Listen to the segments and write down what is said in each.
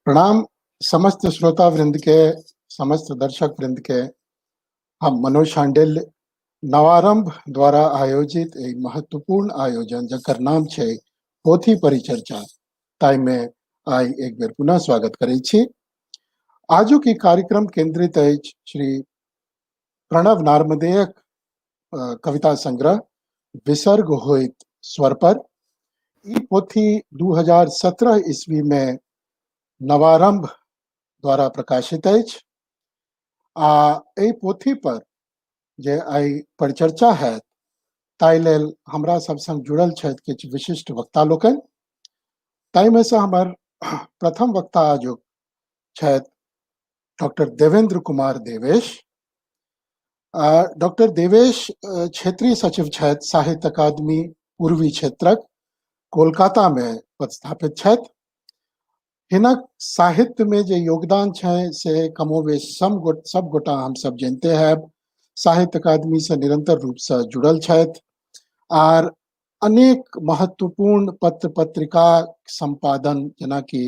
प्रणाम समस्त श्रोता वृंद के, समस्त दर्शक वृंद के। हम मनोज शांडिल्य नवारंभ द्वारा आयोजित एक महत्वपूर्ण आयोजन जकर नाम छै पोथी परिचर्चा, ताहिमे आइ एक बेर पुनः स्वागत करै छी। आजुक ई कार्यक्रम केंद्रित अछि श्री प्रणव नार्मदेयक कविता संग्रह विसर्ग होइत स्वर पर। ई पोथी 2017 ईस्वी में नवारंभ द्वारा प्रकाशित अछि आ एहि पोथी पर जे आइ परिचर्चा हैत ताहि लेल हमरा सब संग जुड़ल छथि किछु विशिष्ट वक्ता लोकनि। ताहिमे से हमर प्रथम वक्ता आजुक छथि डॉक्टर देवेंद्र कुमार देवेश। डॉक्टर देवेश क्षेत्रीय सचिव छथि साहित्य अकादमी पूर्वी क्षेत्रक, कोलकाता में पदस्थापित छथि। हिनक साहित्य में जे योगदान छै से कमोबेश सब गोटा हम सब जानते हैं। साहित्य अकादमी से निरंतर रूप से जुड़ल छथि आर अनेक महत्वपूर्ण पत्र पत्रिका संपादन जेनाकि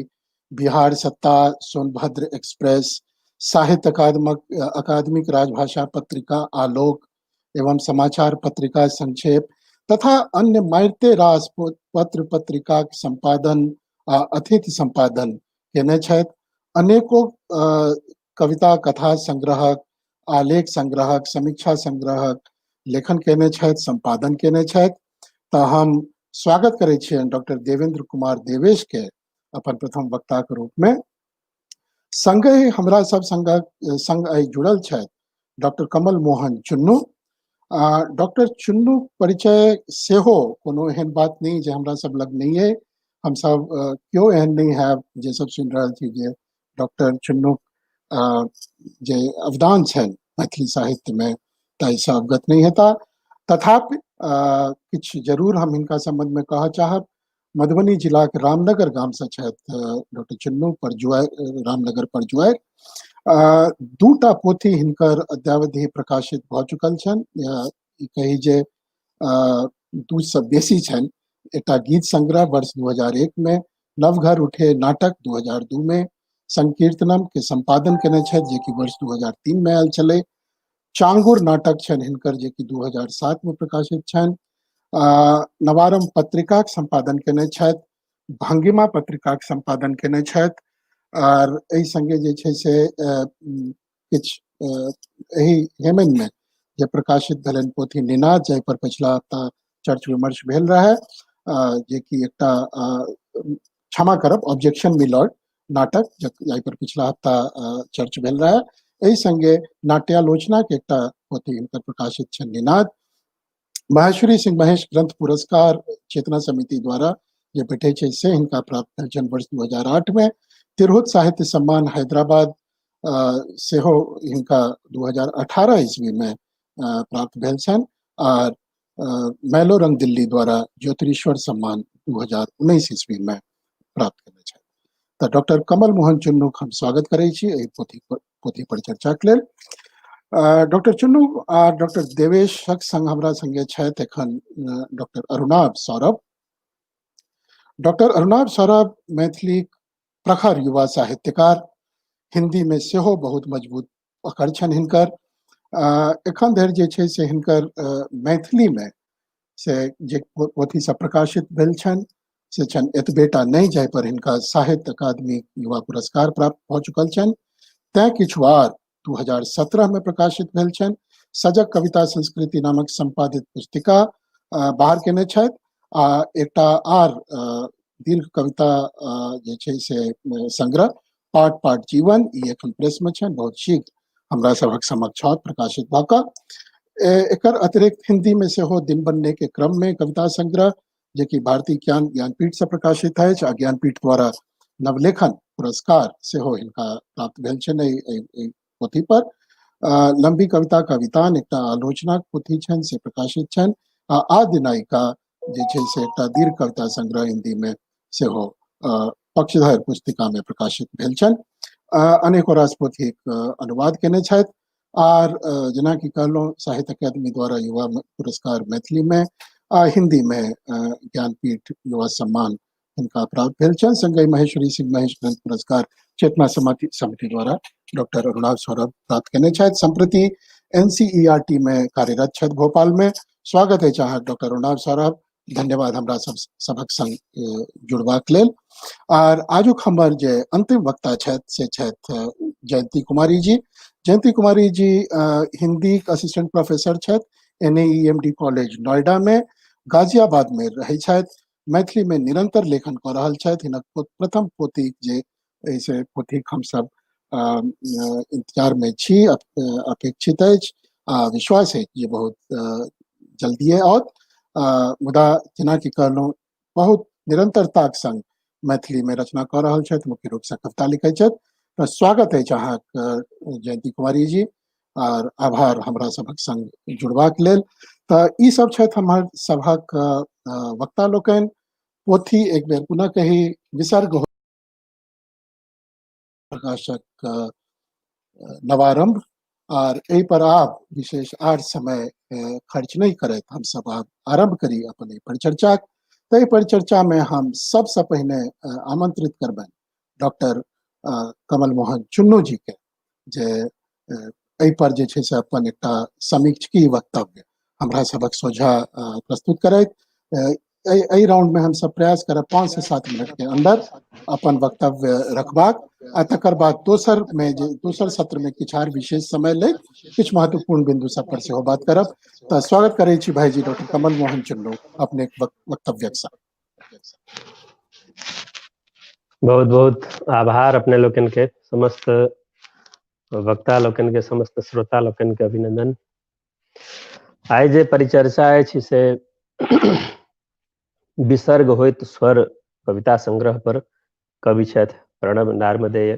बिहार सत्ता, सोनभद्र एक्सप्रेस, साहित्य अकादमिक राजभाषा पत्रिका आलोक एवं समाचार पत्रिका संक्षेप तथा अन्य मारिते रास पत्र पत्रिका संपादन आ अतिथि संपादन केने छथि। अनेको कविता कथा संग्रहक, आलेख संग्रहक, समीक्षा संग्रहक लेखन केने छथि, संपादन केने छथि। तऽ हम स्वागत करै छियनि डॉक्टर देवेंद्र कुमार देवेश के अपन प्रथम वक्ता के रूप में। संगहि हमरा सब संग आइ जुड़ल छथि डॉक्टर कमल मोहन चुन्नू। डॉक्टर चुन्नू परिचय सेहो कोनो एहन बात नहि जे हमरा सब लग नहि अइ। हम सब केओ एहन नहि हैब जे सब सुनि रहल छी जे डॉक्टर चुन्नू जे अवदान छनि मैथिली साहित्य में ताहिसँ अवगत नहि हेता। तथापि किछु जरूर हम हिनका संबंध में कहऽ चाहब। मधुबनी जिलाक रामनगर गाम से छथि डॉक्टर चुन्नू, परजुआर, रामनगर परजुआर। दूटा पोथी हिनकर अद्यावधि प्रकाशित भऽ चुकल छनि, कही जे दू से बेसी छनि। एकटा गीत संग्रह वर्ष 2001 में, नवघर उठे नाटक 2002 में, संकीर्तनम के संपादन केने छथि जे कि वर्ष 2003 में आयल छलै। चांगुर नाटक छनि हिनकर जे कि 2007 में प्रकाशित छनि। नवारंभ पत्रिकाक संपादन केने छथि, भंगिमा पत्रिकाक संपादन केने छथि आर एहि संगे जे छै से किछु एहि हेमन में जे प्रकाशित भेलनि पोथी निनाद, जाहि पर पिछला हफ्ता चर्च विमर्श भेल रहै, जे कि एकटा क्षमा करब ऑब्जेक्शन मिलॉर्ड नाटक जाहि पर पिछला हफ्ता चर्च भेल रहै। एहि संगे नाट्यालोचना के एकटा पोथी हिनकर प्रकाशित छनि निनाद। महेश्वरी सिंह महेश ग्रंथ पुरस्कार चेतना समिति द्वारा जे भेटै छै से हिनका प्राप्त भेल छनि वर्ष 2008 में। तिरहुत साहित्य सम्मान हैदराबाद सेहो हिनका 2018 ईस्वी में प्राप्त भेल छनि आर मैलो रंग दिल्ली द्वारा ज्योतिरीश्वर सम्मान 2019 ईस्वी में प्राप्त केने छथि। तऽ डॉक्टर कमल मोहन चुन्नूक हम स्वागत करै छी एहि पोथी परिचर्चाक लेल। डॉक्टर चुन्नू आ डॉक्टर देवेशक संग हमरा संगे छथि एखन डॉक्टर अरुणाभ सौरभ। डॉक्टर अरुणाभ सौरभ मैथिली प्रखर युवा साहित्यकार, हिंदी में सेहो बहुत मजबूत पकड़ छनि हिनकर। एखन धरि जे छै से हिनकर मैथिली में से जे पोथी सब प्रकाशित भेल छनि से छनि एतबेटा नहि, जाहि पर हिनका साहित्य अकादमी युवा पुरस्कार प्राप्त भऽ चुकल छनि। तैं किछु आर 2017 में प्रकाशित भेल छनि सजग कविता संस्कृति नामक संपादित पुस्तिका बाहर केने छथि आ एकटा आर दीर्घ कविता जे छै से संग्रह पाठ पाठ जीवन ई एखन प्रेस में छनि, बहुत शीघ्र हमरा सभक समक्ष आओत प्रकाशित भऽ कऽ। एकर अतिरिक्त हिंदी में सेहो दिन बनने के क्रम में कविता संग्रह जे कि भारतीय ज्ञानपीठ से प्रकाशित अछि आ ज्ञानपीठ द्वारा नवलेखन पुरस्कार सेहो हिनका प्राप्त भेल छनि एहि पोथी पर। लंबी कविता कवितान एकटा आलोचनाक पोथी छनि से प्रकाशित छनि आ आद्य नायिका जे छै से एकटा दीर्घ कविता संग्रह हिंदी में सेहो पक्षधर पुस्तिका में प्रकाशित भेल छनि। अनेको रास पोथीक अनुवाद केने छथि आर जेनाकि कहलहुँ साहित्य अकादमी द्वारा युवा पुरस्कार मैथिली में आ हिंदी में ज्ञानपीठ युवा सम्मान हिनका प्राप्त भेल छनि। संगहि महेश्वरी सिंह महेश ग्रंथ पुरस्कार चेतना समिति समिति द्वारा डॉक्टर अरुणाभ सौरभ प्राप्त केने छथि। सम्प्रति एनसीईआरटी में कार्यरत छथि भोपाल में। स्वागत अछि अहाँके डॉक्टर अरुणाभ सौरभ, धन्यवाद हमरा सब सभक संग जुड़बाक लेल। आर आजुक हमर जे अंतिम वक्ता छथि से छथि जयंती कुमारी जी। जयंती कुमारी जी हिंदी असिस्टेंट प्रोफेसर छथि एनएईएमडी कॉलेज नोएडा में, गाजियाबाद में रहै छथि। मैथिली में निरंतर लेखन कऽ रहल छथि। हिनक प्रथम पोथी जे एहिसँ पोथीक हमसब इंतजार में छी, अपेक्षित अछि आ विश्वास अछि जे बहुत जल्दिए आओत। मुदा जेनाकि कहलहुँ, बहुत निरंतरताक संग मैथिली में रचना कऽ रहल छथि, मुख्य रूपसँ कविता लिखै छथि। तऽ स्वागत अछि अहाँके जयंती कुमारी जी आर आभार हमरा सभक संग जुड़बाक लेल। तऽ ई सब छथि हमर सभक वक्ता लोकनि। पोथी एक बेर पुनः कही, विसर्ग प्रकाशक नवारंभ। आर एहि पर आब विशेष आर समय खर्च नहि करैत हमसब आब आरंभ करी अपन एहि परिचर्चा। ताहि परिचर्चा में हम सबसँ पहिने आमंत्रित करबनि डॉक्टर कमल मोहन चुन्नू जी के, जे एहि पर जे छै से अपन एकटा समीक्षकी वक्तव्य हमरा सबक सोझा प्रस्तुत करैत। एहि राउंड में हमसब प्रयास करब 5 से 7 मिनट के अंदर अपन वक्तव्य रखबाक, आ तकर बाद दोसर में जे दोसर सत्र में किछु आर विशेष समय लैत किछु महत्वपूर्ण बिंदु सब पर सेहो बात करब। तऽ स्वागत करै छी भाईजी डॉक्टर कमल मोहन चुन्नू अपने वक्तव्यक साथ। बहुत बहुत आभार अपने लोकनि के, समस्त वक्ता लोकनि के, समस्त श्रोता लोकनि के अभिनंदन। आइ जे परिचर्चा अछि से विसर्ग होइत स्वर कविता संग्रह पर, कवि छथि प्रणव नार्मदेय।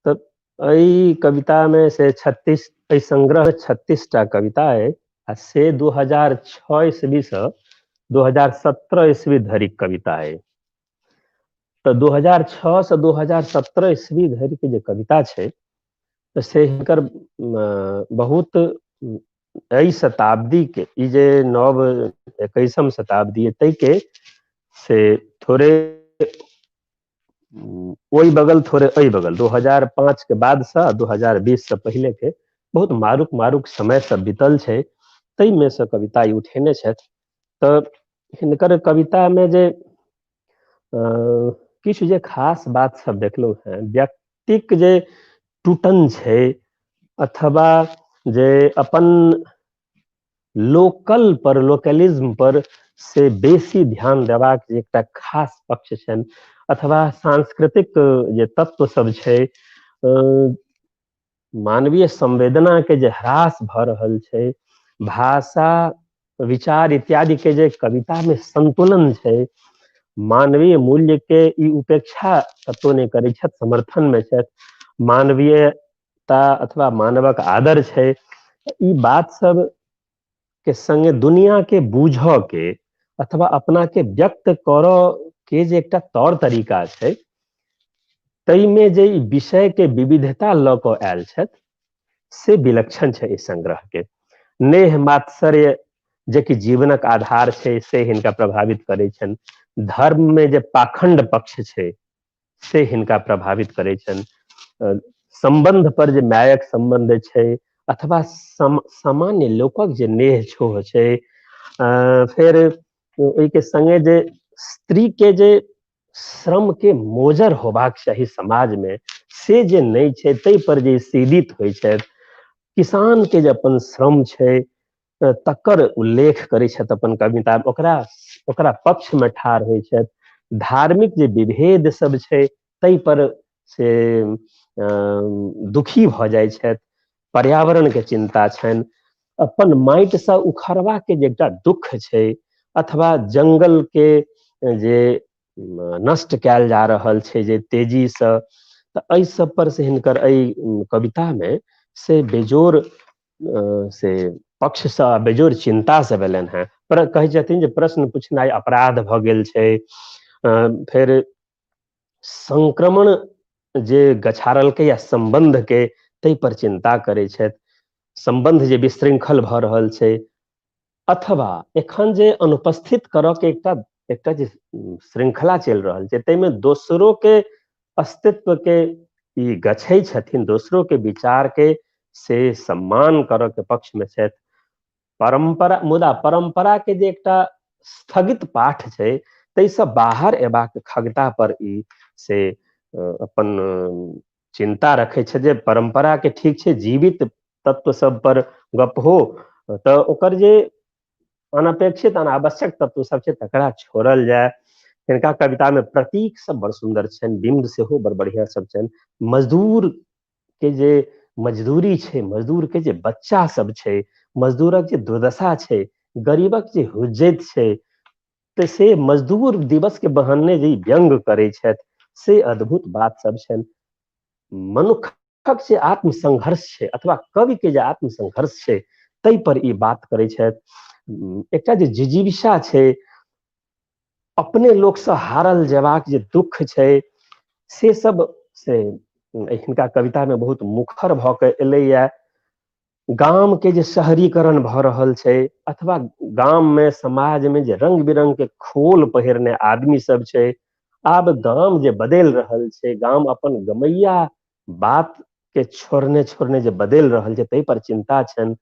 तऽ एहि कविता में से 36, एहि संग्रह 36 टा कविता अइ आ से 2006 ईस्वी से 2017 ईस्वी धरिक कविता अइ। तऽ 2006 से 2017 ईस्वी धरि के जे कविता छै तऽ से हिनकर बहुत एहि शताब्दी के, ई जे नव 21म शताब्दी है ताहिके से थोड़े ओहि बगल थोड़े एहि बगल 2005 के बाद से 2020 से पहिले के बहुत मारुक मारुक समय सब बीतल छै, ताहिमे से कविता ई उठेने छथि। तऽ हिनकर कविता में जे किछु जे खास बात सब देखलहुँ हेँ, व्यक्तिक जे टूटन छै अथवा जे अपन लोकल पर, लोकलिज्म पर से बेसी ध्यान देबाक जे एकटा खास पक्ष छनि, अथवा सांस्कृतिक जे तत्व सब छै, मानवीय संवेदना के जे ह्रास भऽ रहल छै, भाषा विचार इत्यादि के जे कविता में संतुलन छै, मानवीय मूल्य के ई उपेक्षा कतौ नहि करै छथि, समर्थन में छथि, मानवीयता अथवा मानवक आदर छै, ई बात सब के संगे दुनिया के बूझऽ के अथवा अपना के व्यक्त करऽ के जे एकटा तौर तरीका छै, ताहिमे जे ई विषय के विविधता लऽ कऽ आयल छथि से विलक्षण छै एहि संग्रह के। नेह मात्सर्य जे कि जीवनक आधार छै से हिनका प्रभावित करै छनि, धर्म में जे पाखंड पक्ष छै से हिनका प्रभावित करै छनि, संबंध पर जे मायक संबंध छै अथवा सामान्य लोकक जे नेह छोह छै, फेर ओहिके संगे जे स्त्री के जे श्रम के मोजर होबाक चाही समाज में से जे नहि छै ताहि पर जे सीदित होइ छथि, किसान के जे अपन श्रम छै तकर उल्लेख करै छथि अपन कविता, ओकरा ओकरा पक्ष में ठाढ़ होइ छथि, धार्मिक जे विभेद सब छै ताहि पर से दुखी भऽ जाइ छथि, पर्यावरण के चिन्ता छनि, अपन माटिसँ उखड़बा के जे एकटा दुख छै अथवा जंगल के जे नष्ट कयल जा रहल छै जे तेजीसँ, तऽ एहि सब पर से हिनकर एहि कविता मे से बेजोड़ से पक्षसँ बेजोड़ चिन्ता से भेलनि हेँ। पर कहै छथिन जे प्रश्न पूछनाइ अपराध भऽ गेल छै। फेर संक्रमण जे गछारलकै या सम्बन्ध के ताहि पर चिन्ता करै छथि, सम्बन्ध जे विशृंखल भऽ रहल छै अथवा एखन जे अनुपस्थित करऽ के एकटा एकटा जे श्रृंखला चलि रहल छै ताहिमे दोसरो के अस्तित्व के ई गछै छथिन, दोसरो के विचार के से सम्मान करऽ के पक्ष मे छथि। परम्परा, मुदा परम्परा के जे एकटा स्थगित पाठ छै ताहिसँ बाहर एबाक खगता पर ई से अपन चिन्ता रखै छै जे परम्परा के ठीक छै जीवित तत्व सब पर गप हो तऽ ओकर जे अनपेक्षित अनावश्यक तत्व सब छै तकरा छोड़ल जाय। हिनका कविता में प्रतीक सब बड़ सुन्दर छनि, बिंब सेहो बड़ बढ़िया सब छनि। मजदूर के जे मजदूरी छै, मजदूर के जे बच्चा सब छै, मजदूरक जे दुर्दशा छै, गरीबक जे हुज्जत छै, तऽ से मजदूर दिवस के बहाने जे व्यंग करै छथि से अद्भुत बात सब छनि। मनुखक जे आत्मसंघर्ष छै अथवा कवि के जे आत्मसंघर्ष छै ताहि पर ई बात करै छथि। एकटा जे जिजीविषा छै, अपने लोकसँ हारल जेबाक जे दुख छै, से सब से हिनका कवितामे बहुत मुखर भऽ कऽ एलैया। गाम के जे शहरीकरण भऽ रहल छै अथवा गाम मे समाज मे जे रंग बिरंग के खोल पहिरने आदमी सब छै, आब गाम जे बदलि रहल छै, गाम अपन गमैया बात के छोड़ने छोड़ने जे बदलि रहल छै ताहि पर चिंता छनि।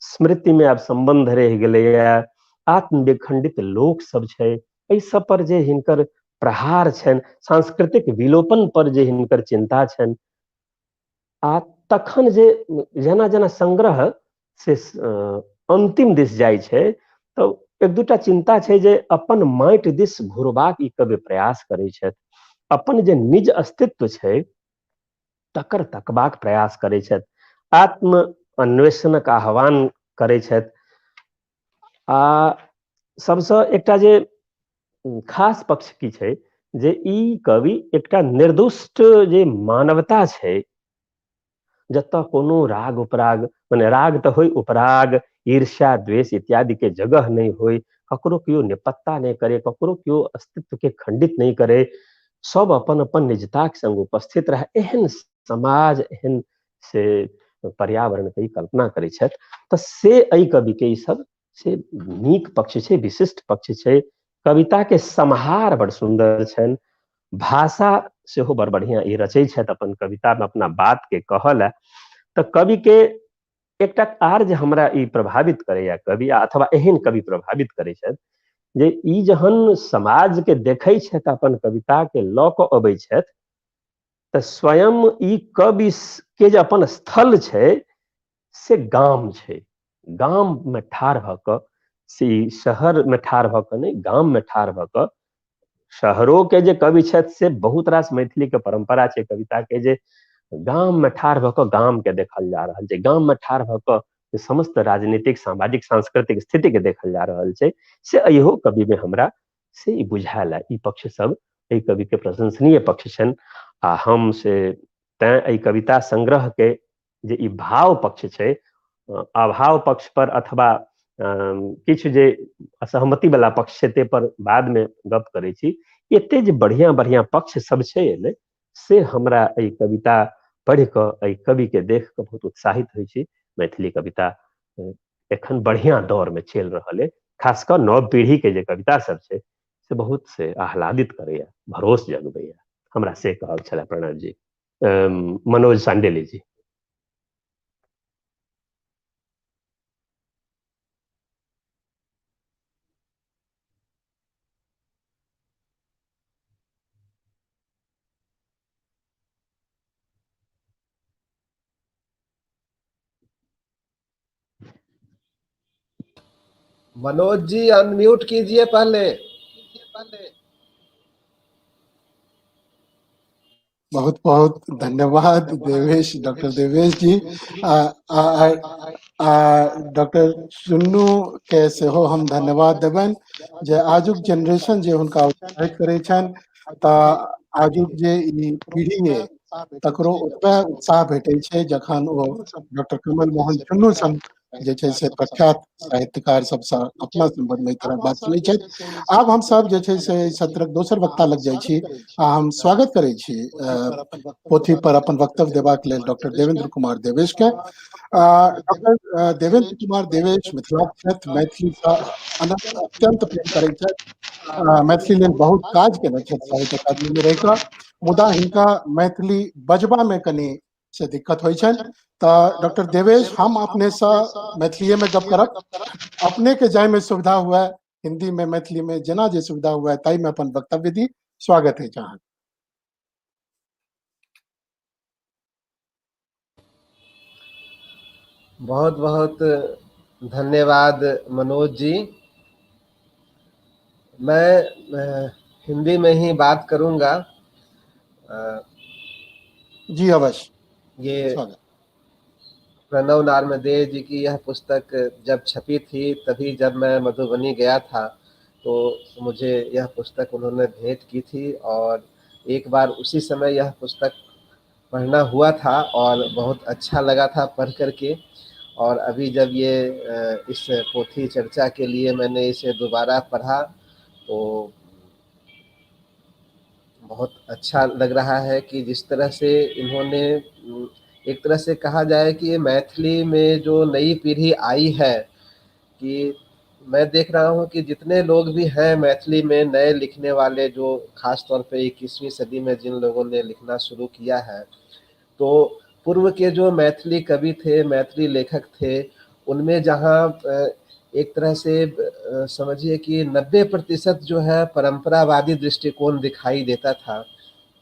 स्मृति में आब संबंध रहि गेलैया, आत्मविखंडित लोक सब छै, एहि सब पर जे हिनकर प्रहार छनि, सांस्कृतिक विलोपन पर जे हिनकर चिंता छनि। आ तखन जे जेना जेना संग्रह से अंतिम दिस जाइ छै तऽ एक दूटा चिंता छै जे अपन माटि दिस घुरबाक ई कवि प्रयास करै छथि, अपन जे निज अस्तित्व छै तकर तकबाक प्रयास करै छथि, आत्म अन्वेषणक आह्वान करै छथि। आ सबसँ एकटा जे खास पक्ष की छै जे ई कवि एकटा निर्दुष्ट जे मानवता छै, जतऽ कोनो राग उपराग, माने राग तऽ होइ, उपराग, ईर्ष्या, द्वेष इत्यादि के जगह नहि होइ, ककरो केओ निपत्ता नहि करे, ककरो केओ अस्तित्व के खंडित नहि करे, सब अपन अपन निजताक संग उपस्थित रहे, एहन समाज, एहन से पर्यावरण के कल्पना करै छथि। तऽ से एहि कवि के ई सब से नीक पक्ष छै, विशिष्ट पक्ष छै। कविता के सम्हार बड़ सुन्दर छनि, भाषा सेहो बड़ बढ़िया ई रचै छथि अपन कविता में अपना बात के कहऽ लए। तऽ कवि के एकटा आर जे हमरा ई प्रभावित करैया कवि अथवा एहन कवि प्रभावित करै छथि जे ई जहन समाज के देखै छथि, अपन कविता के लऽ कऽ अबै छथि, तऽ स्वयं ई कवि के जे अपन स्थल छै से गाम छै। गाम में ठाढ़ भऽ कऽ, से शहर में ठाढ़ भऽ कऽ नहि, गाम में ठाढ़ भऽ कऽ, शहरो के जे कवि छथि से बहुत रास मैथिली के परंपरा छै कविता के, जे गाम में ठाढ़ भऽ कऽ गाम के देखल जा रहल छै, गाम में ठाढ़ भऽ कऽ समस्त राजनीतिक, सामाजिक, सांस्कृतिक स्थिति के देखल जा रहल छै, से इहो कवि में हमरा से ई बुझायल है। ई पक्ष सब एहि कवि के प्रशंसनीय पक्ष छनि। आ हम से तैं एहि कविता संग्रह के जे ई भाव पक्ष छै, अभाव पक्ष पर अथवा किछु जे असहमति वाला पक्ष छै ताहि पर बाद में गप करै छी। एते जे बढ़िया बढ़िया पक्ष सब छै एहिमे, से हमरा एहि कविता पढ़ि कऽ, एहि कवि के देख कऽ बहुत उत्साहित होइ छी। मैथिली कविता एखन बढ़िया दौर में चलि रहल अइ, खास कऽ नव पीढ़ी के जे कविता सब छै से बहुत से आह्लादित करैया, भरोस जगबैया। हमरा से कहब छलै प्रणव जी। मनोज सांडेली जी। मनोज जी अनम्यूट कीजिए पहले। बहुत बहुत धन्यवाद देवेश, डॉक्टर देवेश जी। आ डॉक्टर चुन्नू के सेहो हम धन्यवाद देबनि जे आजुक जेनरेशन जे हुनका उत्साहित करै छनि, तऽ आजुक जे ई पीढ़ी अइ तकरो ओतबे उत्साह भेटै छै जखन ओ डॉक्टर कमल मोहन चुन्नू सन जे छै से प्रख्यात साहित्यकार सबसँ अपना सम्बन्ध में एहि तरहक बात सुनै छथि। आब हम सब जे छै से एहि सत्रक दोसर वक्ता लग जाइ छी आ हम स्वागत करै छी पोथी पर अपन वक्तव्य देबाक लेल डॉक्टर देवेंद्र कुमार देवेश के। डॉक्टर देवेंद्र कुमार देवेश मिथिलाक छथि, मैथिली सँ अत्यंत प्रेम करै छथि। मैथिली लेल बहुत काज केने छथि साहित्य अकादमी में रहि कऽ, मुदा हिनका मैथिली बजबा में कनि से दिक्कत होइ छनि। तऽ डॉक्टर देवेश, हम अपनेसँ मैथिलीए में गप करब, अपने के जाहि में सुविधा हुए, हिंदी में मैथिली में जेना जे सुविधा हुए ताहि में अपन वक्तव्य दी। स्वागत है अहाँके। बहुत बहुत धन्यवाद मनोज जी। मैं हिंदी में ही बात करूंगा। जी अवश्य। ये प्रणव नार्मदेय जी की यह पुस्तक जब छपी थी तभी जब मैं मधुबनी गया था तो मुझे यह पुस्तक उन्होंने भेंट की थी और एक बार उसी समय यह पुस्तक पढ़ना हुआ था और बहुत अच्छा लगा था पढ़ करके। और अभी जब ये इस पोथी चर्चा के लिए मैंने इसे दोबारा पढ़ा तो बहुत अच्छा लग रहा है कि जिस तरह से इन्होंने, एक तरह से कहा जाए कि मैथिली में जो नई पीढ़ी आई है, कि मैं देख रहा हूँ कि जितने लोग भी हैं मैथिली में नए लिखने वाले, जो खास तौर पे 21वीं सदी में जिन लोगों ने लिखना शुरू किया है, तो पूर्व के जो मैथिली कवि थे, मैथिली लेखक थे, उनमें जहाँ एक तरह से समझिए कि 90% जो है परंपरावादी दृष्टिकोण दिखाई देता था,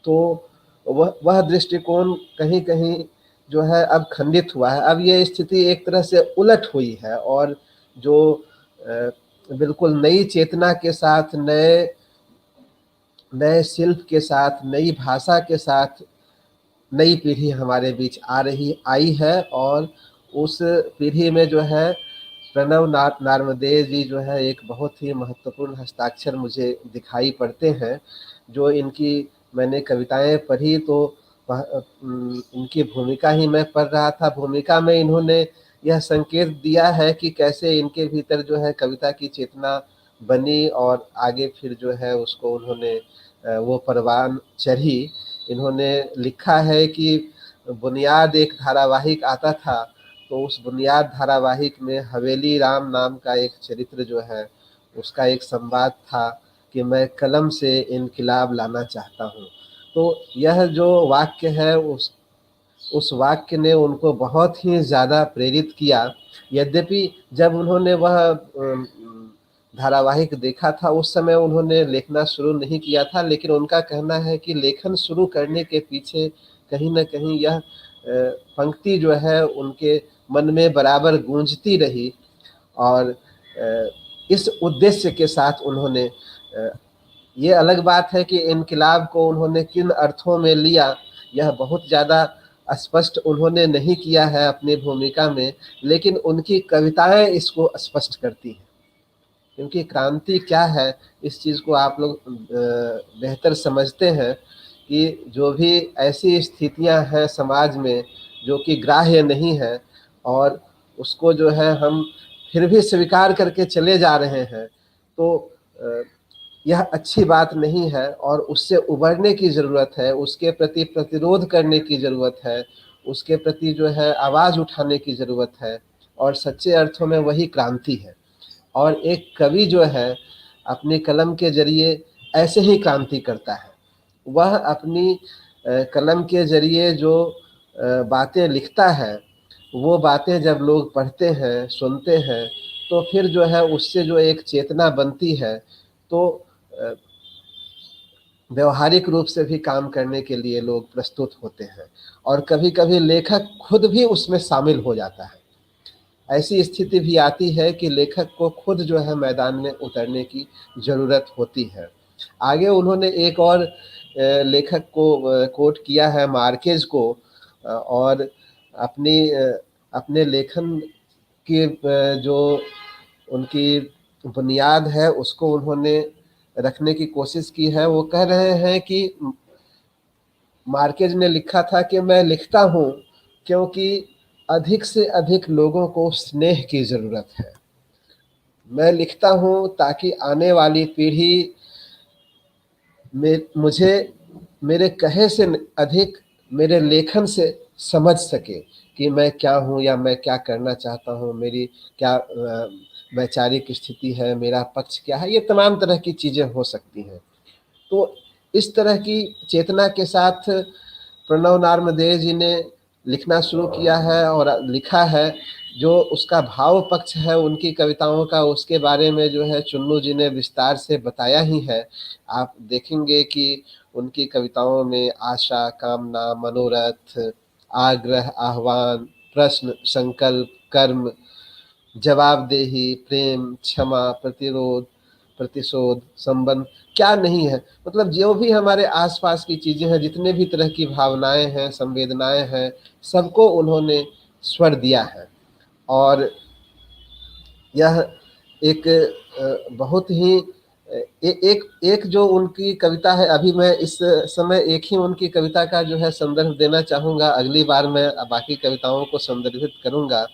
तो वह दृष्टिकोण कहीं कहीं जो है अब खंडित हुआ है। अब ये स्थिति एक तरह से उलट हुई है और जो बिल्कुल नई चेतना के साथ, नए नए शिल्प के साथ, नई भाषा के साथ नई पीढ़ी हमारे बीच आई है। और उस पीढ़ी में जो है प्रणव नार्मदेय जी जो है एक बहुत ही महत्वपूर्ण हस्ताक्षर मुझे दिखाई पड़ते हैं। जो इनकी मैंने कविताएं पढ़ी तो इनकी भूमिका ही मैं पढ़ रहा था। भूमिका में इन्होंने यह संकेत दिया है कि कैसे इनके भीतर जो है कविता की चेतना बनी और आगे फिर जो है उसको उन्होंने वो परवान चढ़ी। इन्होंने लिखा है कि बुनियाद एक धारावाहिक आता था, तो उस बुनियाद धारावाहिक में हवेली राम नाम का एक चरित्र जो है उसका एक संवाद था कि मैं कलम से इनकलाब लाना चाहता हूँ। तो यह जो वाक्य है उस वाक्य ने उनको बहुत ही ज़्यादा प्रेरित किया। यद्यपि जब उन्होंने वह धारावाहिक देखा था उस समय उन्होंने लिखना शुरू नहीं किया था, लेकिन उनका कहना है कि लेखन शुरू करने के पीछे कहीं ना कहीं यह पंक्ति जो है उनके मन में बराबर गूंजती रही और इस उद्देश्य के साथ उन्होंने, ये अलग बात है कि इनकलाब को उन्होंने किन अर्थों में लिया यह बहुत ज़्यादा स्पष्ट उन्होंने नहीं किया है अपनी भूमिका में, लेकिन उनकी कविताएं इसको स्पष्ट करती हैं। क्योंकि क्रांति क्या है इस चीज़ को आप लोग बेहतर समझते हैं कि जो भी ऐसी स्थितियां हैं समाज में जो कि ग्राह्य नहीं है और उसको जो है हम फिर भी स्वीकार करके चले जा रहे हैं, तो यह अच्छी बात नहीं है और उससे उबरने की ज़रूरत है, उसके प्रति प्रतिरोध करने की ज़रूरत है, उसके प्रति जो है आवाज़ उठाने की ज़रूरत है और सच्चे अर्थों में वही क्रांति है। और एक कवि जो है अपनी कलम के ज़रिए ऐसे ही क्रांति करता है। वह अपनी कलम के ज़रिए जो बातें लिखता है वो बातें जब लोग पढ़ते हैं, सुनते हैं, तो फिर जो है उससे जो एक चेतना बनती है, तो व्यवहारिक रूप से भी काम करने के लिए लोग प्रस्तुत होते हैं और कभी कभी लेखक खुद भी उसमें शामिल हो जाता है। ऐसी स्थिति भी आती है कि लेखक को खुद जो है मैदान में उतरने की ज़रूरत होती है। आगे उन्होंने एक और लेखक को कोट किया है, मार्केज को, और अपने लेखन की जो उनकी बुनियाद है उसको उन्होंने रखने की कोशिश की है। वो कह रहे हैं कि मार्केज ने लिखा था कि मैं लिखता हूँ क्योंकि अधिक से अधिक लोगों को स्नेह की ज़रूरत है। मैं लिखता हूँ ताकि आने वाली पीढ़ी में मुझे मेरे कहे से अधिक मेरे लेखन से समझ सके कि मैं क्या हूँ या मैं क्या करना चाहता हूँ, मेरी क्या वैचारिक स्थिति है, मेरा पक्ष क्या है, ये तमाम तरह की चीज़ें हो सकती हैं। तो इस तरह की चेतना के साथ प्रणव नार्मदेय जी ने लिखना शुरू किया है और लिखा है। जो उसका भाव पक्ष है उनकी कविताओं का, उसके बारे में जो है चुन्नू जी ने विस्तार से बताया ही है। आप देखेंगे कि उनकी कविताओं में आशा, कामना, मनोरथ, आग्रह, आह्वान, प्रश्न, संकल्प, कर्म, जवाबदेही, प्रेम, क्षमा, प्रतिरोध, प्रतिशोध, संबंध, क्या नहीं है। मतलब जो भी हमारे आसपास की चीज़ें हैं, जितने भी तरह की भावनाएं हैं, संवेदनाएं हैं, सबको उन्होंने स्वर दिया है। और यह एक बहुत ही एक एक जो उनकी कविता है, अभी मैं इस समय एक ही उनकी कविता का जो है संदर्भ देना चाहूँगा, अगली बार मैं बाकी कविताओं को संदर्भित करूँगा।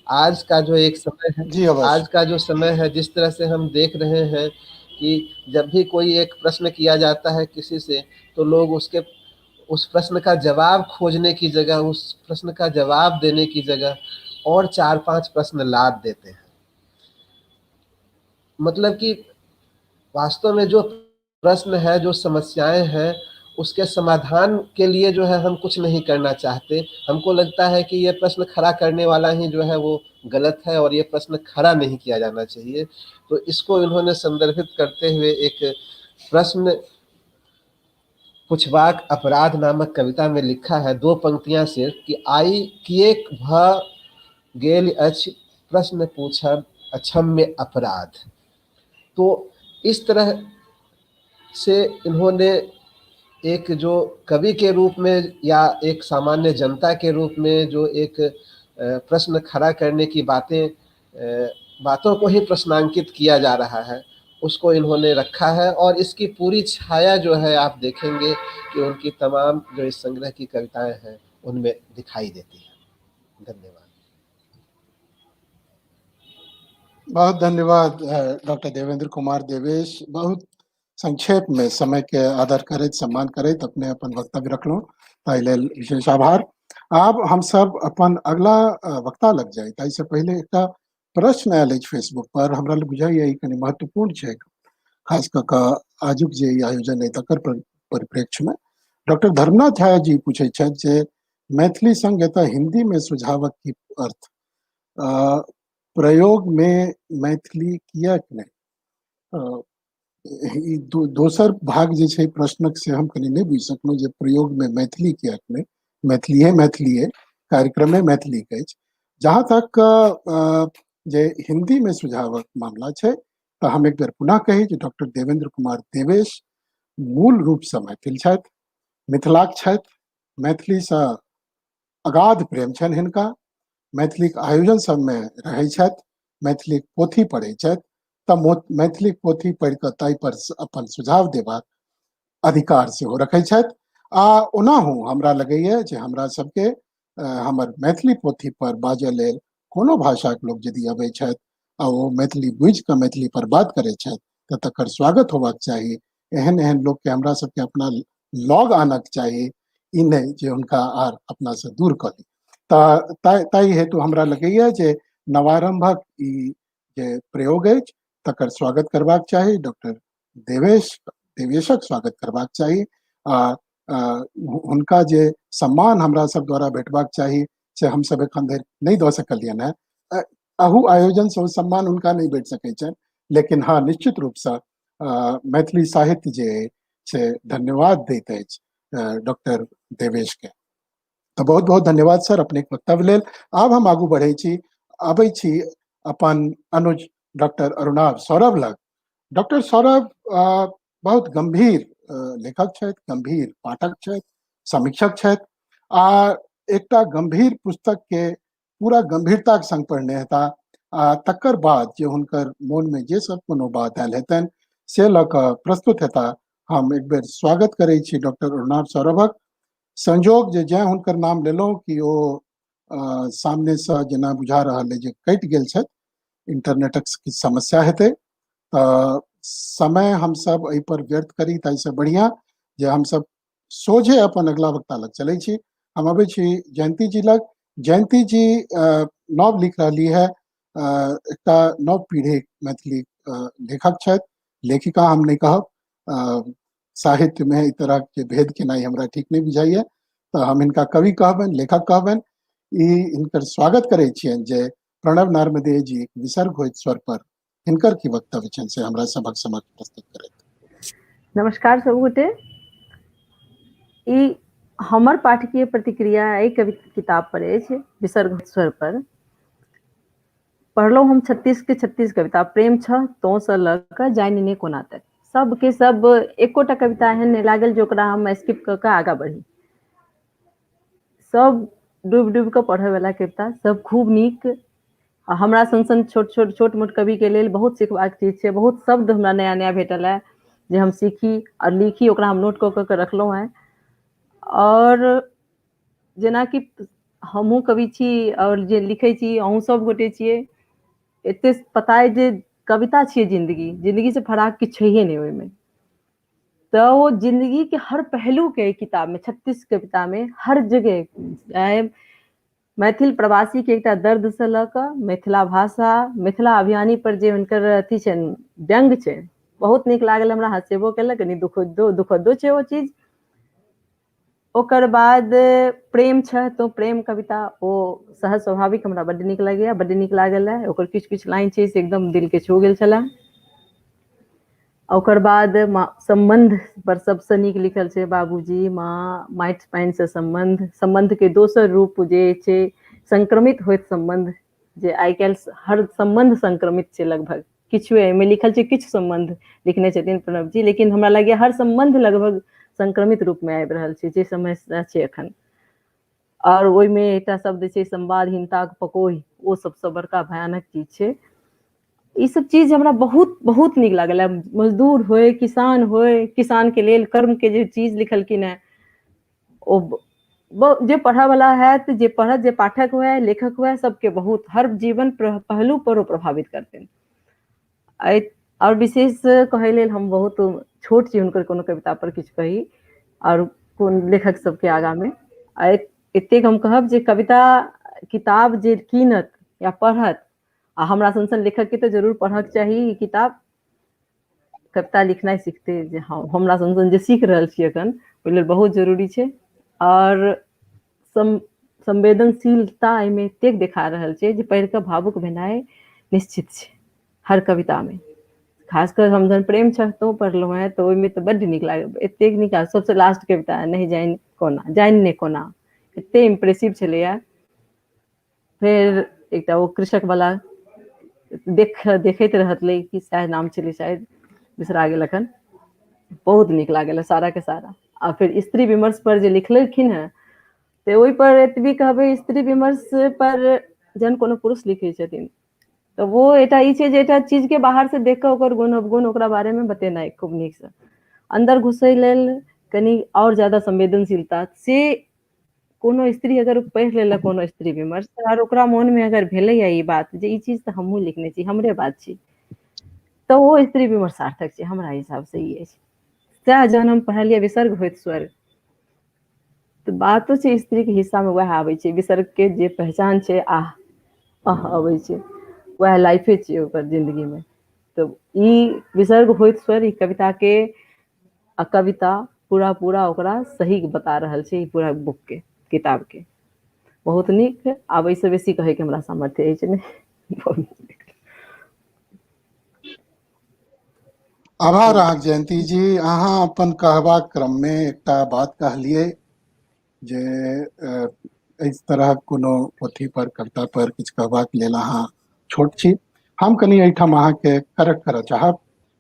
आज का जो एक समय है जी, अवश्य। आज का जो समय है, जिस तरह से हम देख रहे हैं कि जब भी कोई एक प्रश्न किया जाता है किसी से, तो लोग उसके उस प्रश्न का जवाब खोजने की जगह, उस प्रश्न का जवाब देने की जगह और 4-5 प्रश्न लाद देते हैं। मतलब कि वास्तव में जो प्रश्न है, जो समस्याएं हैं, उसके समाधान के लिए जो है हम कुछ नहीं करना चाहते। हमको लगता है कि ये प्रश्न खड़ा करने वाला ही जो है वो गलत है और ये प्रश्न खड़ा नहीं किया जाना चाहिए। तो इसको इन्होंने संदर्भित करते हुए एक प्रश्न पुछबाक अपराध नामक कविता में लिखा है, 2 पंक्तियां सिर्फ, कि आई किएक भ गेल अछि प्रश्न पूछब अक्षम्य अपराध। तो इस तरह से इन्होंने एक जो कवि के रूप में या एक सामान्य जनता के रूप में जो एक प्रश्न खड़ा करने की बातों को ही प्रश्नांकित किया जा रहा है, उसको इन्होंने रखा है। और इसकी पूरी छाया जो है आप देखेंगे कि उनकी तमाम जो इस संग्रह की कविताएं हैं उनमें दिखाई देती हैं। धन्यवाद। बहुत धन्यवाद डॉक्टर देवेंद्र कुमार देवेश। बहुत संक्षेप में समय के आदर करैत, सम्मान करैत अपने अपन वक्तव्य रखलहुँ, ताहि लेल विशेष आभार। आब हम सब अपन अगला वक्ता लग जाए, ताहिसँ पहिले एकटा प्रश्न आयल अछि फेसबुक पर, हमरा लग बुझाइए ई कनि महत्वपूर्ण छै, खास कऽ कऽ आजुक जे ई आयोजन अइ तकर परिप्रेक्ष्य में। डॉक्टर धर्मनाथ झा जी पूछै छथि जे मैथिली संग एतऽ हिंदी में सुझावक की अर्थ, प्रयोग में मैथिली किएक नहि? ई दोसर भाग जे छै प्रश्नक से हम कनि नहि बुझि सकलहुँ जे प्रयोग में मैथिली किएक नहि, मैथिलीए मैथिलीए, कार्यक्रमे मैथिली के अछि। जहाँ तक जे हिंदी में सुझावक मामला छै, तऽ हम एक बेर पुनः कही जे डॉक्टर देवेंद्र कुमार देवेश मूल रूप से मैथिल छथि, मिथिलाक छथि, मैथिली से अगाध प्रेम छनि हिनका, मैथिलीक आयोजन सबमे रहै छथि, मैथिलीक पोथी पढ़ै छथि, तऽ मैथिलीक पोथी पढ़ि कऽ ताहि पर अपन सुझाव देबाक अधिकार सेहो रखै छथि। आ ओनाहु हमरा लगैए जे हमरा सबके हमर मैथिली पोथी पर बाजऽ लेल कोनो भाषाक लोक यदि अबै छथि आ ओ मैथिली बुझि कऽ मैथिली पर बात करै छथि तऽ तकर स्वागत होबाक चाही। एहन एहन लोकके हमरा सबके अपना लग आनक चाही, ई नहि जे हुनका आर अपनासँ दूर कऽ दी। तऽ ताहि हेतु हमरा लगैए जे नवारम्भक ई जे प्रयोग अछि तकर स्वागत करबाक चाही, डॉक्टर देवेशक स्वागत करबाक चाही आ हुनका जे सम्मान हमरा सब द्वारा भेटबाक चाही से हमसब एखन धरि नहि दऽ सकलियनि हेँ। अहू आयोजनसँ ओ सम्मान हुनका नहि भेट सकै छनि, लेकिन हँ निश्चित रूपसँ मैथिली साहित्य जे अइ से धन्यवाद दैत अछि डॉक्टर देवेशके। तऽ बहुत बहुत धन्यवाद सर अपने वक्तव्य लेल। आब हम आगू बढ़ै छी, आबै छी अपन अनुज डॉक्टर अरुणाभ सौरभ लग। डॉक्टर सौरभ बहुत गंभीर लेखक छथि, गंभीर पाठक छथि, समीक्षक छथि आ एकटा गंभीर पुस्तक के पूरा गंभीरताक संग पढ़ने हेता आ तकर बाद जे हुनकर मोन में जे सब कोनो बात आयल हेतनि से लऽ कऽ प्रस्तुत हेता। हम एक बेर स्वागत करै छी डॉक्टर अरुणाभ सौरभक। संजोग जे जैं हुनकर नाम लेलहुँ कि ओ सामने से जेना बुझा रहल है जे कटि गेल छथि, इंटरनेटक किछु समस्या हेतै, तऽ समय हमसब एहि पर व्यर्थ करी ताहिसँ बढ़िआँ जे हमसब सोझे अपन अगला वक्ता लग चलै छी। हम अबै छी जयंती जी लग। जयंती जी नव लिख रहली है, एकटा नव पीढ़ीक मैथिली लेखक छथि। लेखिका हम नहि कहब, साहित्यमे एहि तरहक जे भेद केनाइ हमरा ठीक नहि बुझाइए, तऽ हम हिनका कवि कहबनि, लेखक कहबनि। ई हिनकर स्वागत करै छियनि जे प्रणव नार्मदेय जी विसर्ग होइत स्वर पर हिनकर की वक्तव्य छनि से हमरा सभक समक्ष प्रस्तुत करैत। नमस्कार सब गोटे। ई हमर पाठकीय प्रतिक्रिया एहि कवि किताब पर अछि, विसर्ग स्वर पर। पढ़लहुँ हम 36 के 36 कविता, प्रेम छह तोसँ लऽ कऽ जानि ने कोना तक, सबके सब एकोटा कविता एहन नहि लागल जे ओकरा हम स्किप कऽ कऽ आगाँ बढ़ी। सब डूबि डूबि कऽ पढ़यवला कविता, सब खूब नीक। आ हमरा सन सन छोट छोट छोट मोट कविके लेल बहुत सिखबाक चीज छै। बहुत शब्द हमरा नया नया भेटल है जे हम सीखी आओर लिखी, ओकरा हम नोट कऽ कऽ के रखलहुँ हेँ। आओर जेनाकि हमहूँ कवि छी आओर जे लिखै छी अहूँ सब गोटे छियै, एते पता अइ जे कविता छियै जिन्दगी, जिन्दगीसँ फराक किछु छैहे नहि ओहिमे। तऽ ओ जिन्दगीके हर पहलूके एहि किताबमे 36 कवितामे हर जगह, चाहे मैथिल प्रवासीके एकटा दर्दसँ लऽ कऽ मिथिला भाषा, मिथिला अभियानी पर जे हुनकर अथी छनि, व्यंग्य छै, बहुत नीक लागल हमरा, हँसेबो केलक, कनि दुखदो दुखदो छै ओ चीज। ओकर बाद प्रेम छै तो प्रेम कविता ओ सहज स्वाभाविक हमरा बड्ड नीक लगैया, बड्ड नीक लागल है। ओकर किछु किछु लाइन छै से एकदम दिल के छू गेल छलै। ओकर बाद सम्बन्ध पर सबसँ नीक लिखल छै बाबूजी माँ, माटि पानिसँ सम्बन्ध, सम्बन्धके दोसर रूप जे छै संक्रमित होइत सम्बन्ध, जे आइ काल्हि हर सम्बन्ध संक्रमित छै लगभग, किछु एहिमे लिखल छै, किछु सम्बन्ध लिखने छथिन प्रणव जी, लेकिन हमरा लगैया हर सम्बन्ध लगभग संक्रमित रूपमे आबि रहल छै जे समस्या छै एखन। आओर ओहिमे एकटा शब्द छै संवादहीनताक पकोहि, ओ सबसँ बड़का भयानक चीज छै। ई सब चीज हमरा बहुत बहुत नीक लागल है। मजदूर होय, किसान होय, किसान के लेल कर्म के जे चीज लिखलखिन हेँ ओ जे पढ़ऽ वाला हैत, जे पढ़त, जे पाठक हुए, लेखक हुए, सबके बहुत हर जीवन पहलू पर ओ प्रभावित करतनि। आओर विशेष कहै लेल हम बहुत छोट छी हुनकर कोनो कविता पर किछु कही आओर कोन लेखक सबके आगाँमे। एतेक हम कहब जे कविता किताब जे कीनत या पढ़त, आ हमरा सन सन लेखक के तऽ जरूर पढ़क चाही ई किताब, कविता लिखनाइ सिखतै जे हँ हमरा सन सन जे सीख रहल छी एखन, ओहि लेल बहुत जरूरी छै। आओर संवेदनशीलता एहिमे एतेक देखा रहल छै जे पढ़ि कऽ भावुक भेनाइ निश्चित छै हर कवितामे। खास कऽ हम जहन प्रेम छतो पढ़लहुँ हेँ तऽ ओहिमे तऽ बड्ड नीक लागल, एतेक नीक। आ सबसँ लास्ट कविता नहि जानि कोना, जानि नहि कोना, एते इम्प्रेसिव छलैया। फेर एकटा ओ कृषक वाला देखैत रहलै कि सएह नाम छलै शायद, बिसरा गेल एखन। बहुत नीक लागल सारा के सारा। आ फेर स्त्री विमर्श पर जे लिखलखिन हेँ तऽ ओहि पर एतबी कहबै, स्त्री विमर्श पर जहन कोनो पुरुष लिखै छथिन तऽ ओ एकटा ई छै जे एकटा चीज के बाहर से देख कऽ ओकर गुण अवगुण ओकरा बारे मे बतेनाइ खूब नीकसँ, अन्दर घुसै लेल कनि आओर ज्यादा संवेदनशीलता से कोनो स्त्री अगर पढ़ि लेलक कोनो स्त्री विमर्श आर ओकरा मोनमे अगर भेलैया ई बात जे ई चीज तऽ हमहूँ लिखने छी, हमरे बात छी, तऽ ओ स्त्री विमर्श सार्थक छै हमरा हिसाबसँ ई अछि। सएह जहन हम पढ़लियै विसर्ग होइत स्वर्ग, तऽ बातो छै स्त्रीके हिस्सामे वएह आबै छै, विसर्गके जे पहचान छै आह आह अबै छै, वएह लाइफे छियै ओकर जिन्दगीमे। तऽ ई विसर्ग होइत स्वर ई कविताके आ कविता पूरा पूरा ओकरा सही बता रहल छै ई पूरा बुकके, किताबके। बहुत नीक। आब एहिसँ बेसी कहैके हमरा सामर्थ्य अछि नहि। बहुत नीक। आभार अहाँके जयंती जी। अहाँ अपन कहबाक क्रममे एकटा बात कहलियै जे एहि तरहक कोनो पोथी पर कविता पर किछु कहबाक लेल अहाँ छोट छी। हम कनि एहिठाम अहाँके करेक्ट करऽ चाहब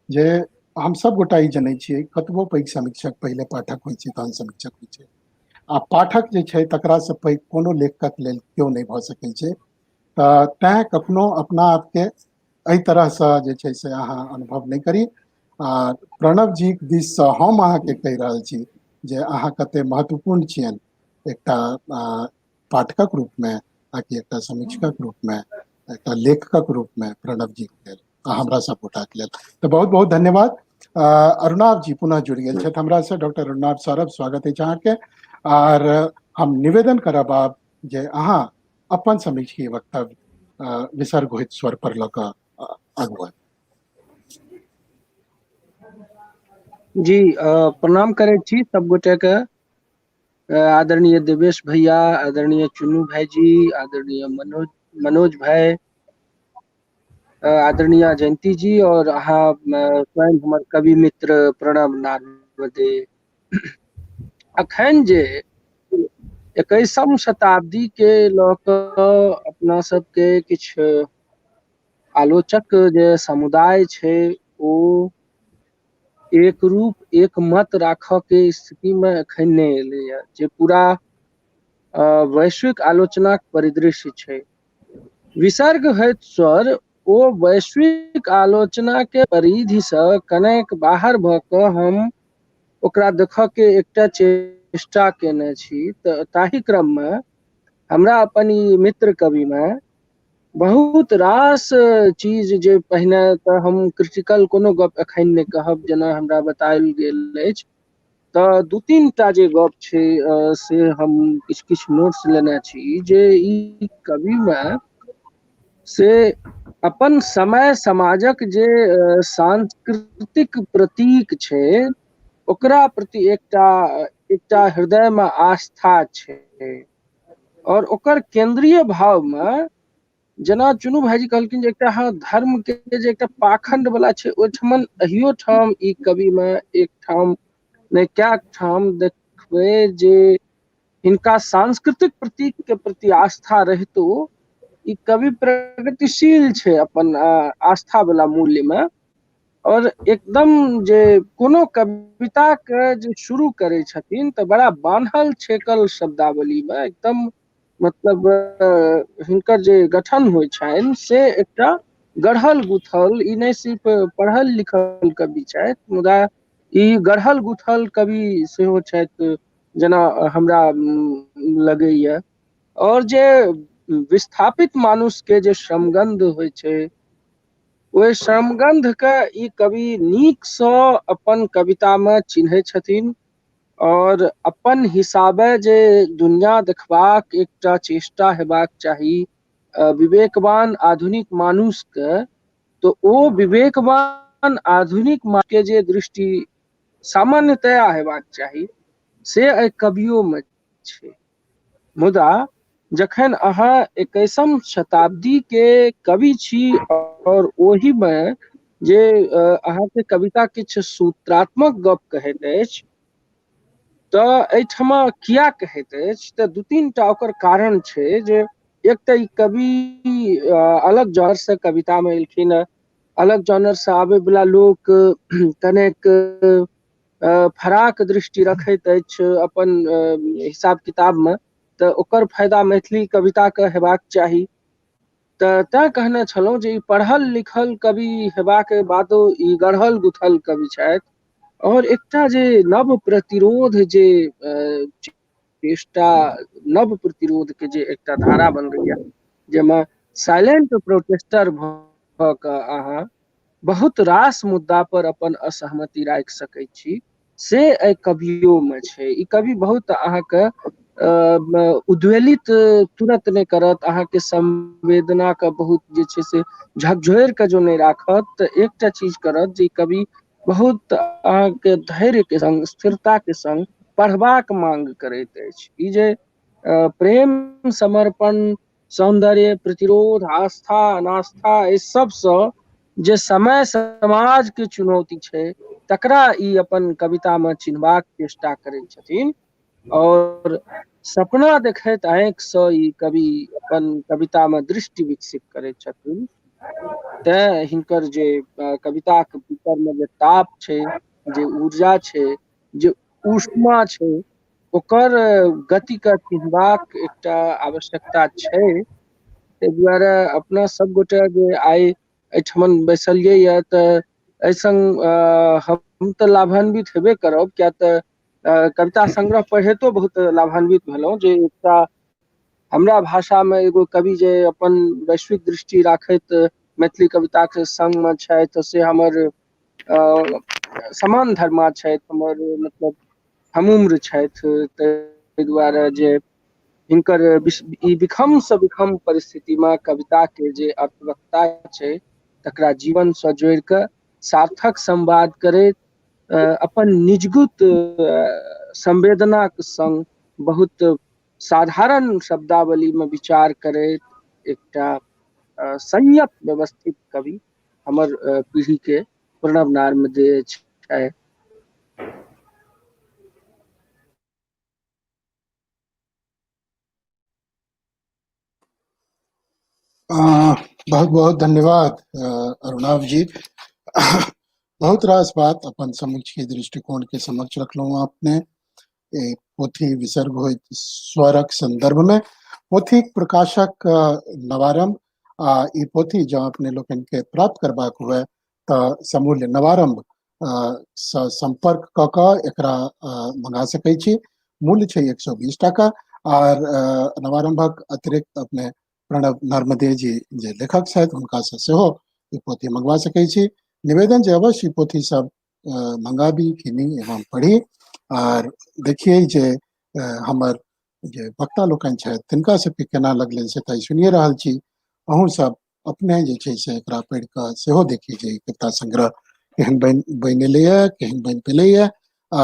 जे हम सब गोटा ई जनै छियै कतबो पैघ समीक्षक पहिले पाठक होइ छै तहन समीक्षक होइ छै, आ पाठक जे छै तकरासँ पैघ कोनो लेखकक लेल केओ नहि भऽ सकै छै। तऽ तैँ कखनो अपना आपके एहि तरहसँ जे छै से अहाँ अनुभव नहि करी। आ प्रणव जीक दिससँ हम अहाँके कहि रहल छी जे अहाँ कते महत्वपूर्ण छियनि एकटा पाठकक रूपमे आकि एकटा समीक्षकक रूपमे, एकटा लेखकक रूपमे प्रणव जीक लेल आ हमरा सब गोटाके लेल। तऽ बहुत बहुत धन्यवाद। अरुणाभ जी पुनः जुड़ि गेल छथि हमरा से। डॉक्टर अरुणाभ सौरभ, स्वागत अछि अहाँके। आर हम निवेदन करब आब जे अहाँ अपन समीक्षकीय वक्तव्य विसर्ग होइत स्वर पर लऽ कऽ आगू। जी, प्रणाम करै छी सब गोटे के। आदरणीय देवेश भैया, आदरणीय चुन्नू भाईजी, आदरणीय मनोज मनोज भाई, आदरणीय जयंती जी और अहाँ स्वयं हमर कवि मित्र प्रणव नारदे। अखन जे 21म शताब्दी के लऽ कऽ अपना सबके किछु आलोचक जे समुदाय छै ओ एक रूप एक मत राखऽ के स्थिति मे एखन नहि एलैया, जे पूरा वैश्विक आलोचनाक परिदृश्य छै। विसर्ग होइत स्वर ओ वैश्विक आलोचना के परिधि से कनेक बाहर भऽ कऽ हम ओकरा देखऽ के एकटा चेष्टा केने छी। तऽ ताहि क्रम मे हमरा अपन ई मित्र कवि मे बहुत रास चीज जे पहिने तऽ हम क्रिटिकल कोनो गप एखन नहि कहब जेना हमरा बतायल गेल अछि, तऽ 2-3 टा जे गप छै से हम किछु किछु नोट्स लेने छी जे ई कवि मे से अपन समय समाजक जे सांस्कृतिक प्रतीक छै ओकरा प्रति एकटा एकटा हृदय मे आस्था छै और ओकर केंद्रीय भाव मे जेना चुनू भाईजी कहलखिन जे एकटा हँ धर्म के जे एकटा पाखंड वाला छै ओहिठमन अहियो ठाम ई कवि मे एक ठाम नहि कएक ठाम देखबै जे हिनका सांस्कृतिक प्रतीक के प्रति आस्था रहितो ई कवि प्रगतिशील छै अपन आस्था वाला मूल्य मे और एकदम जे कोनो कविता के जे शुरू करै छथिन तऽ बड़ा बान्हल छेकल शब्दावली मे एकदम मतलब हिनकर जे गठन होइ छनि से एकटा गढ़ल गुथल, ई नहि सिर्फ पढ़ल लिखल कवि छथि मुदा ई गढ़ल गुथल कवि सेहो छथि जेना हमरा लगैया। और जे विस्थापित मानुष के जे श्रमगंध होइ छै ओहि श्रमगंध के ई कवि नीकसँ अपन कविता मे चिन्है छथिन और अपन हिसाबे जे दुनिया देखबाक एकटा चेष्टा हेबाक चाही विवेकवान आधुनिक मानुष के, तो ओ विवेकवान आधुनिक के जे दृष्टि सामान्यतया हेबाक चाही से एहि कवियो मे छै। मुदा जखन अहाँ 21म शताब्दी के कवि छी और ओहि मे जे अहाँके कविता किछु सूत्रात्मक गप कहैत अछि तऽ एहिठमा किया कहैत अछि तऽ 2-3 टा ओकर कारण छै। जे एक तऽ ई कवि अलग जॉनर से कविता मे एलखिन हँ, अलग जॉनर से आबै वाला लोक कनेक फराक दृष्टि रखैत अछि अपन हिसाब किताब मे, तऽ ओकर फायदा मैथिली कविता के हेबाक चाही। तऽ तैं कहने छलहुँ जे ई पढ़ल लिखल कवि हेबाक बादो ई गढ़ल गुथल कवि छथि। और एकटा जे नव प्रतिरोध जे चेष्टा, नव प्रतिरोध के जे एकटा धारा बनलैया जाहिमे साइलेंट प्रोटेस्टर भऽ कऽ अहाँ बहुत रास मुद्दा पर अपन असहमति राखि सकै छी से एहि कवियो मे छै। ई कवि बहुत अहाँके उद्वेलित तुरत नहि करत, अहाँके संवेदना के बहुत जे छै से झकझोरि कऽ जो नहि राखत, तऽ एकटा चीज करत जे कवि बहुत अहाँके धैर्य के संग स्थिरता के संग पढ़बाक मांग करैत अछि। ई जे प्रेम, समर्पण, सौंदर्य, प्रतिरोध, आस्था, अनास्था, एहि सबसँ जे समय समाज के चुनौती छै तकरा ई अपन कविता मे चिन्हबाक चेष्टा करैत छथिन। और सपना देखैत आँखि सँ ई कवि अपन कविता मे दृष्टि विकसित करैत छथिन। तैं हिनकर जे कविताक भीतर मे जे ताप छै, जे ऊर्जा छै, जे ऊष्मा छै, ओकर गति के चिन्हबाक एकटा आवश्यकता छै। ताहि दुआरे अपना सब गोटे जे आइ एहिठमन बैसलियै यऽ तऽ एहि संग हम तऽ लाभान्वित हेबे करब, किया तऽ कविता संग्रह पढ़ितो बहुत लाभान्वित भेलहुँ जे एकटा हमरा भाषा मे एगो कवि जे अपन वैश्विक दृष्टि राखैत मैथिली कविता के संग मे छथि से हमर समान धर्मा छथि, हमर मतलब हम उम्र छथि। ताहि दुआरे जे हिनकर ई विषम सँ विषम परिस्थितिमे कविताके जे अर्थवत्ता छै तकरा जीवनसँ जोड़ि कऽ सार्थक संवाद करैत अपन निजगुत संवेदनाक संग बहुत साधारण शब्दावलीमे विचार करैत एकटा संयत व्यवस्थित कवि हमर पीढ़ीके प्रणव नार्मदेय छै। बहुत बहुत धन्यवाद अरुणाभ जी। बहुत रास बात अपन समीक्ष के दृष्टिकोण के समक्ष रखलहुँ अपने पोथी विसर्ग होइत स्वरक संदर्भ में। पोथीक प्रकाशक नवारंभ आ ई पोथी जँ अपने लोकनि के प्राप्त करबाक हुए तऽ समूल्य नवारंभ सँ संपर्क कऽ कऽ एकरा मंगा सकै छी। मूल्य छै 120 टाका आर नवारंभक अतिरिक्त अपने प्रणव नर्मदे जी जे लेखक छथि हुनका से सेहो ई पोथी मंगवा सकै छी। निवेदन जे अवश्य ई पोथी सब मंगाबी, कीनी एवं पढ़ी आर देखिए जे हमर जे वक्ता लोकनि छथि तिनका सबके केना लगलनि से तऽ सुनिए रहल छी। अहूँ सब अपने जे छै से एकरा पढ़ि कऽ सेहो देखी जे ई कविता संग्रह केहन बनि बनि एलैए, केहन बनि पेलैए आ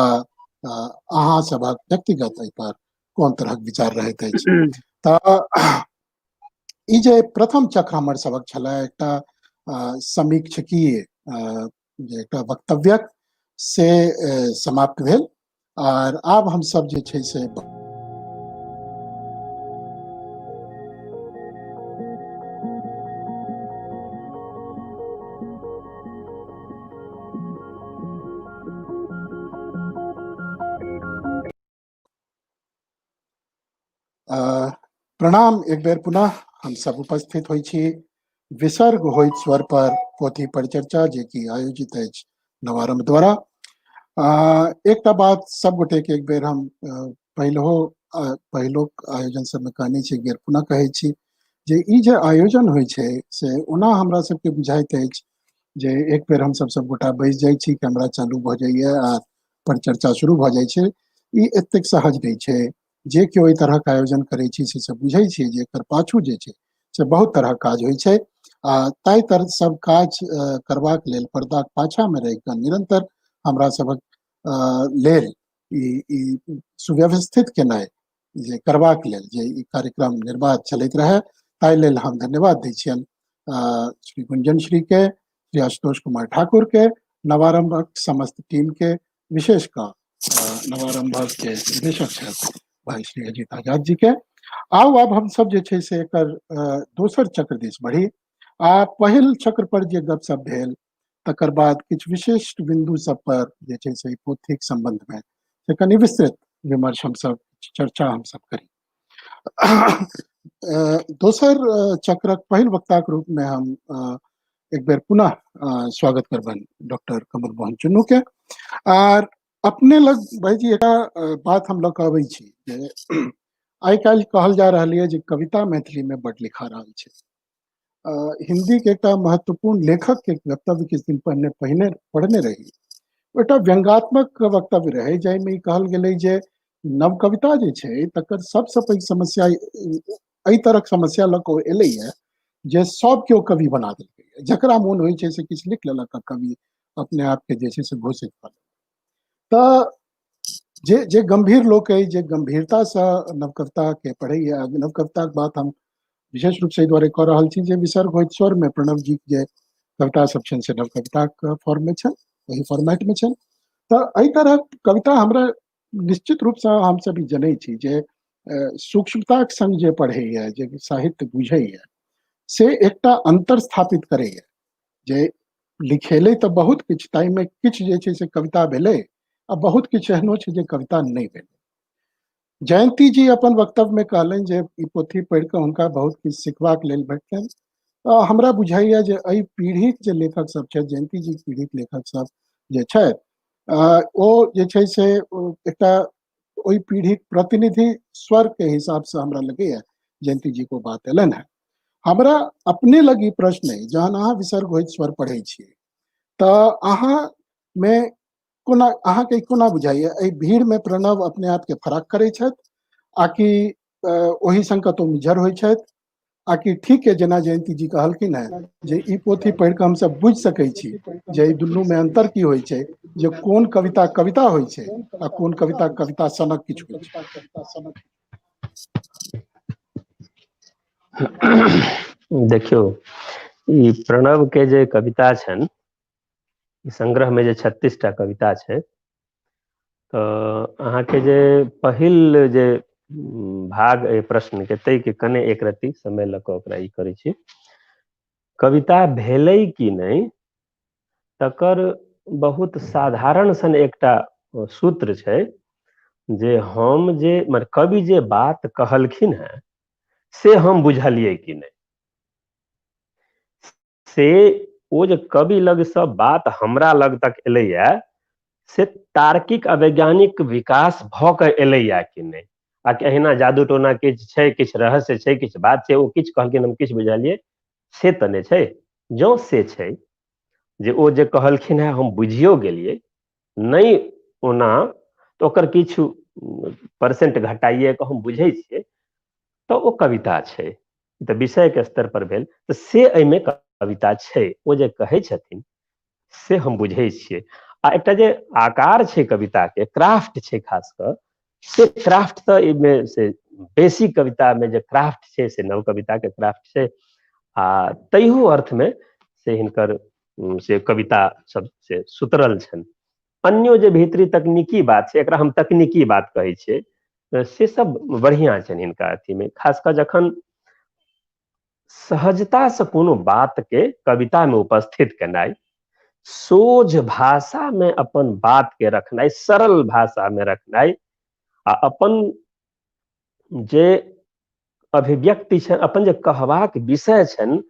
अहाँ सभक व्यक्तिगत एहि पर कोन तरहक विचार रहैत अछि। तऽ ई जे प्रथम चक्र हमर सबक छलै एकटा समीक्षकीय जे एकटा वक्तव्यक से समाप्त भेल आर आब हम सब जे छै से प्रणाम एक बेर पुनः हम सब उपस्थित होइ छी विसर्ग होइत स्वर पर पोथी परिचर्चा जे कि आयोजित अछि नवारंभ द्वारा। एकटा बात सब गोटे के एक बेर हम पहिलहो पहिलोक आयोजन सबमे कहने छी, एक बेर पुनः कहै छी जे ई जे आयोजन होइ छै से ओना हमरा सबके बुझाइत अछि जे एक बेर हम सब गोटा बैस जाइ छी, कैमरा चालू भऽ जाइए आ परिचर्चा शुरू भऽ जाइ छै। ई एतेक सहज नहि छै। जे केओ एहि तरहक आयोजन करै छी से सब बुझै छियै जे एकर पाछू जे छै से बहुत तरहक काज होइ छै आ ताहि तरह सब काज करबाक लेल पर्दाक पाछामे रहि कऽ निरन्तर हमरा सभक लेल ई सुव्यवस्थित केनाइ जे करबाक लेल जे ई कार्यक्रम निर्बाध चलैत रहै ताहि लेल हम धन्यवाद दै छियनि श्री गुंजन श्री के, श्री आशुतोष कुमार ठाकुर के, नवारंभक समस्त टीम के, विशेष कऽ नवारंभक के निदेशक छथि भाई श्री अजीत आजाद जी के। आउ आब हम सब जे छै से एकर दोसर चक्र दिस बढ़ी आ पहिल चक्र पर जे गपशप भेल तकर बाद किछु विशिष्ट बिंदु सब पर जे छै से पोथीक संबंध में से कनि विस्तृत विमर्श हम सब, चर्चा हम सब करी। दोसर चक्रक पहिल वक्ताक रूप में हम एक बेर पुनः स्वागत करबनि डॉक्टर कमल मोहन चुन्नू के। आर अपने लग भाईजी एकटा बात हम लऽ कऽ अबै छी जे आइ काल्हि कहल जा रहल यऽ जे कविता मैथिली में बड लिखा रहल छै। हिंदी के एकटा महत्वपूर्ण लेखक के वक्तव्य किछु दिन पहिने पहिने पढ़ने रही, एकटा व्यंगात्मक वक्तव्य रहै जाहिमे ई कहल गेलै जे नव कविता जे छै तकर सबसँ पैघ समस्या एहि तरहक समस्या लऽ कऽ एलैए जे सब केओ कवि बना देलकै, जकरा मोन होइ छै से किछु लिख लेलक आ कवि अपने आपके जे छै से घोषित कऽ लेलक। तऽ जे जे गंभीर लोक अइ, जे गंभीरतासँ नवकविता के पढ़ैया, नवकविताक बात हम विशेष रूपसँ एहि दुआरे कऽ रहल छी जे विसर्ग होइत स्वरमे प्रणव जीक जे कविता सब छनि से नवकविताक फॉर्ममे छनि, ओहि फॉर्मेटमे छनि। तऽ एहि तरहक कविता हमरा निश्चित रूपसँ हमसब ई जनै छी जे सूक्ष्मताक संग जे पढ़ैया, जे साहित्य बुझैया से एकटा अंतर स्थापित करैया जे लिखेलै तऽ बहुत किछु, ताहिमे किछु जे छै से कविता भेलै आ बहुत किछु एहनो छै जे कविता नहि भेलै। जयंती जी अपन वक्तव्यमे कहलनि जे ई पोथी पढ़ि कऽ हुनका बहुत किछु सिखबाक लेल भेटलनि। हमरा बुझाइया जे एहि पीढ़ीक जे लेखक सब छथि, जयंती जी पीढ़ीक लेखक सब जे छथि ओ जे छै से एकटा ओहि पीढ़ीक प्रतिनिधि स्वर के हिसाब से हमरा लगैया जयंती जी को बात एलनि हेँ। हमरा अपने लग ई प्रश्न अइ, जहन अहाँ विसर्ग होइत स्वर पढ़ै छियै तऽ अहाँ मे कोना, अहाँके कोना बुझाइया एहि भीड़ में प्रणव अपने आप के फराक करै छथि आ कि ओहि संग कतहु मिझर होइ छथि, आकि ठीक है जेना जयंती जी कहलखिन हेँ जे ई पोथी पढ़ि कऽ हमसब बुझि सकै छी जे एहि दुनूमे अन्तर की होइ छै, जे कोन कविता कविता होइ छै आ कोन कविता कविता सनक किछु होइ छै। देखियौ, ई प्रणव के जे कविता छनि, ई संग्रह में जे 36 टा कविता छै, तऽ अहाँके जे पहिल जे भाग एहि प्रश्न के ताहिके कने एक रत्ती समय लऽ कऽ ओकरा ई करै छी। कविता भेलै कि नहि तकर बहुत साधारण सन एकटा सूत्र छै जे हम जे मने कवि जे बात कहलखिन हेँ से हम बुझलियै कि नहि, से ओ जे कवि लगसँ बात हमरा लग तक एलैया से तार्किक आ वैज्ञानिक विकास भऽ कऽ एलैया कि नहि, आ कि अहिना जादू टोना किछु छै, किछु रहस्य छै, किछु बात छै, ओ किछु कहलखिन हम किछु बुझलियै, से तऽ नहि छै। जँ से छै जे ओ जे कहलखिन हेँ हम बुझियो गेलियै नहि ओना, तऽ ओकर किछु परसेंट घटाइए कऽ हम बुझै छियै, तऽ ओ कविता छै। तऽ विषयके स्तर पर भेल, तऽ से एहिमे कविता छै, ओ जे कहै छथिन से हम बुझै छियै। आ एकटा जे आकार छै कविताके, क्राफ्ट छै खास कऽ, से क्राफ्ट तऽ एहिमे से बेसी कवितामे जे क्राफ्ट छै से नव कविताके क्राफ्ट छै, आ तैहो अर्थमे से हिनकर से कविता सब से सुतरल छनि। अन्यो जे भीतरी तकनीकी बात छै, एकरा हम तकनीकी बात कहै छियै, से सब बढ़िआँ छनि हिनका अथीमे। खास कऽ जखन सहजतासँ कोनो बातके कवितामे उपस्थित केनाइ, सोझ भाषामे अपन बातके रखनाइ, सरल भाषामे रखनाइ, आ अपन जे अभिव्यक्ति छनि, अपन जे कहबाक विषय छनि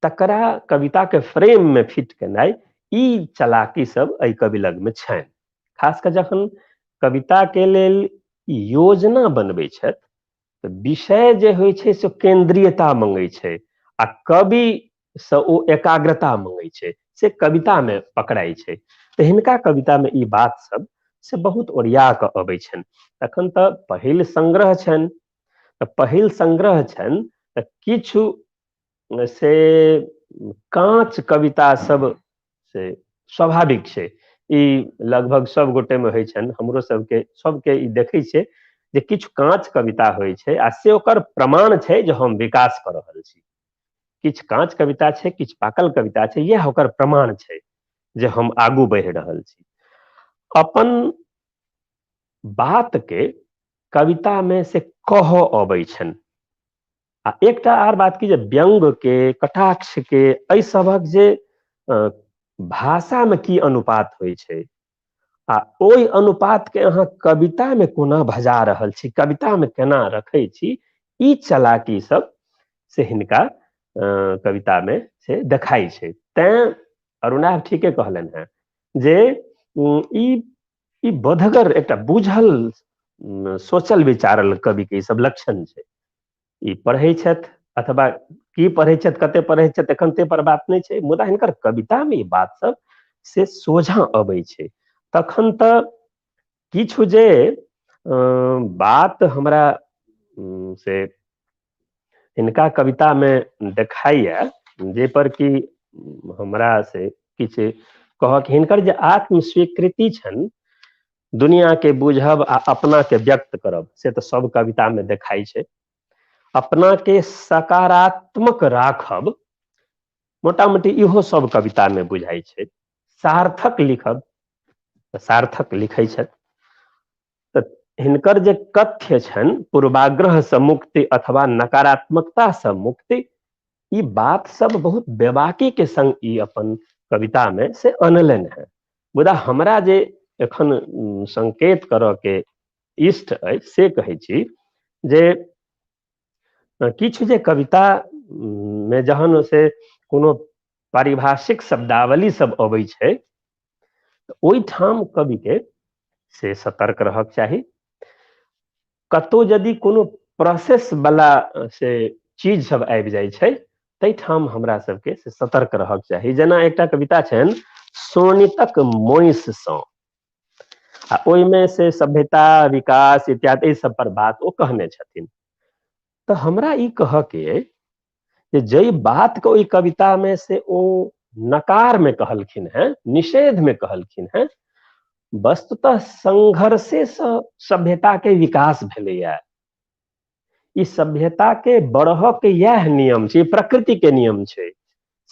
तकरा कविताके फ्रेममे फिट केनाइ, ई चलाकी सब एहि कवि लगमे छनि। खास कऽ जखन कविताके लेल योजना बनबै छथि तऽ विषय जे होइ छै से केन्द्रीयता मंगै छै, आ कविसँ ओ एकाग्रता मंगै छै, से कवितामे पकड़ाइ छै। तऽ हिनका कवितामे ई बात सब से बहुत ओरिया कऽ अबै छनि। तखन तऽ पहिल संग्रह छनि, तऽ पहिल संग्रह छनि तऽ किछु से काँच कविता सब से स्वाभाविक छै, ई लगभग सब गोटे मे होइ छनि, हमरो सबके सबके ई देखै छियै जे किछु काँच कविता होइ छै आ से ओकर प्रमाण छै जे हम विकास कऽ रहल छी। किछु काँच कविता छै, किछु पाकल कविता छै, इएह ओकर प्रमाण छै जे हम आगू बढ़ि रहल छी। अपन बात के कविता मे से कहऽ अबै छनि। आ एकटा आर बात की जे व्यंग के, कटाक्ष के, एहि सभक जे भाषा मे की अनुपात होइ छै आ ओहि अनुपात के अहाँ कविता मे कोना भजा रहल छी, कविता मे केना रखै छी, ई चलाकी सब से हिनका कविता मे से देखाइ छै। तैं अरुणाभ ठीके कहलनि हेँ जे ई बोधगर एकटा बुझल सोचल विचारल कवि के ई सब लक्षण छै। ई पढ़ै छथि अथवा की पढ़ै छथि, कते पढ़ै छथि, एखन ते पर बात नहि छै, मुदा हिनकर कविता मे ई बात सब से सोझाँ अबै छै। तखन तऽ किछु जे बात हमरा से हिनका कविता मे देखाइया, जे पर कि हमरा से किछु कहक, हिनकर जे आत्मस्वीकृति छनि, दुनिया के बुझब आ अपना के व्यक्त करब, से तऽ सब कविता मे देखाइ छै। अपना के सकारात्मक राखब मोटा मोटी इहो सब कविता मे बुझाइ छै। सार्थक लिखब तऽ सार्थक लिखै छथि। तऽ हिनकर जे कथ्य छनि, पूर्वाग्रहसँ मुक्ति अथवा नकारात्मकतासँ मुक्ति, ई बात सब बहुत बेबाकी के संग ई अपन कविता मे से अनलनि हेँ। मुदा हमरा जे एखन संकेत करऽ के इष्ट अछि से कहै छी जे किछु जे कविता मे जहन से कोनो पारिभाषिक शब्दावली सब अबै छै, तऽ ओहिठाम कवि के से सतर्क रहक चाही। कतौ यदि कोनो प्रोसेस वाला से चीज सब आबि जाइ छै, ताहिठाम हमरा सबके से सतर्क रहक चाही। जेना एकटा कविता छनि शोणितक मोइससँ, आ ओहिमे से सभ्यता विकास इत्यादि एहि सब पर बात ओ कहने छथिन। तऽ हमरा ई कहऽ के अइ जे जाहि बातके ओहि कवितामे से ओ नकारमे कहलखिन हेँ, निषेधमे कहलखिन हेँ, वस्तुतः संघर्षेसँ सभ्यताके विकास भेलैया। ई सभ्यताके बढ़ऽ के इएह नियम छै, प्रकृतिके नियम छै।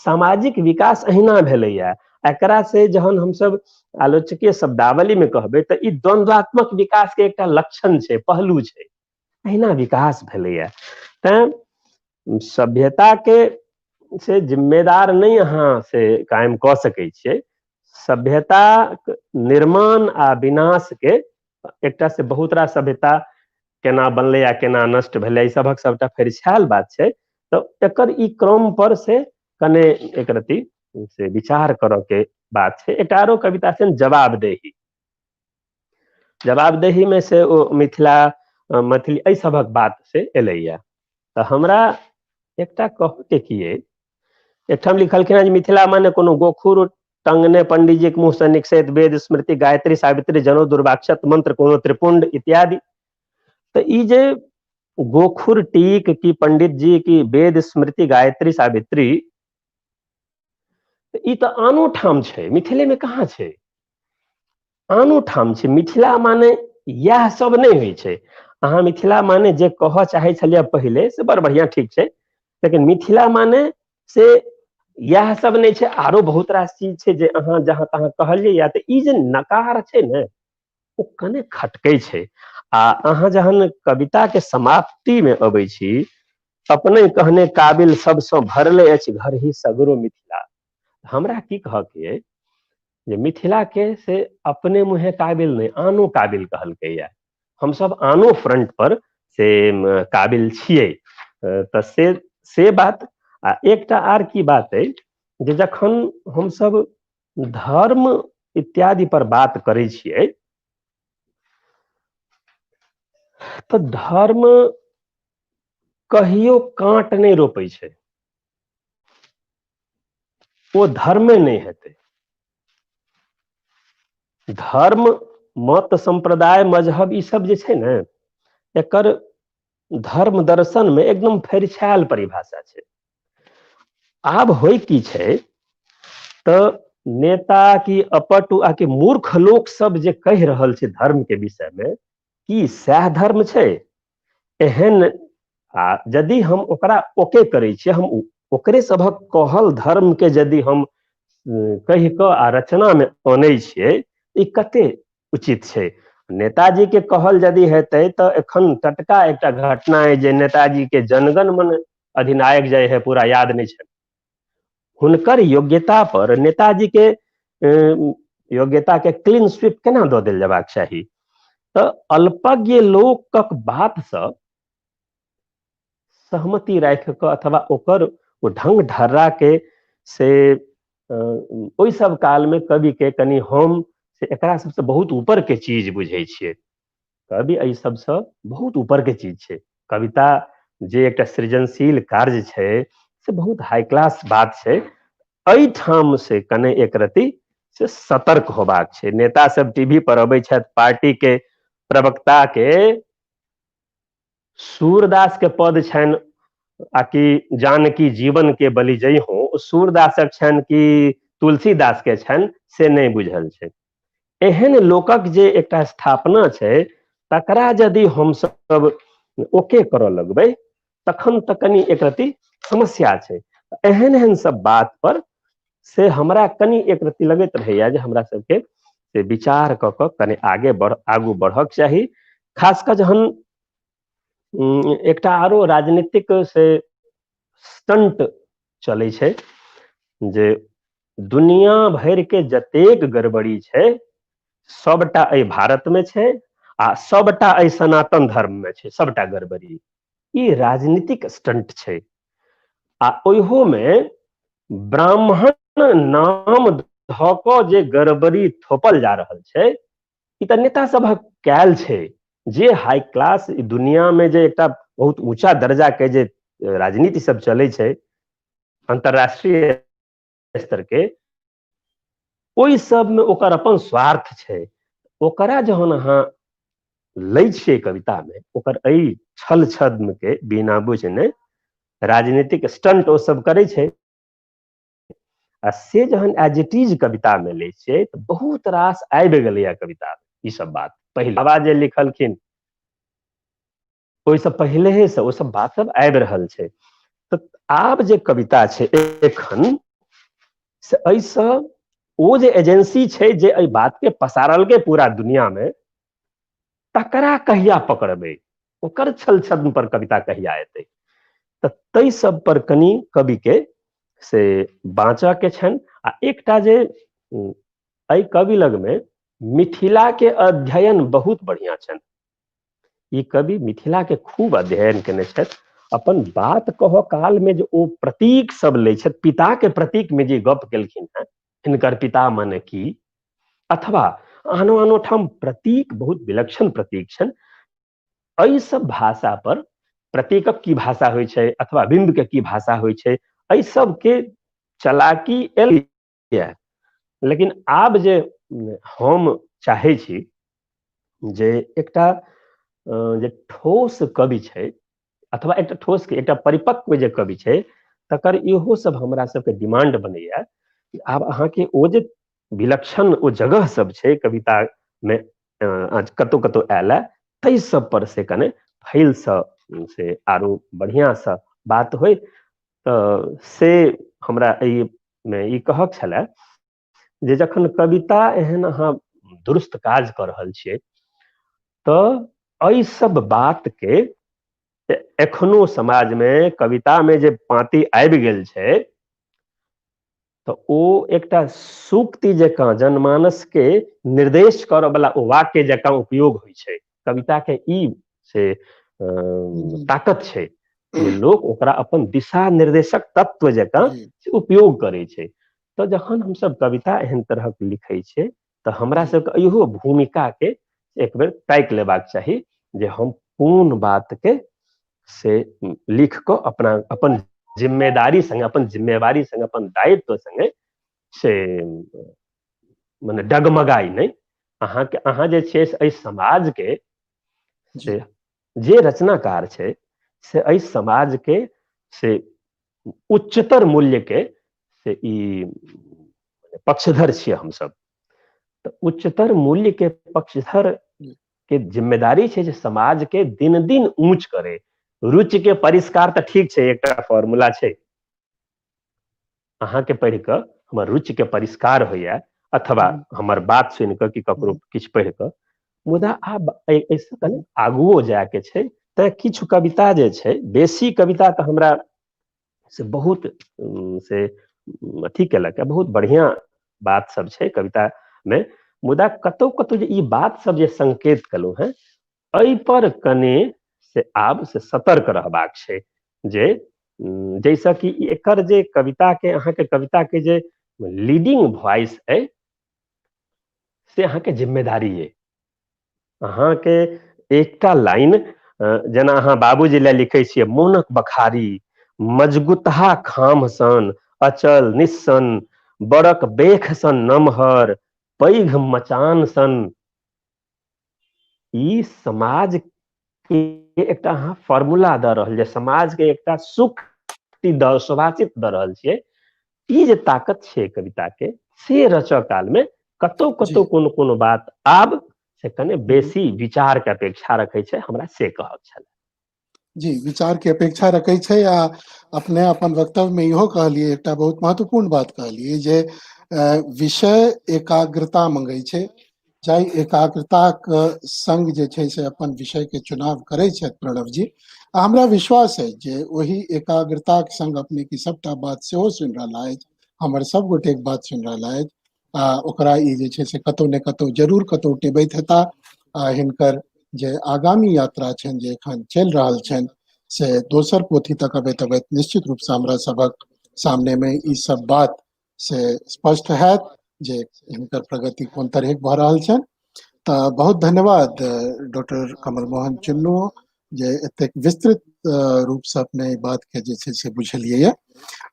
सामाजिक विकास अहिना भेलैया। एकरा से जहन हमसब आलोचकीय शब्दावली में कहबै तऽ ई द्वंद्वात्मक विकास के एकटा लक्षण छै, पहलू छै। अहिना विकास भेलैया। तैं सभ्यता के से जिम्मेदार नहि अहाँ से कायम कऽ सकै छियै। सभ्यता निर्माण आ विनाश के एकटा से बहुत रास सभ्यता केना बनलै आ केना नष्ट भेलै, ई सभक सबटा फरिछायल बात छै। तऽ एकर ई क्रम पर से कने एक रति से विचार करऽ के बात छै। एकटा आरो कविता छै जवाबदेही। जवाबदेही मे से ओ मिथिला मैथिली एहि सभक बात से एलैया। तऽ हमरा एकटा कहऽ के की अइ, एकठाम लिखलखिन हेँ जे मिथिला माने कोनो गोखुर टंगने पंडीजीक मुँह से निकसैत वेद स्मृति गायत्री सावित्री जनौ दुर्वाक्षत मंत्र कोनो त्रिपुंड इत्यादि। तऽ ई जे गोखुर टीक की पंडित जी की वेद स्मृति गायत्री सावित्री, ई तऽ आनो ठाम छै, मिथिले में कहाँ छै? आनो ठाम छै। मिथिला माने इएह सब नहि होइ छै। अहाँ मिथिला माने जे कहऽ चाहै छलियै पहिले से बड़ बढ़िआँ, ठीक छै, लेकिन मिथिला माने से इएह सब नहि छै, आरो बहुत रास चीज छै जे अहाँ जहाँ तहाँ कहलियै या। तऽ ई जे नकार छै ने, ओ कने खटकै छै। आ अहाँ जहन कविता के समाप्ति मे अबै छी, अपने कहने काबिल सबसँ भरले अछि घर ही सगरो मिथिला। हमरा की कहऽ के अइ जे मिथिला के से अपने मुँहे काबिल नहि, आनो काबिल कहलकैया। हमसब आनो फ्रंट पर से काबिल छियै। तऽ से बात। आ एकटा आर की बात अइ जे जखन हमसब धर्म इत्यादि पर बात करै छियै तऽ धर्म कहियो काँट नहि रोपै छै, ओ धर्मे नहि हेतै। धर्म, मत, सम्प्रदाय, मजहब ई सब जे छै ने, एकर धर्म दर्शन मे एकदम फरिछायल परिभाषा छै। आब होइ की छै तऽ नेता की अपटु आ कि मूर्ख लोक सब जे कहि रहल छै धर्म के विषय मे, की सएह धर्म छै? एहन आ यदि हम ओकरा ओके करै छियै, हम ओकरे सभक कहल धर्म के यदि हम कहि कऽ आ रचना मे अनै छियै, ई कते उचित छै? नेताजी के कहल यदि हेतै तऽ एखन टटका एकटा घटना अइ जे नेताजी के जनगण मन अधिनायक जय है पूरा याद नहि छै, हुनकर योग्यता पर नेताजी के योग्यता के क्लीन स्वीप केना दऽ देल जेबाक चाही? तऽ अल्पज्ञ लोकक बातसँ सहमति राखि कऽ अथवा ओकर ओ ढंग ढर्रा के से ओहि सब काल मे कवि के कनि हम से एकरा सबसँ बहुत ऊपर के चीज बुझै छियै। कवि एहि सबसँ बहुत ऊपर के चीज छै। कविता जे एकटा सृजनशील कार्य छै से बहुत हाई क्लास बात छै। एहिठाम से कने एक रति से सतर्क होबाक छै। नेता सब टीवी पर अबै छथि, पार्टी के प्रवक्ता के सूरदास के पद छनि आ कि जानकी जीवन के बलि जइ हो, सूरदासक छनि कि तुलसीदास के छनि से नहि बुझल छै। एहन लोकक जे एकटा स्थापना छै तकरा यदि हमसब ओके करऽ लगबै तखन तऽ कनि एक रति समस्या छै। एहन एहन सब बात पर से हमरा कनि एक रति लगैत रहैया जे हमरा सबके से विचार कऽ कऽ कनि आगे बढ़ आगू बढ़क चाही। खास कऽ जहन एकटा आरो राजनीतिक से स्टंट चलै छै जे दुनिया भरि के जतेक गड़बड़ी छै सबटा एहि भारत मे छै आ सबटा एहि सनातन धर्म मे छै, सबटा गड़बड़ी। ई राजनीतिक स्टंट छै। आ ओहो मे ब्राह्मण नाम धऽ कऽ जे गड़बड़ी थोपल जा रहल छै, ई तऽ नेता सभक कयल छै। जे हाई क्लास दुनिया मे जे एकटा बहुत ऊंचा दर्जा के जे राजनीति सब चलै छै अंतर्राष्ट्रीय स्तर के, ओहि सबमे ओकर अपन स्वार्थ छै। ओकरा जहन अहाँ लै छियै कवितामे, ओकर एहि छल छद्मके बिना बुझने राजनीतिक स्टंट ओ सब करै छै, आ से जहन एज it is कवितामे लै छियै तऽ बहुत रास आबि गेलैए कविता। ई सब बात पहिल बाबा जे लिखलखिन ओहिसँ पहिलेहेसँ ओ सब बात सब आबि रहल छै। तऽ आब जे कविता छै एखन से एहिसँ ओ जे एजेंसी छै जे एहि बातके पसारलकै पूरा दुनियामे, तकरा कहिया पकड़बै, ओकर छल छद्म पर कविता कहिया एतै? तऽ ताहि सब पर कनि कविके से बाँचऽ के छनि। आ एकटा जे एहि कवि लगमे मिथिला के अध्ययन बहुत बढ़िआँ छनि, ई कवि मिथिला के खूब अध्ययन केने छथि। अपन बात कहऽ काल मे जे ओ प्रतीक सब लै छथि, पिता के प्रतीक मे जे गप केलखिन हेँ, हिनकर पिता मने की, अथवा आनो आनो ठाम प्रतीक बहुत विलक्षण प्रतीक छनि। एहि सब भाषा पर प्रतीकक की भाषा होइ छै अथवा बिंब के की भाषा होइ छै, एहि सब के चलाकी एल, लेकिन आब जे हम चाहै छी जे एकटा जे ठोस कवि छै अथवा एकटा ठोस के एकटा परिपक्व जे कवि छै, तकर इहो सब हमरा सबके डिमांड बनैया कि आब अहाँके ओ जे विलक्षण ओ जगह सब छै कविता मे कतौ कतौ आयल है, ताहि सब पर से कने फैलसँ से आरो बढ़िआँसँ बात होइ। तऽ से हमरा एहिमे ई कहक छलए जे जखन कविता एहन अहाँ दुरुस्त काज कऽ रहल छियै तऽ एहि सब बातके एखनो समाजमे कवितामे जे पाँति आबि गेल छै तऽ ओ एकटा सूक्ति जकाँ जनमानसके निर्देश करऽवला ओ वाक्य जकाँ उपयोग होइ छै। कविताके ई से ताकत छै जे लोक ओकरा अपन दिशा निर्देशक तत्व जकाँ उपयोग करै छै। तऽ जखन हमसब कविता एहन तरहक लिखै छियै तऽ हमरा सबके इहो भूमिकाके एक बेर ताकि लेबाक चाही जे हम कोन बातके से लिख कऽ अपना अपन जिम्मेदारी संगे, अपन जिम्मेवारी संगे, अपन दायित्व संगे से मने डगमगाइ नहि। अहाँके अहाँ जे छियै से एहि समाजके से जे रचनाकार छै से एहि समाजके से उच्चतर मूल्यके से ई पक्षधर छियै हमसब। तऽ उच्चतर मूल्यके पक्षधर के जिम्मेदारी छै जे समाज के दिन दिन ऊंच करे। रुचि के परिष्कार तऽ ठीक छै, एकटा फॉर्मूला छै, अहाँके पढ़ि कऽ हमर रुचि के परिष्कार होइया अथवा हमर बात सुनि कऽ कि ककरो किछु पढ़ि कऽ, मुदा आब एहिसँ कनि आगुओ जायके छै। तऽ किछु कविता जे छै, बेसी कविता तऽ हमरा से बहुत से अथी केलक, बहुत बढ़िआँ बात सब छै कविता मे, मुदा कतौ कतौ जे ई बात सब जे संकेत केलहुँ हेँ एहि पर कने से आब से सतर्क रहबाक छै जे जाहिसँ कि एकर जे कविता के अहाँके कविता के जे लीडिंग वॉइस अइ से अहाँके जिम्मेदारी अइ। अहाँके एकटा लाइन जेना अहाँ बाबूजी लए लिखै छियै, मोनक बखारी मजगुतहा खाम्ह सन अचल निस्सन, बड़क बेख सन नमहर, पैघ मचान सन, ई समाज के एकटा अहाँ फॉर्मूला दऽ रहल छियै, समाज के एकटा सूक्ति दऽ सुभाषित दऽ रहल छियै। ई जे ताकत छै कविता के से रचऽ काल मे कतौ कतौ कोनो कोनो बात आब से कने बेसी विचार के अपेक्षा रखै छै, हमरा से कहब छल। जी, विचार के अपेक्षा रखै छै। आ अपने अपन वक्तव्य में इहो कहलियै, एकटा बहुत महत्वपूर्ण बात कहलियै जे विषय एकाग्रता मंगै छै, जाहि एकाग्रताक संग जे छै से अपन विषय के चुनाव करै छथि प्रणव जी, आ हमरा विश्वास है जे ओहि एकाग्रताक संग अपने की सबटा बात सेहो सुनि रहला अछि, हमर सब गोटे के बात सुनि रहला अछि, आ ओकरा ई जे छै से कतौ ने कतौ जरूर कतौ टेबैत हेता। आ हिनकर जे आगामी यात्रा छनि जे एखन चलि रहल छनि से दोसर पोथी तक अबैत अबैत निश्चित रूप से हमरा सबक सामने में ई सब बात से स्पष्ट हैत जे हिनकर प्रगति कोन तरह भऽ रहल छनि। तऽ बहुत धन्यवाद डॉक्टर कमल मोहन चुन्नू जे एतेक विस्तृत रूप से अपने बात के जे छै से बुझलियै ये।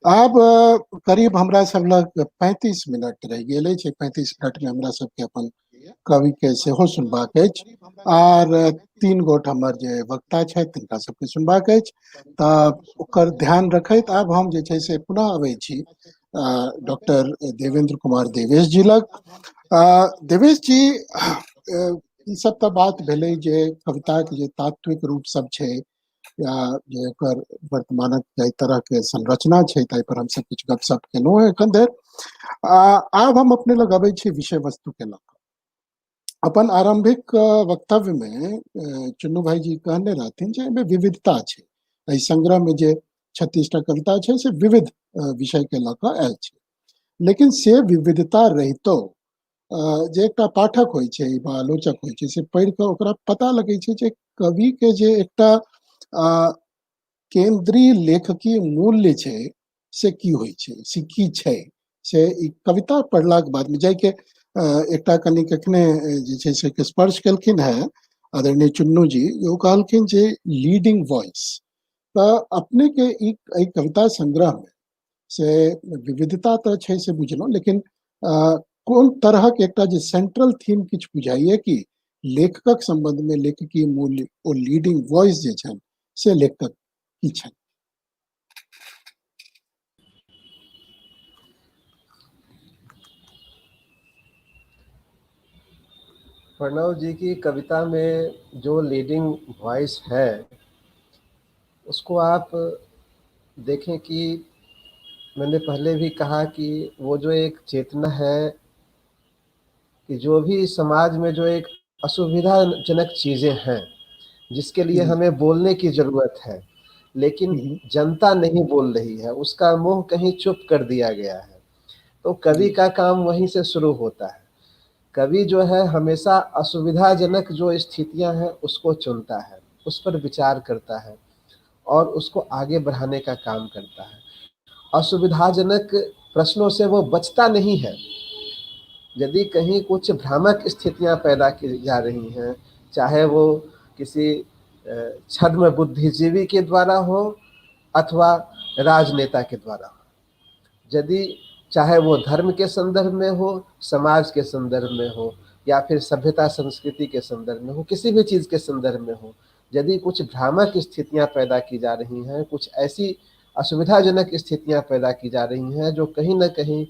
आब करीब हमरा सब लग 35 मिनट रहि गेल अछि। 35 मिनट में हमरा सबके अपन कवि के सेहो सुनबाक अछि आर 3 गोट हमर जे वक्ता छथि तिनका सबके सुनबाक अछि। तऽ ओकर ध्यान रखैत आब हम जे छै से पुनः अबै छी डॉक्टर देवेंद्र कुमार देवेश जी लग। देवेश जी, ई सब तऽ बात भेलै जे कविताके जे तात्विक रूप सब छै या जे ओकर वर्तमानक जाहि तरहके संरचना छै ताहि पर हमसब किछु गपशप केलहुँ हेँ एखन धरि। आब हम अपने लग अबै छी विषय वस्तु के लऽ कऽ। अपन आरंभिक वक्तव्य में चुन्नू भाई जी कहने रहथिन जे एहिमे विविधता छै, एहि संग्रह में जे 36टा कविता छै से विविध विषय के लऽ कऽ आयल छै, लेकिन से विविधता रहितो जे एकटा पाठक होइ छै वा आलोचक होइ छै से पढ़ि कऽ ओकरा पता लगै छै जे कवि के जे एकटा केंद्रीय लेखकीय मूल्य छै से की होइ छै, से की छै, से ई कविता पढ़लाक बादमे जाहिके एकटा कनि कखने जे छै से स्पर्श केलखिन हेँ आदरणीय चुन्नू जी, ओ कहलखिन जे लीडिंग वॉइस। तऽ अपने के ई एहि कविता संग्रह में से विविधता तऽ छै से बुझलहुँ, लेकिन कोन तरहक एकटा जे सेंट्रल थीम किछु बुझाइए कि लेखकक संबंध में लेखकीय मूल्य ओ लीडिंग वॉइस जे छनि से लेखकक की छनि? प्रणव जी की कविता में जो लीडिंग वॉइस है उसको आप देखें कि मैंने पहले भी कहा कि वो जो एक चेतना है कि जो भी समाज में जो एक असुविधाजनक चीज़ें हैं जिसके लिए हमें बोलने की ज़रूरत है, लेकिन जनता नहीं बोल रही है, उसका मुंह कहीं चुप कर दिया गया है, तो कवि का काम वहीं से शुरू होता है। कवि जो है हमेशा असुविधाजनक जो स्थितियां हैं उसको चुनता है, उस पर विचार करता है और उसको आगे बढ़ाने का काम करता है। असुविधाजनक प्रश्नों से वो बचता नहीं है। यदि कहीं कुछ भ्रामक स्थितियां पैदा की जा रही हैं, चाहे वो किसी छद्म बुद्धिजीवी के द्वारा हो अथवा राजनेता के द्वारा हो, यदि चाहे वो धर्म के संदर्भ में हो, समाज के संदर्भ में हो, या फिर सभ्यता संस्कृति के संदर्भ में हो, किसी भी चीज़ के संदर्भ में हो, यदि कुछ भ्रामक स्थितियां पैदा की जा रही हैं, कुछ ऐसी असुविधाजनक स्थितियां पैदा की जा रही हैं जो कहीं ना कहीं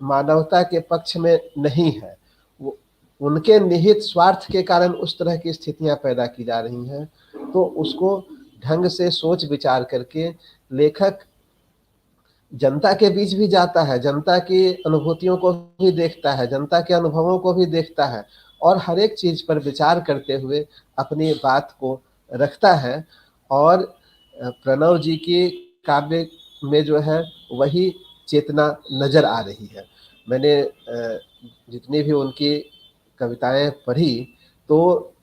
मानवता के पक्ष में नहीं है, वो उनके निहित स्वार्थ के कारण उस तरह की स्थितियां पैदा की जा रही हैं, तो उसको ढंग से सोच विचार करके लेखक जनता के बीच भी जाता है, जनता की अनुभूतियों को भी देखता है, जनता के अनुभवों को भी देखता है और हर एक चीज़ पर विचार करते हुए अपनी बात को रखता है। और प्रणव जी के काव्य में जो है वही चेतना नज़र आ रही है। मैंने जितनी भी उनकी कविताएं पढ़ी तो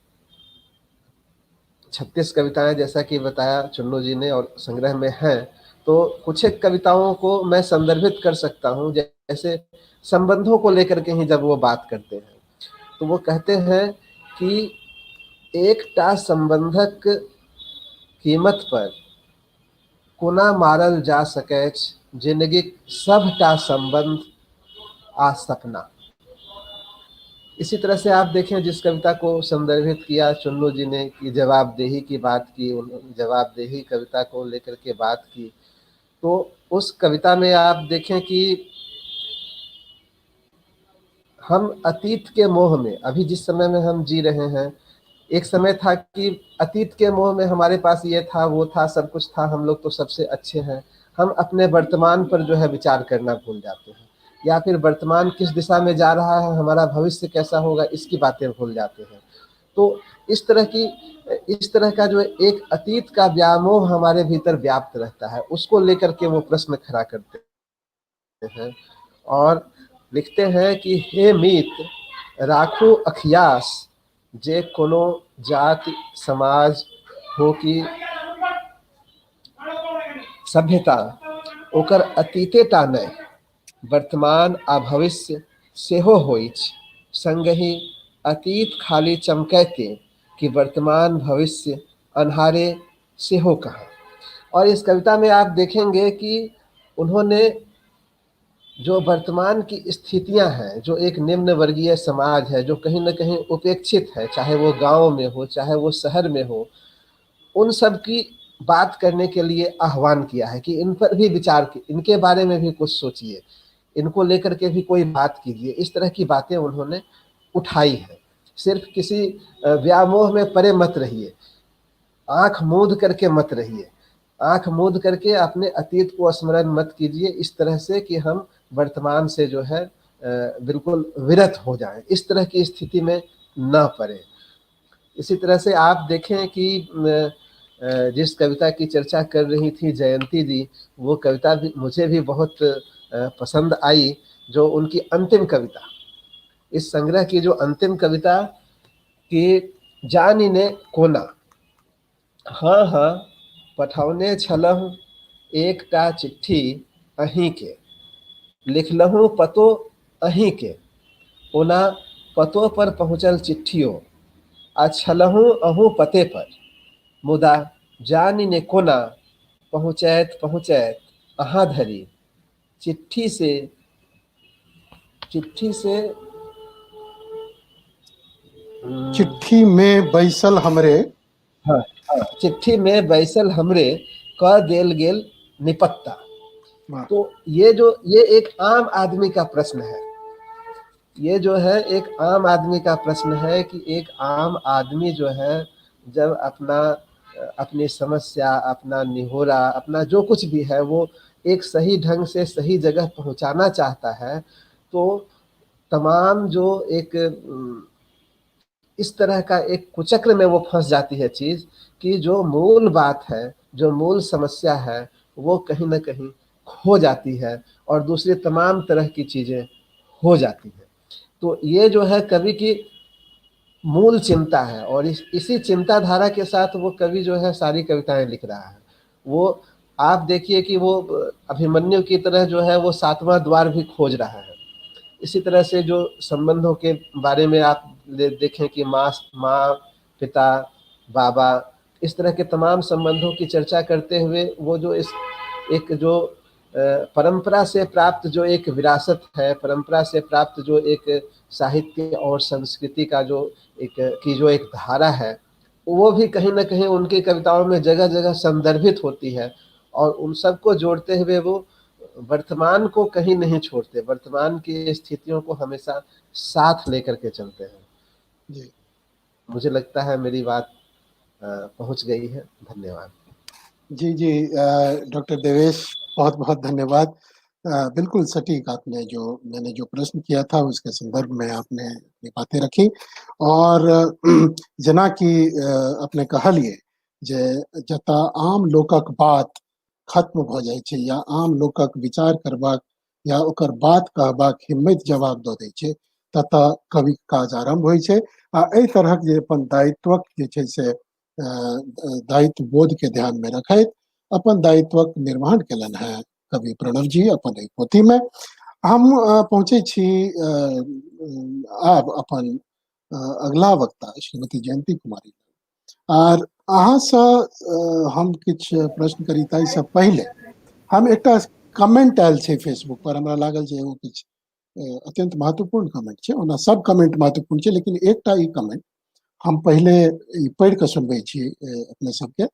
36 कविताएं जैसा कि बताया चुन्नू जी ने और संग्रह में हैं, तो कुछ एक कविताओं को मैं संदर्भित कर सकता हूँ। जैसे संबंधों को लेकर के ही जब वो बात करते हैं तो वो कहते हैं कि एकटा संबंधक कीमत पर कोना मारल जा सकैछ जिंदगीक सबटा संबंध आ सपना। इसी तरह से आप देखें जिस कविता को संदर्भित किया चुन्नू जी ने कि जवाबदेही की बात की, जवाबदेही कविता को लेकर के बात की, तो उस कविता में आप देखें कि हम अतीत के मोह में, अभी जिस समय में हम जी रहे हैं, एक समय था कि अतीत के मोह में हमारे पास ये था वो था सब कुछ था, हम लोग तो सबसे अच्छे हैं, हम अपने वर्तमान पर जो है विचार करना भूल जाते हैं, या फिर वर्तमान किस दिशा में जा रहा है, हमारा भविष्य कैसा होगा, इसकी बातें भूल जाते हैं। तो इस तरह का जो एक अतीत का व्यामोह हमारे भीतर व्याप्त रहता है, उसको लेकर के वो प्रश्न खड़ा करते हैं और लिखते हैं कि हे मीत राखू अखियास जे कोनो जाति समाज हो कि सभ्यता ओकर अतीतेटा नहि वर्तमान आ भविष्य सेहो होइछ, संगहि अतीत खाली चमकैते कि वर्तमान भविष्य अन्हारे सेहो कहाँ। और इस कविता में आप देखेंगे कि उन्होंने जो वर्तमान की स्थितियां हैं, जो एक निम्न वर्गीय समाज है, जो कहीं ना कहीं उपेक्षित है, चाहे वो गांव में हो चाहे वो शहर में हो, उन सब की बात करने के लिए आह्वान किया है कि इन पर भी विचार, इनके बारे में भी कुछ सोचिए, इनको लेकर के भी कोई बात कीजिए। इस तरह की बातें उन्होंने उठाई है। सिर्फ किसी व्यामोह में परे मत रहिए, आंख मूंद करके मत रहिए, आंख मूंद करके अपने अतीत को स्मरण मत कीजिए इस तरह से कि हम वर्तमान से जो है बिल्कुल विरत हो जाएं, इस तरह की स्थिति में न पड़े। इसी तरह से आप देखें कि जिस कविता की चर्चा कर रही थी जयंती जी, वो कविता भी मुझे भी बहुत पसंद आई, जो उनकी अंतिम कविता, इस संग्रह की जो अंतिम कविता कि जानी ने कोना, हाँ हाँ पठौने छलहुँ एकटा चिट्ठी अहीं के, लिखलहुँ पतो अहीं के, ओना पतो पर पहुँचल चिट्ठियो आ छलहुँ अहूँ पते पर, मुदा जानि ने कोना पहुँचैत पहुँचैत अहाँ धरि चिट्ठी से चिट्ठी से चिट्ठी में बैसल हमरे, हाँ, हाँ, चिट्ठी में बैसल हमरे क देल गेल निपत्ता। तो ये जो ये एक आम आदमी का प्रश्न है, ये जो है एक आम आदमी का प्रश्न है कि एक आम आदमी जो है जब अपना अपनी समस्या, अपना निहोरा, अपना जो कुछ भी है वो एक सही ढंग से सही जगह पहुंचाना चाहता है, तो तमाम जो एक इस तरह का एक कुचक्र में वो फंस जाती है चीज़ कि जो मूल बात है, जो मूल समस्या है, वो कहीं ना कहीं खो जाती है और दूसरी तमाम तरह की चीज़ें हो जाती हैं। तो ये जो है कवि की मूल चिंता है और इसी चिंताधारा के साथ वो कवि जो है सारी कविताएं लिख रहा है। वो आप देखिए कि वो अभिमन्यु की तरह जो है वो सातवां द्वार भी खोज रहा है। इसी तरह से जो संबंधों के बारे में आप देखें कि माँ माँ पिता बाबा, इस तरह के तमाम संबंधों की चर्चा करते हुए वो जो इस एक जो परंपरा से प्राप्त जो एक विरासत है, परंपरा से प्राप्त जो एक साहित्य और संस्कृति का जो एक की जो एक धारा है, वो भी कहीं ना कहीं उनकी कविताओं में जगह जगह संदर्भित होती है और उन सबको जोड़ते हुए वो वर्तमान को कहीं नहीं छोड़ते, वर्तमान की स्थितियों को हमेशा साथ लेकर के चलते हैं। जी, मुझे लगता है मेरी बात पहुंच गई है। धन्यवाद। जी जी, डॉक्टर देवेश बहुत बहुत धन्यवाद। बिल्कुल सटीक आपने जो मैंने जो प्रश्न किया था उसके संदर्भ में आपने अपनी बातें रखी और जेना कि अपने कहलिए जे जतऽ आम लोकक बात खत्म भऽ जाइ छै या आम लोकक विचार करबाक या ओकर बात कहबाक हिम्मत जवाब दऽ दै छै ततऽ कविक काज आरम्भ होइ छै। आ एहि तरहक जे अपन दायित्वक जे छै से दायित्व बोध के ध्यान में रखैत अपन दायित्वक निर्वहन केलनि हेँ कवि प्रणव जी अपन एहि पोथी में। हम पहुँचै छी आब अपन अगला वक्ता श्रीमती जयंती कुमारी आर अहाँसँ हम किछु प्रश्न करी ताहिसँ पहिले हम एकटा कमेंट आयल छै फेसबुक पर, हमरा लागल जे ओ किछु अत्यंत महत्वपूर्ण कमेंट छै। ओना सब कमेंट महत्वपूर्ण छै, लेकिन एकटा ई कमेंट हम पहिले ई पढ़ि कऽ सुनबै छी अपने सबके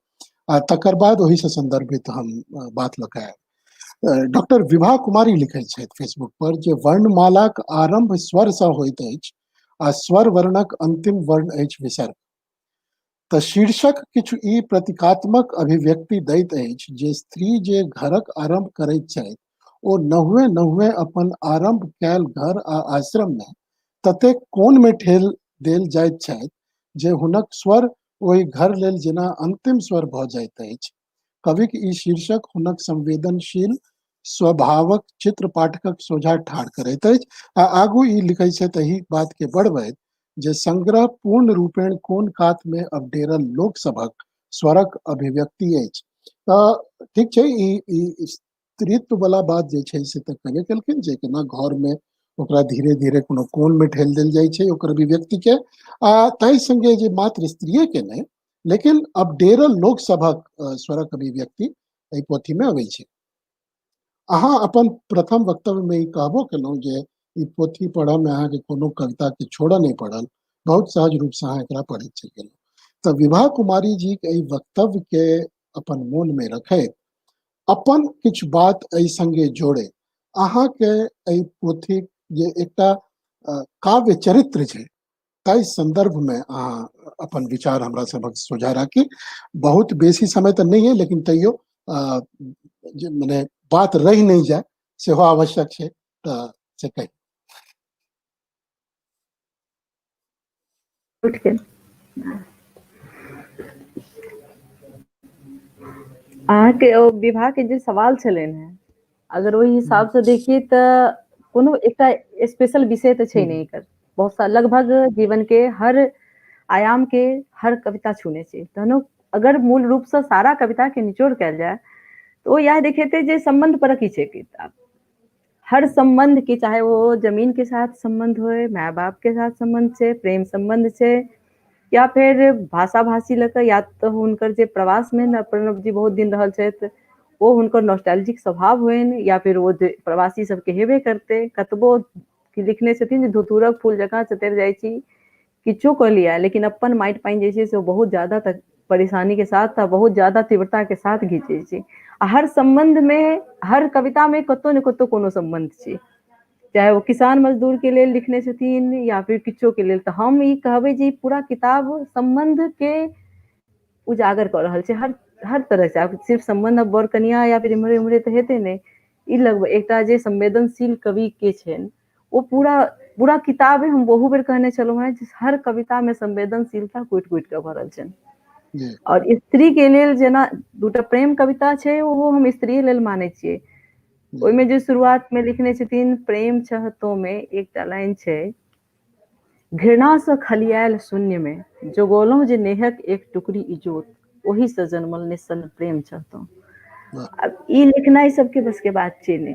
आ तकर बाद ओहिसँ संदर्भित हम बात लऽ कऽ आयब। डॉक्टर विभा कुमारी लिखै छथि फेसबुक पर जे वर्णमालाक आरंभ स्वरसँ होइत अछि आ स्वर वर्णक अंतिम वर्ण अछि विसर्ग। तऽ शीर्षक किछु ई प्रतीकात्मक अभिव्यक्ति दैत अछि जे स्त्री जे घरक आरंभ करैत छथि ओ नहुए नहुए अपन आरंभ कयल घर आ आश्रम में ततेक कोन में ठेल देल जाइत छथि जे हुनक स्वर ओहि घर लेल जेना अंतिम स्वर भऽ जाइत अछि। कविक ई शीर्षक हुनक संवेदनशील स्वभावक चित्र पाठकक सोझा ठाढ़ करैत अछि आ आगू ई लिखै छथि एहि बात के बढ़बैत जे संग्रह पूर्ण रूपेण कोन कात में अवडेरल लोक सभक स्वरक अभिव्यक्ति अछि। तऽ ठीक छै, ई स्त्रीत्व वाला बात जे छै से तऽ कहबे केलखिन जे केना घर में ओकरा धीरे धीरे कोनो कोन में ठेल देल जाइ छै ओकर अभिव्यक्ति के, आ ताहि संगे जे मात्र स्त्रीये के नहि लेकिन अवडेरल लोक सभक स्वरक अभिव्यक्ति एहि पोथी में अबै छै। अहाँ अपन प्रथम वक्तव्य में ई कहबो केलहुँ जे ई पोथी पढ़ऽ में अहाँके कोनो कविता के छोड़ऽ नहि पड़ल, बहुत सहज रूप से अहाँ एकरा पढ़ैत चलि गेलहुँ। तऽ विभा कुमारी जी के एहि वक्तव्य के अपन मोन में रखैत अपन किछु बात एहि संगे जोड़े अहाँके एहि पोथी जे एकटा काव्य चरित्र छै ताहि संदर्भ में अहाँ अपन विचार हमरा सभक सोझा राखी। बहुत बेसी समय तऽ नहि है, लेकिन तैयो जे मने बात रहि नहि जाय सेहो आवश्यक छै, तऽ से कही। उठ के अहाँके ओ विवाह के जे सवाल छलनि हेँ, अगर ओहि हिसाब से देखिए तऽ कोनो एकटा स्पेशल विषय तऽ छै नहि एकर। बहुत सा लगभग जीवन के हर आयाम के हर कविता छूने छै। तहनो अगर मूल रूप से सारा कविता के निचोड़ कयल जाय तऽ ओ इएह देखेतै जे सम्बन्ध परक ही छै किताब। हर सम्बन्ध के, चाहे वो जमीन के साथ सम्बन्ध होय, माय बाप के साथ सम्बन्ध छै, प्रेम सम्बन्ध छै, या फेर भाषा भाषी लऽ कऽ, या तऽ हुनकर जे प्रवास मे ने प्रणव जी बहुत दिन रहल छथि, ओ हुनकर नॉस्टैल्जिक स्वभाव होइन, या फिर ओ जे प्रवासी सबके हेबे करतै। कतबो लिखने छथिन जे धतूरक फूल जकाँ चतरि जाइ छी, किछो कऽ लिअ, लेकिन अपन माटि पानि जे छै से बहुत ज्यादा तक परेशानी के साथ आ बहुत ज्यादा तीव्रता के साथ घीचै छै। आ हर सम्बन्ध मे, हर कविता मे कतौ ने कतौ कोनो सम्बन्ध छै, चाहे ओ किसान मजदूर के लेल लिखने छथिन या फिर किछो के लेल। तऽ हम ई कहबै जे ई पूरा किताब सम्बन्ध के उजागर कऽ रहल छै हर हर तरह से। आब सिर्फ सम्बन्ध बर कनिया या फिर इम्हरे उम्हरे तऽ हेतै नहि, ई लगभग एकटा जे संवेदनशील कवि के छनि ओ पूरा पूरा किताबे, हम बहु बेर कहने छलहुँ हेँ जे हर कविता मे संवेदनशीलता कुटि कुटि कऽ भरल छनि। और स्त्री के लेल जेना दूटा प्रेम कविता छै, ओहो हम स्त्रीये लेल मानै छियै। ओहिमे जे शुरुआत मे लिखने छथिन प्रेम छहतो मे एकटा लाइन छै, घृणा सँ खलियायल शून्य मे जोगौलहुँ जे नेहक एक टुकड़ी इजोत, ओहि सँ जन्मल निस्सन प्रेम छहतो। आब ई लिखनाइ सबके बस के बात छै नहि,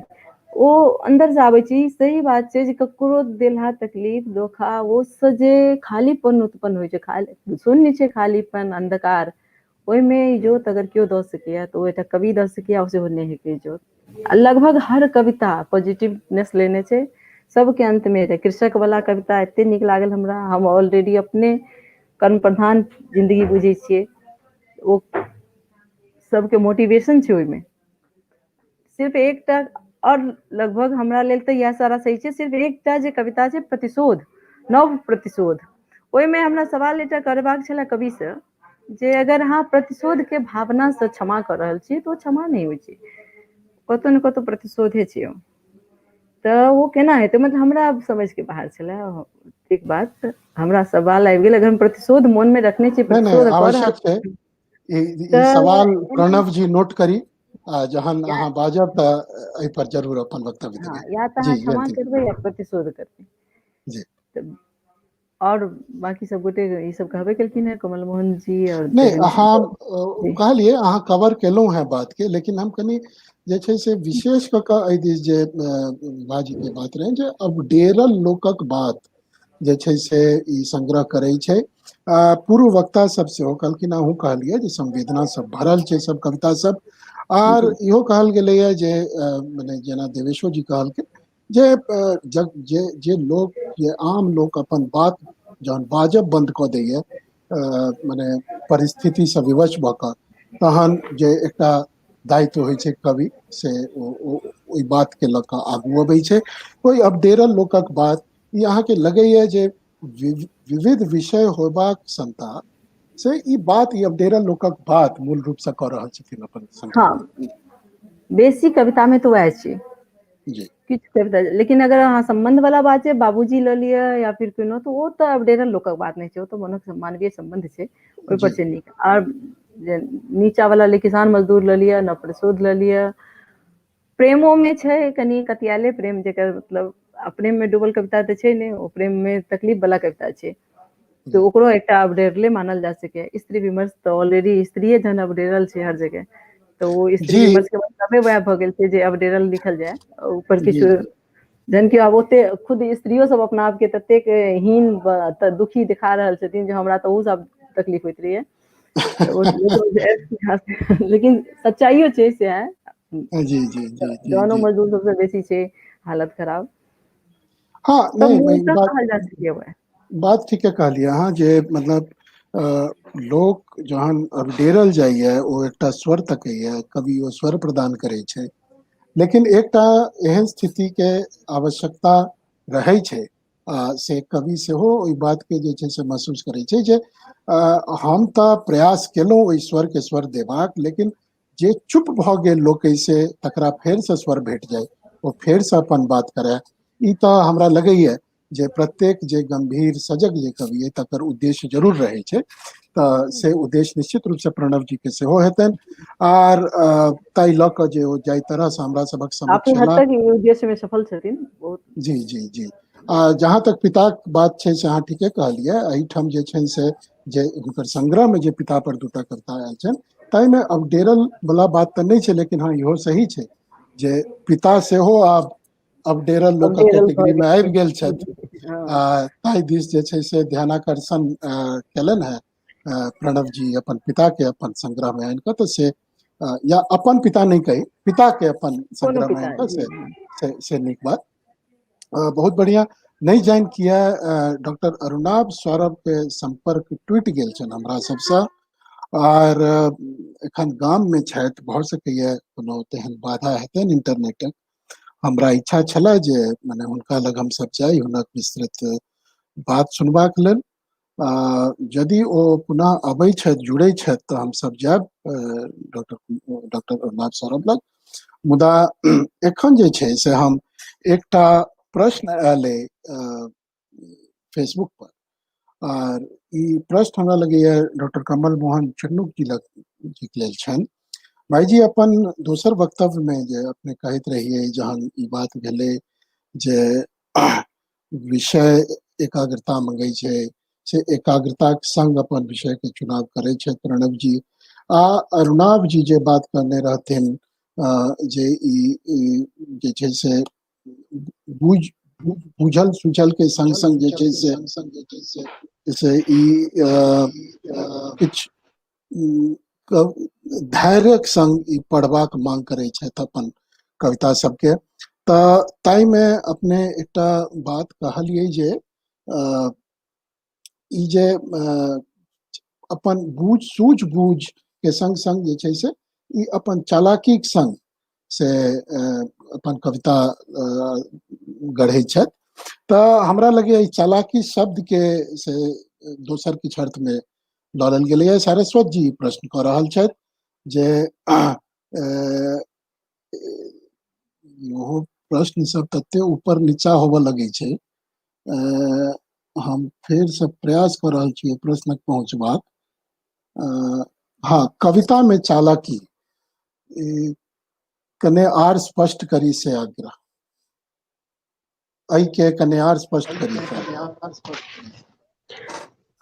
ओ अन्दर से आबै छै। ई सही बात छै जे ककरो देलहा तकलीफ धोखा ओ से जे खालीपन उत्पन्न होइ छै, खाली शून्य छै, खालीपन अंधकार, ओहिमे इजोत अगर केओ दऽ सकैया तऽ ओ एकटा कवि दऽ सकैया, सेहो नेहके इजोत। आ लगभग हर कविता पॉजिटिवनेस लेने छै सबके अंत मे। कृषक वाला कविता एते नीक लागल हमरा, हम ऑलरेडी अपने कर्म प्रधान जिंदगी बुझै छियै, ओ सबके मोटिवेशन छै ओहिमे। सिर्फ एकटा और लगभग हमरा लेल तऽ इएह सारा सही छै, सिर्फ एकटा जे कविता छै प्रतिशोध, नव प्रतिशोध, ओहिमे हमरा सवाल एकटा करबाक छलै कविसँ जे अगर अहाँ प्रतिशोध के भावना से क्षमा कऽ रहल छी तऽ ओ क्षमा नहि होइ छै, कतौ ने कतौ प्रतिशोधे छै ओ, तऽ ओ केना हेतै? मतलब हमरा समझ के बाहर छलै एक बात, हमरा सवाल आबि गेल, अगर हम प्रतिशोध मोन मे रखने छी, प्रतिशोध आवश्यक छै। ई सवाल प्रणव जी नोट करी, आ जहन अहाँ बाजब तऽ एहि पर जरूर अपन वक्तव्य देबै। या तऽ अहाँ क्षमा करबै या प्रतिशोध करबै। जी। और बाकी सब गोटे ई सब कहबे केलखिन हेँ, कमल मोहन जी और नहि, अहाँ कहलियै, अहाँ कवर केलहुँ हेँ बात के, लेकिन हम कनि जे छै से विशेष कऽ कऽ एहि दिस जे विभा जी के बात रहै जे अब डेरल लोकक बात जे छै से ई संग्रह करै छै। पूर्व वक्ता सब सेहो कहलखिन, अहूँ कहलियै जे संवेदना सब भरल छै सब कविता सब, आर इहो कहल गेलैए जे मने जेना देवेशो जी कहलखिन जे जे जे लोक, जे आम लोक अपन बात जहन बाजब बन्द कऽ दैए मने परिस्थितिसँ विवश भऽ कऽ, तहन जे एकटा दायित्व होइ छै कवि से ओहि बातके लऽ कऽ आगू अबै छै। ओहि अबडेरल लोकक बात ई अहाँके लगैए जे विविध विषय होबाक क्षमता से ई बात, ई अबडेरल लोकक बात मूल रूपसँ कऽ रहल छथिन अपन। हँ, बेसी कविता मे तऽ वएह छै किछु कविता, लेकिन अगर अहाँ सम्बन्ध वाला बात छै, बाबूजी लऽ लिअ या फिर कोनो, तऽ ओ तऽ अबडेरल लोकक बात नहि छै, ओ तऽ मनुष्य मानवीय सम्बन्ध छै, ओहि पर छै नीक। आर जे नीचा वाला ले किसान मजदूर लऽ लिअ, नव प्रतिशोध लऽ लिअ, प्रेमो मे छै कनि कतियाले प्रेम, जेकर मतलब प्रेम मे डूबल कविता तऽ छै नहि, ओ प्रेम मे तकलीफ वाला कविता छै, तऽ ओकरो एकटा अबडेरले मानल जा सकैया। स्त्री विमर्श तऽ ऑलरेडी स्त्रीये जहन अबडेरल छै हर जगह, तऽ ओ स्त्री विमर्श के मतलब वएह भऽ गेल छै जे अबडेरल लिखल जाय ऊपर किछु, जहन कि आब ओते खुद स्त्रियो सब अपना आपके ततेक हीन दुखी दिखा रहल छथिन जे हमरा तऽ ओहू सब तकलीफ होइत रहैया, लेकिन सच्चाइयो छै से जी जी जी जी जनो जी मजदूर सबसँ बेसी छै हालत खराब। हँ तऽ नहि मूलतः बात कहल जा सकैए वएह। बात ठीके कहलियै अहाँ जे मतलब लोक जहन अबडेरल जाइए ओ एकटा स्वर तकैए, कवि ओ स्वर प्रदान करै छै, लेकिन एकटा एहन स्थितिके आवश्यकता रहै छै आ से कवि सेहो ओहि बातके जे छै से महसूस करै छै जे हम तऽ प्रयास केलहुँ ओहि स्वरके स्वर देबाक, लेकिन जे चुप भऽ गेल लोक से तकरा फेरसँ स्वर भेट जाय, ओ फेरसँ अपन बात करय। ई तऽ हमरा लगैए जे प्रत्येक जे गंभीर सजग जे कवि अइ तकर उद्देश्य जरूर रहै छै, तऽ से उद्देश्य निश्चित रूपसँ प्रणव जी के सेहो हेतनि। आर ताहि लऽ कऽ जे ओ जाहि तरहसँ हमरा सभक काफी समक्ष हद एला। तक ई उद्देश्य में सफल छथिन बहुत। जी जी जी। आ जहाँ तक पिताक बात छै से अहाँ ठीके कहलियै, एहिठाम जे छै से जे हुनकर संग्रह मे जे पिता पर दूटा कविता आयल छनि ताहिमे अबडेरल वला बात तऽ नहि छै, लेकिन हँ इहो सही छै जे पिता सेहो आब अबडेरल लोकक अबडेरल भऽ कैटेगरी मे आबि गेल छथि। गेल। हँ। आ ताहि दिस जे छै से ध्यानाकर्षण केलनि हेँ प्रणव जी अपन पिता के अपन संग्रह मे आनि कऽ, तऽ से या अपन पिता नहि कही, पिता के अपन कोनो संग्रह मे पिता आनि कऽ जी से हँ। से से नीक बात। बहुत बढ़िया। नहि जानि किया डॉक्टर अरुणाभ सौरभ के संपर्क टूटि गेल छनि हमरा सबसँ, आर एखन गाम मे छथि, भऽ सकैया कोनो तेहन बाधा हेतनि इंटरनेटक। हमरा इच्छा छलै जे मने हुनका लग हमसब जाइ हुनक विस्तृत बात सुनबाक लेल। यदि ओ पुनः अबै छथि, जुड़ै छथि, तऽ हमसब जायब डॉक्टर अरुणाभ सौरभ लग। मुदा एखन जे छै से हम एकटा प्रश्न आयल अइ फेसबुक पर, आर ई प्रश्न हमरा लगैया डॉक्टर कमल मोहन चुन्नू जी लग जी के लेल छनि। भाईजी अपन दोसर वक्तव्य में जे अपने कहैत रहियै जहन ई बात भेलै जे विषय एकाग्रता मंगै छै, से एकाग्रताक संग अपन विषय के चुनाव करै छथि प्रणव जी। आ अरुणाभ जी जे बात कहने रहथिन जे ई जे छै से बुझल सुझल के संग संग जे छै से ई किछु धैर्यक संग ई पढ़बाक मांग करै छथि अपन कविता सबके। तऽ ताहिमे अपने एकटा बात कहलियै जे ई जे अपन बूझ सूझ बूझ के संग संग जे छै से ई अपन चालाकीक संग से अपन कविता गढ़ै छथि। तऽ हमरा लगैए ई चालाकी शब्द के से दोसर किछु अर्थ मे लऽ लेल गेलैए। सारस्वत जी प्रश्न कऽ रहल छथि जे ओहो प्रश्न सब तते ऊपर नीचा होबऽ लगै छै। हम फेर से प्रयास कऽ रहल छी प्रश्नक पहुँचबाक। हँ, कविता में चालाकी कने आर स्पष्ट करी से आग्रह, एहि के कने आर स्पष्ट करी से।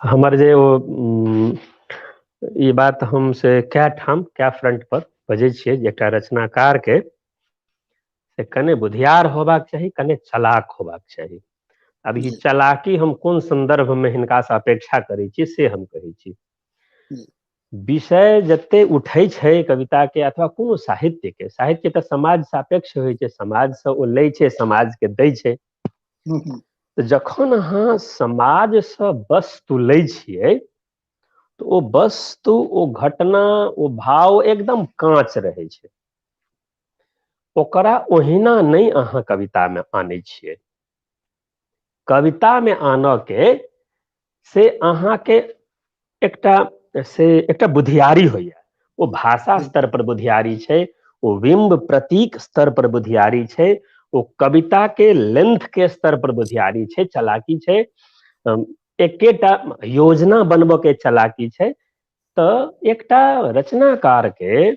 हमर जे ओ ई बात हम से कए ठाम कए फ्रंट पर बजै छियै जे एकटा रचनाकार के से कने बुधियार होबाक चाही, कने चलाक होबाक चाही। अब ई चलाकी हम कोन संदर्भ में हिनका से अपेक्षा करै छी से हम कहै छी। विषय जते उठै छै कविता के अथवा कोनो साहित्य के, साहित्य तऽ समाज सापेक्ष होइ छै, समाज से ओ लै छै, समाज के दै छै। तऽ जखन अहाँ समाज से वस्तु लै छियै तऽ ओ वस्तु, ओ घटना, ओ भाव एकदम काँच रहै छै, ओकरा ओहिना नहि अहाँ कविता मे आनै छियै। कविता मे आनऽ के से अहाँके एकटा से एकटा बुधियारी होइया, ओ भाषा स्तर पर बुधियारी छै, ओ बिंब प्रतीक स्तर पर बुधियारी छै, ओ कविता के लेंथ के स्तर पर बुधियारी छै, चलाकी छै, एकेटा योजना बनबऽ के चलाकी छै। तऽ एकटा रचनाकार के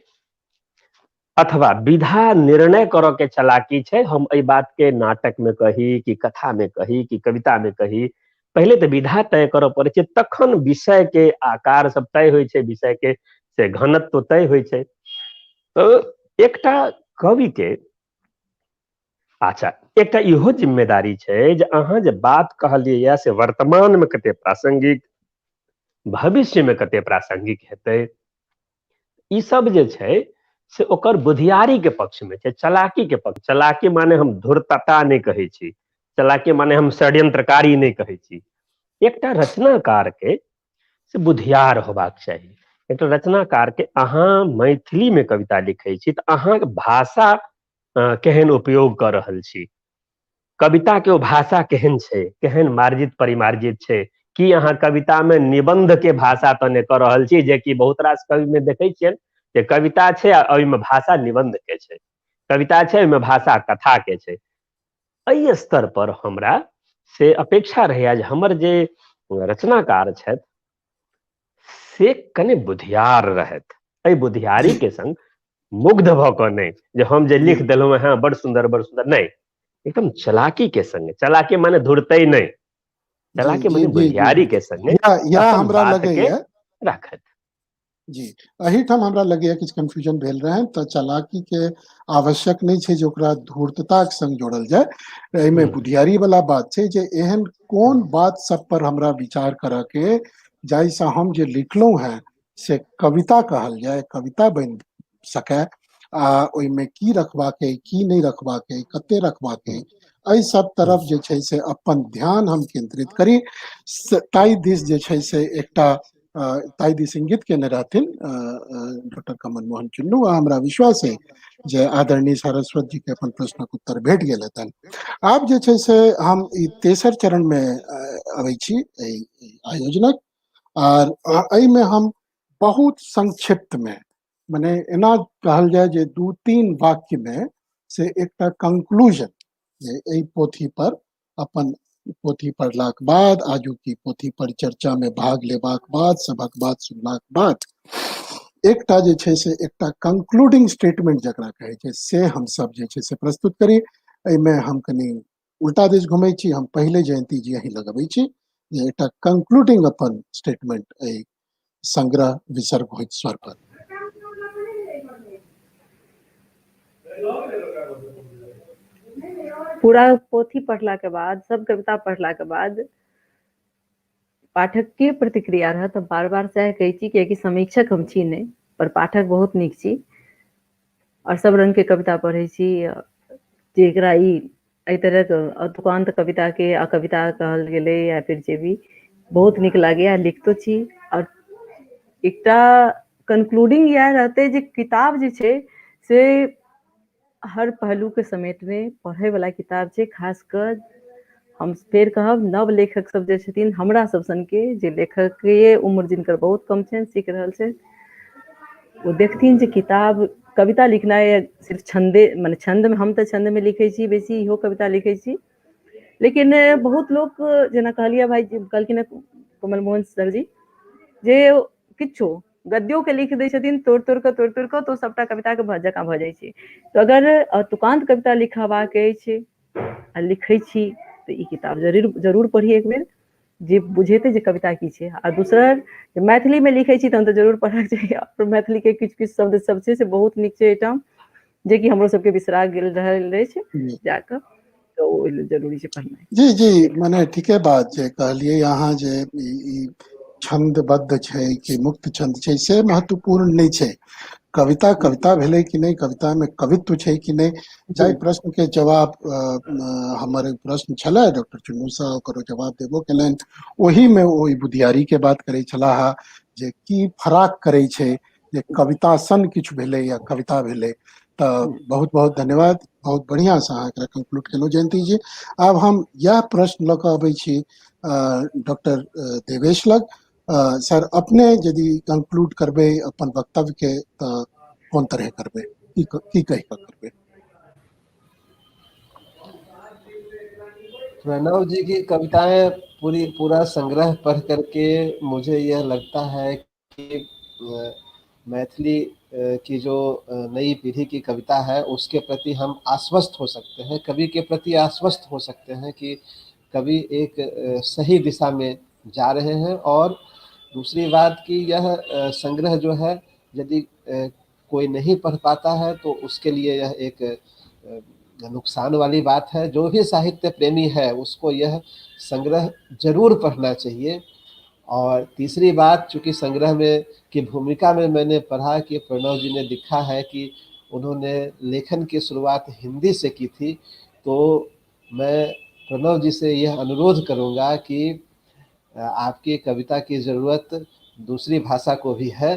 अथवा विधा निर्णय करऽ के चलाकी छै, हम एहि बात के नाटक में कही कि कथा में कही कि कविता में कही, पहिले तऽ विधा तय करऽ पड़ै छै, तखन विषय के आकार सब तय होइ छै, विषय के से घनत्व तय होइ छै। तऽ एकटा कवि के अच्छा एकटा इहो जिम्मेदारी छै जे अहाँ जे बात कहलियै या से वर्तमान में कते प्रासंगिक, भविष्य में कते प्रासंगिक हेतै, ई सब जे छै से ओकर बुधियारी के पक्ष में छै, चलाकी के पक्ष। चलाकी माने हम धूर्तता नहि कहै छी, चलाकी माने हम षड्यंत्रकारी नहि कहै छी। एकटा रचनाकार के से बुधियार होबाक चाही। एकटा रचनाकार के अहाँ मैथिली में कविता लिखै छी तऽ अहाँके भाषा केहन उपयोग कऽ रहल छी, कविता के ओ भाषा केहन छै, केहन मार्जित परिमार्जित छै, की अहाँ कविता में निबंध के भाषा तऽ नहि कऽ रहल छी, जेकि बहुत रास कवि में देखै छियनि जे कविता छै आ ओहिमे भाषा निबंध के छै, कविता छै ओहिमे भाषा कथा के छै। एहि स्तर पर हमरा से अपेक्षा रहैया जे हमर जे रचनाकार छथि से कने बुधियार रहथि। एहि बुधियारी के संग मुग्ध भऽ कऽ नहि जे हम जे लिख देलहुँ हेँ बड़ सुन्दर बड़ सुन्दर, नहि, एकदम चलाकी के संग। चलाकी माने धुरतै नहि, चलाकी माने बुधियारी के संग या हमरा लगैया राखत। जी, एहिठाम हमरा लगैया किछु कन्फ्यूजन भेल रहै, तऽ चालाकी के आवश्यक नहि छै जे ओकरा धूर्तताक संग जोड़ल जाय। एहिमे बुधियारी वाला बात छै जे एहन कोन बात सब पर हमरा विचार करऽ के जाहिसँ हम जे लिखलहुँ हेँ से कविता कहल जाय, कविता बनि सकै, आ ओहिमे की रखबाक अइ, की नहि रखबाक अइ, कते रखबाक अइ, एहि सब तरफ जे छै से अपन ध्यान हम केंद्रित करी। ताहि दिस जे छै से एकटा ताहि दिस इंगित केने रहथिन डॉक्टर कमल मोहन चुन्नू, आ हमरा विश्वास है जे आदरणीय सारस्वत जी के अपन प्रश्नक उत्तर भेट गेल हेतनि। आब जे छै से हम ई तेसर चरण मे अबै छी एहि आयोजनक, आर एहिमे हम बहुत संक्षिप्त में, मने एना कहल जाय जे 2-3 वाक्य में से एकटा कंक्लूजन जे एहि पोथी पर अपन पोथी पढ़लाक बाद, आजुक ई पोथी पर चर्चा में भाग लेबाक बाद, सभक बात सुनलाक बाद एकटा जे छै से एकटा कंक्लूडिंग स्टेटमेंट जकरा कहै छै से हम सब जे छै से प्रस्तुत करी। एहिमे हम कनि उल्टा दिस घुमै छी, हम पहिले जयंती जी अहीं लगबै छी जे एकटा कंक्लूडिंग अपन स्टेटमेंट एहि संग्रह विसर्ग होइत स्वर पर। पूरा पोथी पढ़ला के बाद, सब कविता पढ़ला के बाद पाठक के प्रतिक्रिया रहत। हम बार बार सएह कहै छी कियाकि समीक्षक हम छी नहि, पर पाठक बहुत नीक छी और सब रंग के कविता पढ़ै छी। जेकरा ई एहि तरहक अतुकान्त कविता के अकविता कहल गेलै या फिर जे भी, बहुत नीक लागैया, लिखतो छी। और एकटा कंक्लूडिंग इएह रहतै जे किताब जे छै से हर पहलू के समेटने पढ़ै वाला किताब छै। खास कऽ हम फेर कहब नव लेखक सब जे छथिन हमरा सब सनके, जे लेखकीय उम्र जिनकर बहुत कम छनि, सीख रहल छथि, ओ देखथिन जे किताब कविता लिखनाइ सिर्फ छंदे, माने छंद में हम तऽ छंद में लिखै छी बेसी, इहो कविता लिखै छी, लेकिन बहुत लोक जेना कहलियै भाई कहलखिन कमल मोहन सर जी जे किछो गद्यो के लिख दै छथिन तोड़ि तोड़ि कऽ तोड़ि तोड़ि कऽ, तऽ ओ सबटा कविता के जकाँ भऽ जाइ छै। तऽ अगर तुकान्त कविता लिखबाक अछि आ लिखै छी तऽ ई किताब जरूर जरूर पढ़ी एक बेर, जे बुझेतै जे कविता की छै। आ दोसर मैथिली मे लिखै छी तहन तऽ जरूर पढ़बाक चाही। आओर मैथिली के किछु किछु शब्द सब छै से बहुत नीक छै एहिठाम, जेकि हमरो सबके बिसरा गेल रहल अछि जाकऽ, तऽ ओहि लेल जरूरी छै पढ़नाइ। जी जी, मने ठीके बात जे कहलियै अहाँ जे ई छंदबद्ध छै कि मुक्त छंद छै से महत्वपूर्ण नहि छै। कविता कविता भेलै कि नहि, कविता में कवित्व छै कि नहि, जाहि प्रश्न के जवाब हमर प्रश्न छलै डॉक्टर चुन्नू साह ओकरो जवाब देबो केलनि, ओहि में ओ बुधियारी के बात करै छलाह जे की फराक करै छै जे कविता सन किछु भेलै या कविता भेलै। तऽ बहुत बहुत धन्यवाद, बहुत बढ़िया से अहाँ एकरा कंक्लूड केलहुँ जयंती जी। आब हम इएह प्रश्न लऽ कऽ अबै छी डॉक्टर देवेश लग। सर, अपने यदि कंक्लूड करबै अपन वक्तव्य के तऽ कोन तरह करबै, की कहि कऽ करबै? प्रणव जी की कविताएं पूरा संग्रह पढ़ करके मुझे यह लगता है कि मैथिली की जो नई पीढ़ी की कविता है उसके प्रति हम आश्वस्त हो सकते हैं, कवि के प्रति आश्वस्त हो सकते हैं कि कवि एक सही दिशा में जा रहे हैं। और दूसरी बात कि यह संग्रह जो है यदि कोई नहीं पढ़ पाता है तो उसके लिए यह एक नुकसान वाली बात है। जो भी साहित्य प्रेमी है उसको यह संग्रह जरूर पढ़ना चाहिए। और तीसरी बात, चूंकि संग्रह में की भूमिका में मैंने पढ़ा कि प्रणव जी ने लिखा है कि उन्होंने लेखन की शुरुआत हिंदी से की थी, तो मैं प्रणव जी से यह अनुरोध करूंगा कि आपकी कविता की ज़रूरत दूसरी भाषा को भी है।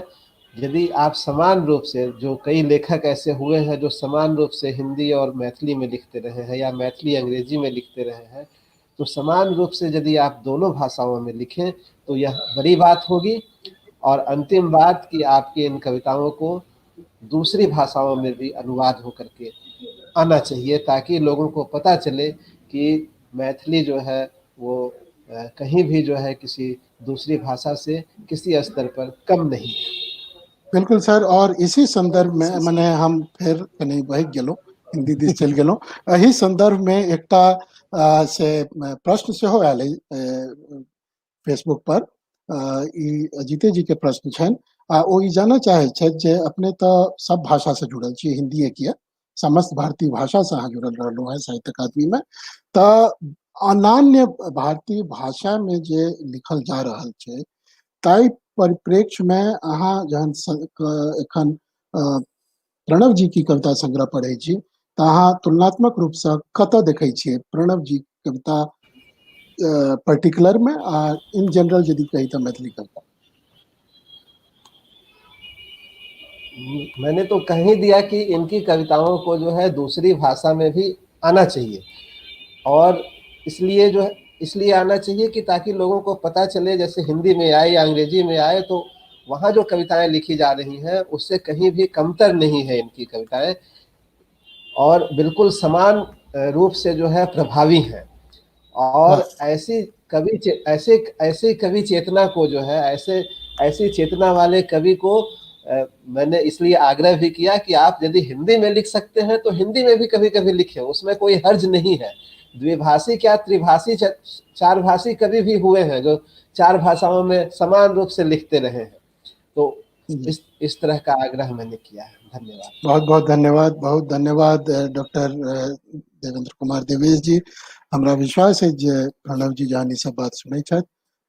यदि आप समान रूप से, जो कई लेखक ऐसे हुए हैं जो समान रूप से हिंदी और मैथिली में लिखते रहे हैं या मैथिली अंग्रेजी में लिखते रहे हैं, तो समान रूप से यदि आप दोनों भाषाओं में लिखें तो यह बड़ी बात होगी। और अंतिम बात कि आपकी इन कविताओं को दूसरी भाषाओं में भी अनुवाद होकर के आना चाहिए, ताकि लोगों को पता चले कि मैथिली जो है वो कहीं भी जो है किसी दूसरी भाषा से किसी स्तर पर कम नहीं है। बिल्कुल सर, और इसी संदर्भ में मने हम फेर कनि बहकि गेलहुँ, हिंदी दिस चलि गेलहुँ। एहि संदर्भ में एकटा से प्रश्न सेहो आयल फेसबुक पर, ई अजीते जी के प्रश्न छनि, आ ओ ई जानऽ चाहै छथि जे अपने तऽ सब भाषा से जुड़ल छी, हिंदीए किया, समस्त भारतीय भाषा से अहाँ जुड़ल रहलहुँ हेँ साहित्य अकादमी में, तऽ अनान्य भारतीय भाषा में जे लिखल जा रहल छै ताहि परिप्रेक्ष्य में अहाँ जहन एखन प्रणव जी की कविता संग्रह पढ़ै छी तऽ अहाँ तुलनात्मक रूपसँ कतऽ देखै छियै प्रणव जी कविता पर्टिकुलर में आ इन जनरल यदि कही तऽ मैथिली कविता? मैंने तो कह ही दिया कि इनकी कविताओं को जो है दूसरी भाषा में भी आना चाहिए, और इसलिए जो है, इसलिए आना चाहिए कि ताकि लोगों को पता चले, जैसे हिंदी में आए या अंग्रेजी में आए तो वहाँ जो कविताएं लिखी जा रही हैं उससे कहीं भी कमतर नहीं है इनकी कविताएं, और बिल्कुल समान रूप से जो है प्रभावी हैं। और ऐसी कवि ऐसे ऐसे कवि चेतना को जो है, ऐसे ऐसी चेतना वाले कवि को मैंने इसलिए आग्रह भी किया कि आप यदि हिंदी में लिख सकते हैं तो हिंदी में भी कभी कभी लिखें, उसमें कोई हर्ज नहीं है। द्विभाषी क्या त्रिभाषी चारभाषी कवि भी हुए हैं जो चार भाषाओं में समान रूप से लिखते रहे हैं। तो इस तरह का आग्रह मैंने किया है। धन्यवाद। बहुत बहुत धन्यवाद, बहुत धन्यवाद डॉक्टर देवेंद्र कुमार देवेश जी। हमरा विश्वास है जे प्रणव जी जहन ई सब बात सुनै छथि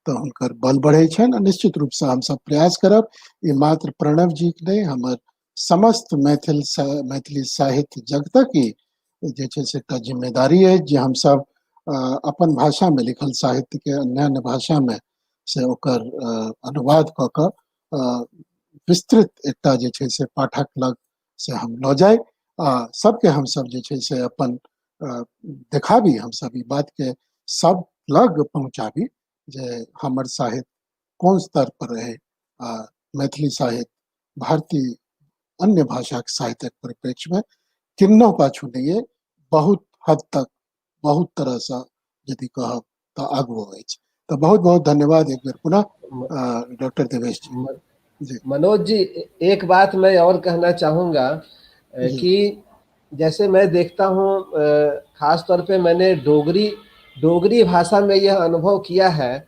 तऽ हुनकर बल बढ़ै छनि, आ निश्चित रूपसँ हमसब प्रयास करब ई मात्र प्रणव जी के नहि, हमर समस्त मैथिल मैथिली साहित्य जगतक ई जे छै से एकटा जिम्मेदारी अछि जे हमसब अपन भाषा में लिखल साहित्य के अन्यान्य भाषा में से ओकर अनुवाद कऽ कऽ विस्तृत एकटा जे छै से पाठक लग से हम लऽ जाय, आ सबके हमसब जे छै से अपन देखाबी, हमसब ई बात के सब लग पहुँचाबी जे हमर साहित्य कोन स्तर पर रहै, आ मैथिली साहित्य भारतीय अन्य भाषाक साहित्यक परिप्रेक्ष्य में किन्नहु पाछू नहि अइ, बहुत हद तक बहुत तरहसँ यदि कहब तऽ आगुओ अछि। तऽ बहुत बहुत धन्यवाद एक बेर पुनः डॉक्टर देवेश जी। जी मनोज जी, एक बात मैं और कहना चाहूँगा कि जैसे मैं देखता हूँ, खास तौर पे मैंने डोगरी डोगरी भाषा में यह अनुभव किया है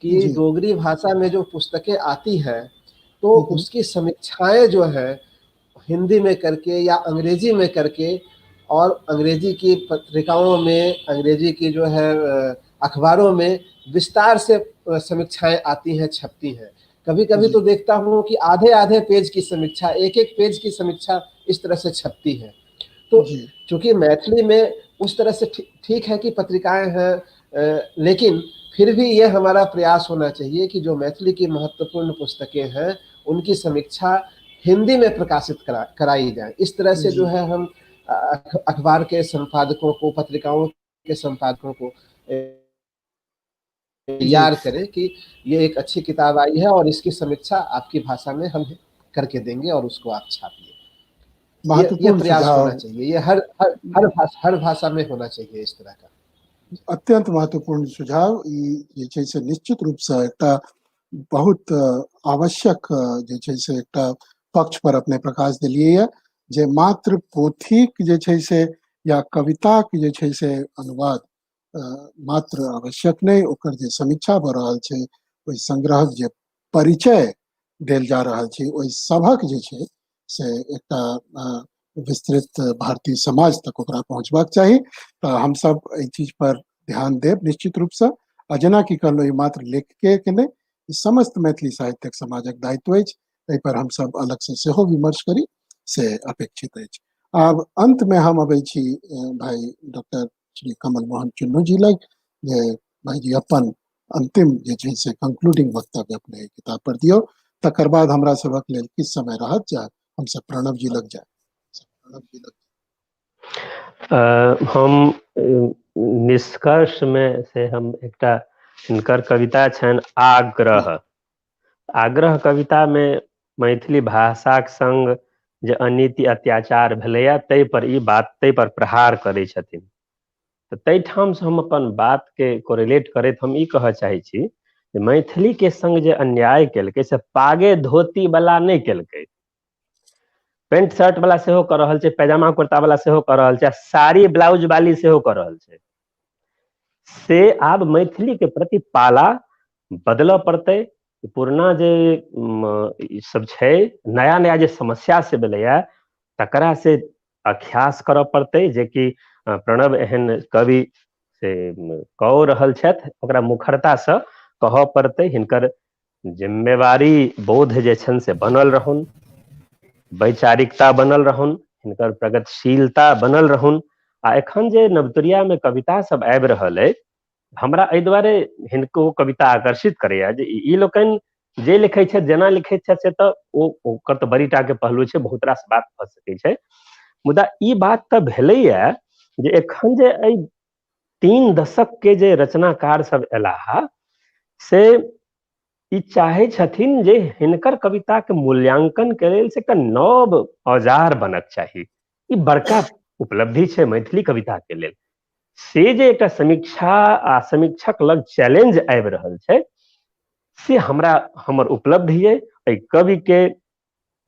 कि डोगरी भाषा में जो पुस्तकें आती हैं तो उसकी समीक्षाएं जो हैं हिंदी में करके या अंग्रेजी में करके, और अंग्रेजी की पत्रिकाओं में, अंग्रेजी की जो है अखबारों में विस्तार से समीक्षाएं आती हैं, छपती हैं। कभी कभी तो देखता हूँ कि आधे आधे पेज की समीक्षा, एक एक पेज की समीक्षा इस तरह से छपती है। तो चूंकि मैथिली में उस तरह से ठीक है कि पत्रिकाएं हैं, लेकिन फिर भी ये हमारा प्रयास होना चाहिए कि जो मैथिली की महत्वपूर्ण पुस्तकें हैं उनकी समीक्षा हिंदी में प्रकाशित कराई जाए। इस तरह से जो है हम अखबार के संपादकों को, पत्रिकाओं के संपादकों को तैयार करें कि ये एक अच्छी किताब आई है और इसकी समीक्षा आपकी भाषा में हम करके देंगे और उसको आप छापिए। ये प्रयास होना चाहिए, ये हर हर हर भाषा में होना चाहिए इस तरह का। अत्यंत महत्वपूर्ण सुझाव ई जे छै से निश्चित रूपसँ एकटा बहुत आवश्यक जे छै से एकटा पक्ष पर अपने प्रकाश देलियै ये जे मात्र पोथीक जे छै से या कविताक जे छै से अनुवाद मात्र आवश्यक नहि, ओकर जे समीक्षा भऽ रहल छै, ओहि संग्रहक जे परिचय देल जा रहल छै, ओहि सभक जे छै से एकटा विस्तृत भारतीय समाज तक ओकरा पहुँचबाक चाही। तऽ हमसब एहि चीज पर ध्यान देब निश्चित रूपसँ। आ जेनाकि कहलहुँ, ई मात्र लेखके के नहि, ई समस्त मैथिली साहित्यक समाजक दायित्व अछि। एहि पर हमसब अलग से सेहो विमर्श करी से अपेक्षित अछि। आब अंत में हम अबै छी भाई डॉक्टर श्री कमल मोहन चुन्नू जी लग, जे भाईजी अपन अंतिम जे छै से कंक्लूडिंग वक्तव्य अपने किताब पर दियौ, तकर बाद हमरा सभक लेल किछु समय रहत जे हमसब प्रणव जी लग जाय। प्रणव जी लग। हम निष्कर्ष में से हम एकटा हिनकर कविता छनि आग्रह। आग्रह कविता में मैथिली भाषाक संग जे अनीति अत्याचार भेलैया ताहि पर ई बात, ताहि पर प्रहार करै छथिन। तऽ ताहिठाम से हम अपन बात के कोरिलेट करैत हम ई कहऽ चाहै छी जे मैथिली के संग जे अन्याय केलकै से पागे धोती वाला नहि केलकै, पेंट शर्ट वाला सेहो कऽ रहल छै, पैजामा कुर्ता वाला सेहो कऽ रहल छै, आ साड़ी ब्लाउज वाली सेहो कऽ रहल छै। से आब मैथिली के प्रति पाला बदलऽ पड़तै। पुरना जे ई सब छै, नया नया जे समस्या से भेलैया तकरा से अख्यास करऽ पड़तै, जेकि प्रणव एहन कवि से कऽ रहल छथि, ओकरा मुखरतासँ कहऽ पड़तै। हिनकर जिम्मेवारी बोध जे छनि से बनल रहन, वैचारिकता बनल रहन, हिनकर प्रगतिशीलता बनल रहन। आ एखन जे नवतुरिया में कविता सब आबि रहल अइ, हमरा एहि दुआरे हिनको कविता आकर्षित करैया जे ई लोकनि जे लिखै छथि, जेना लिखै छथि, से तऽ ओ ओकर तऽ बड़ी टा के पहलू छै, बहुत रास बात भऽ सकै छै। मुदा ई बात तऽ भेलैया जे एखन जे एहि 3 दशक के जे रचनाकार सब एलाह से ई चाहै छथिन जे हिनकर कविता के मूल्यांकन के लेल से एकटा नव औजार बनक चाही। ई बड़का उपलब्धि छै मैथिली कविता के लेल। से जे एकटा समीक्षा आ समीक्षक लग चैलेंज आबि रहल छै से हमरा हमर उपलब्धि अइ। एहि कवि के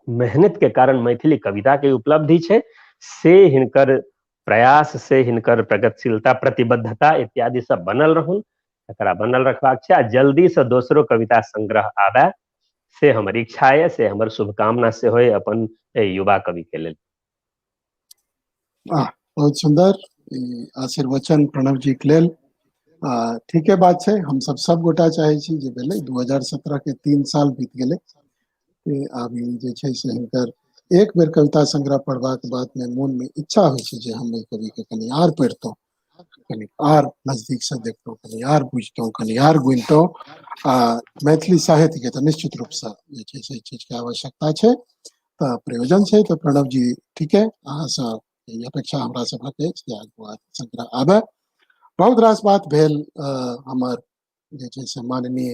मेहनत के कारण मैथिली कविता के उपलब्धि छै, से हिनकर प्रयास से हिनकर प्रगतिशीलता, प्रतिबद्धता इत्यादि सब बनल रहन, एकरा बनल रखबाक छै। आ जल्दी से दोसरो कविता संग्रह आबे से हमर इच्छा अइ, से हमर शुभकामना सेहो अइ अपन एहि युवा कवि के लेल। वाह, बहुत सुंदर आशीर्वचन प्रणव जी के लेल। ठीके बात छै, हम सब सब गोटा चाहे छी जे भेलै 2017 के 3 साल बीत गेलै, आब ई जे छै से हिनकर एक बेर कविता संग्रह पढ़बाक बाद में मोन में इच्छा होइ छै जे हम एहि कवि के कनि आर पढ़ितहुँ, कनि आर नजदीक से देखतहुँ, कनि आर बुझतहुँ, कनि आर गुनितहुँ। आ मैथिली साहित्य के तऽ निश्चित रूप से जे छै से चीज के आवश्यकता छै, तऽ प्रयोजन छै। तऽ प्रणव जी ठीक है, अहाँ से ई अपेक्षा हमरा सभक अछि जे आगू संग्रह आबे। बहुत रास बात भेल हमर जे छै से माननीय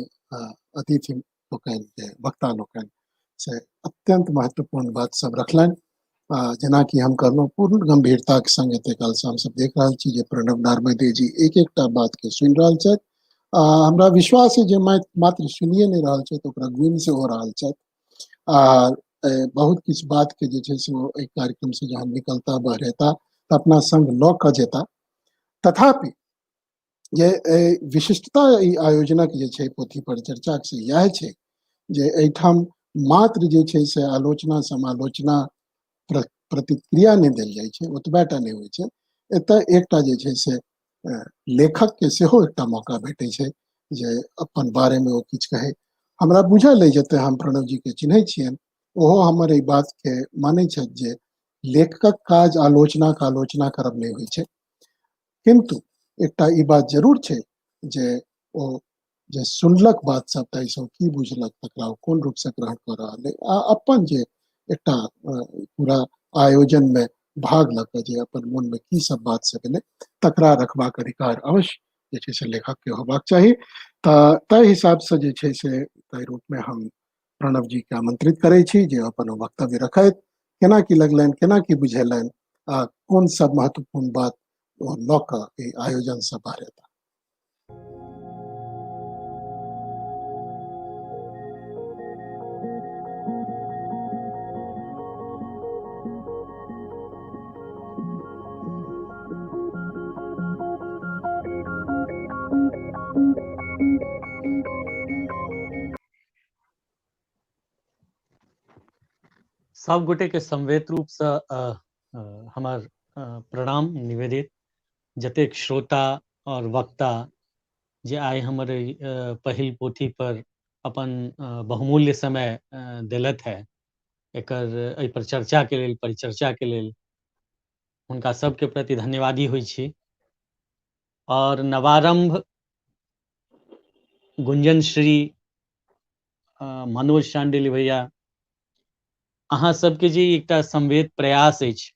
अतिथि लोकनि, जे वक्ता लोकनि से अत्यंत महत्वपूर्ण बात सब रखलनि। जेनाकि हम कहलहुँ, पूर्ण गंभीरताक संग एते काल से हमसब देख रहल छी जे प्रणव नार्मदे जी एक एकटा बात के सुनि रहल छथि। हमरा विश्वास है जे मात्र सुनिए नहि रहल छथि, ओकरा गुनि सेहो रहल छथि। आ बहुत किछु बात के जे छै से ओ एहि कार्यक्रम से जहन निकलता बहरेता तऽ अपना संग लऽ कऽ जेता। तथापि जे विशिष्टता ई आयोजनक जे छै पोथी पर चर्चा से इएह छै जे एहिठाम मात्र जे छै से आलोचना समालोचना प्रतिक्रिया नहि देल जाइ छै, ओतबे टा नहि होइ छै। एतऽ एकटा जे छै से लेखक के सेहो एकटा मौका भेटै छै जे अपन बारे में ओ किछु कहै। हमरा बुझल अइ जते हम प्रणव जी के चिन्है छियनि, ओहो हमर एहि बात के मानै छथि जे लेखकक काज आलोचनाक आलोचना करब नहि होइ छै। किन्तु एकटा ई बात जरूर छै जे ओ जे सुनलक बात सब ताहिसँ की बुझलक, तकरा ओ कोन रूपसँ ग्रहण कऽ रहल अइ, आ अपन जे एकटा पूरा आयोजन में भाग लऽ कऽ जे अपन मन में की सब बात सब एलै तकरा रखबाक अधिकार अवश्य जे छै से लेखक के होबाक चाही। तऽ ताहि हिसाबसँ जे छै से ताहि रूप में हम प्रणव जी के आमंत्रित करै छी जे अपन वक्तव्य रखैत केना की लगलनि, केना की बुझेलनि आ कोन सब महत्वपूर्ण बात ओ लऽ कऽ एहि आयोजन से बहरेता। सब गोटे के समवेत रूप से हमर प्रणाम निवेदित। जतेक श्रोता और वक्ता जे आइ हमर पहिल पोथी पर अपन बहुमूल्य समय देलथि है एकर एहि पर चर्चाके लेल, परिचर्चाके लेल। हुनका सबके प्रति धन्यवादी होइ छी। आओर नवारंभ गुंजन श्री, मनोज शांडिल्य भैया, अहाँ सबके जे एकटा संवेद प्रयास अछि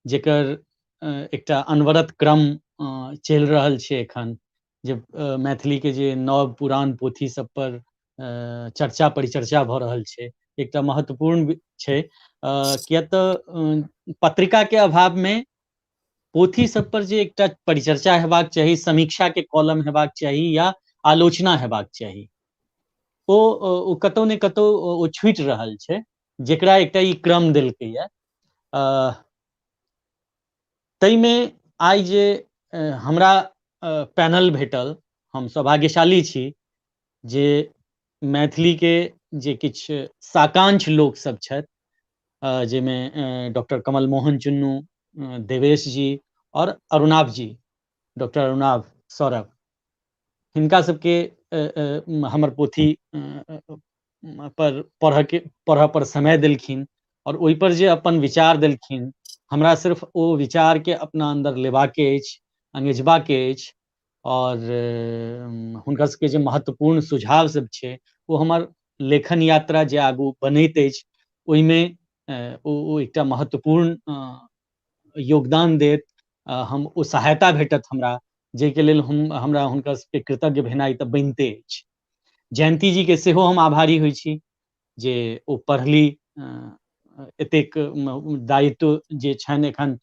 जेकर एकटा अनवरत क्रम चलि रहल छै एखन, जे मैथिली के जे नव पुरान पोथी सब पर चर्चा परिचर्चा भऽ रहल छै, एकटा महत्वपूर्ण छै। किया तऽ पत्रिका के अभाव में पोथी सब पर जे एकटा परिचर्चा हेबाक चाही, समीक्षा के कॉलम हेबाक चाही या आलोचना हेबाक चाही, ओ ओ कतौ ने कतौ ओ छूटि रहल छै, जेकरा एकटा ई क्रम देलकैया। ताहिमे आइ जे हमरा पैनल भेटल, हम सौभाग्यशाली छी जे मैथिली के जे किछु साकांक्ष लोक सब छथि, जाहिमे डॉक्टर कमल मोहन चुन्नू, देवेश जी और अरुणाभ जी, डॉक्टर अरुणाभ सौरभ, हिनका सबके हमर पोथी पर पढ़ऽ पर समय देलखिन और ओहि पर जे अपन विचार देलखिन, हमरा सिर्फ ओ विचार के अपना अन्दर लेबाके अछि, अंगेजबाके अछि और हुनका सबके जे महत्वपूर्ण सुझाव सब छै ओ हमर लेखन यात्रा जे आगू बनैत अछि ओहिमे ओ एकटा महत्वपूर्ण योगदान देत, हम ओ सहायता भेटत हमरा, जाहिके लेल हम हमरा हुनका सबके कृतज्ञ भेनाइ तऽ बनिते अछि। जयंती जी के सेहो हम आभारी होइ छी जे ओ पढ़ली, एतेक दायित्व जे छनि एखन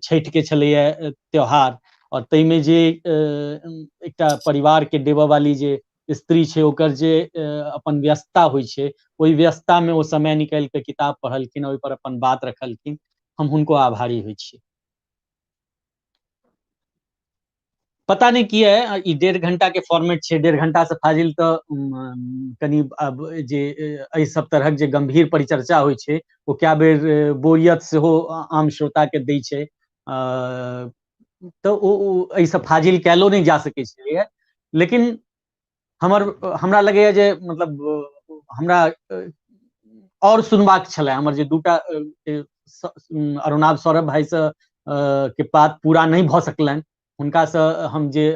छठि के छलैया त्योहार, और ताहिमे जे एकटा परिवार के देबऽ वाली जे स्त्री छै ओकर जे अपन व्यस्तता होइ छै, ओहि व्यस्तता में ओ समय निकालि कऽ किताब पढ़लखिन, ओहि पर अपन बात रखलखिन, हम हुनको आभारी होइ छी। पता नहि किया ई 1.5 घंटा के फॉर्मेट छै, 1.5 घंटा से फाजिल तऽ कनि आब जे एहि सब तरहक जे गंभीर परिचर्चा होइ छै ओ कए बेर बोरियत सेहो आम श्रोता के दै छै, तऽ ओ एहिसँ फाजिल कयलो नहि जा सकै छलैया। लेकिन हमरा लगैया जे मतलब हमरा आओर सुनबाक छलै, हमर जे दूटा अरुणाभ सौरभ भाई से के बात पूरा नहि भऽ सकलनि, हुनकासँ हम जे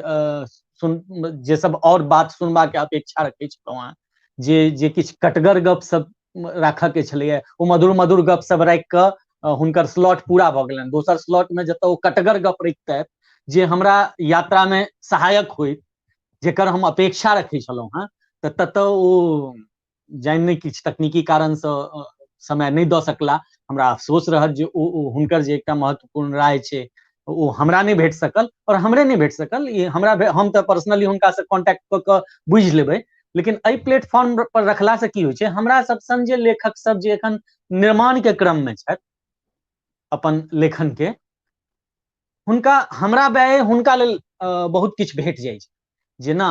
सुन जे सब आओर बात सुनबाके अपेक्षा रखै छलहुँ हेँ, जे जे किछु कटगर गप सब राखऽके छलैया ओ मधुर मधुर गप सब राखि कऽ हुनकर स्लॉट पूरा भऽ गेलनि। दोसर स्लॉटमे जतऽ ओ कटगर गप रखितथि जे हमरा यात्रामे सहायक होइत, जेकर हम अपेक्षा रखै छलहुँ हेँ, तऽ ततऽ ओ जानि नहि किछु तकनीकी कारणसँ समय नहि दऽ सकला। हमरा अफसोस रहत जे ओ हुनकर जे एकटा महत्वपूर्ण राय छै ओ हमरा नहि भेट सकल, और हमरे नहि भेट सकल, ई हमरा हम तऽ पर्सनली हुनकासँ कॉन्टैक्ट कऽ कऽ बुझि लेबै, लेकिन एहि प्लेटफॉर्म पर रखलासँ की होइ छै, हमरा सब सन जे लेखक सब जे एखन निर्माण के क्रम मे छथि अपन लेखन के, हुनका हमरा व्यय हुनका लेल बहुत किछु भेट जाइ छै। जेना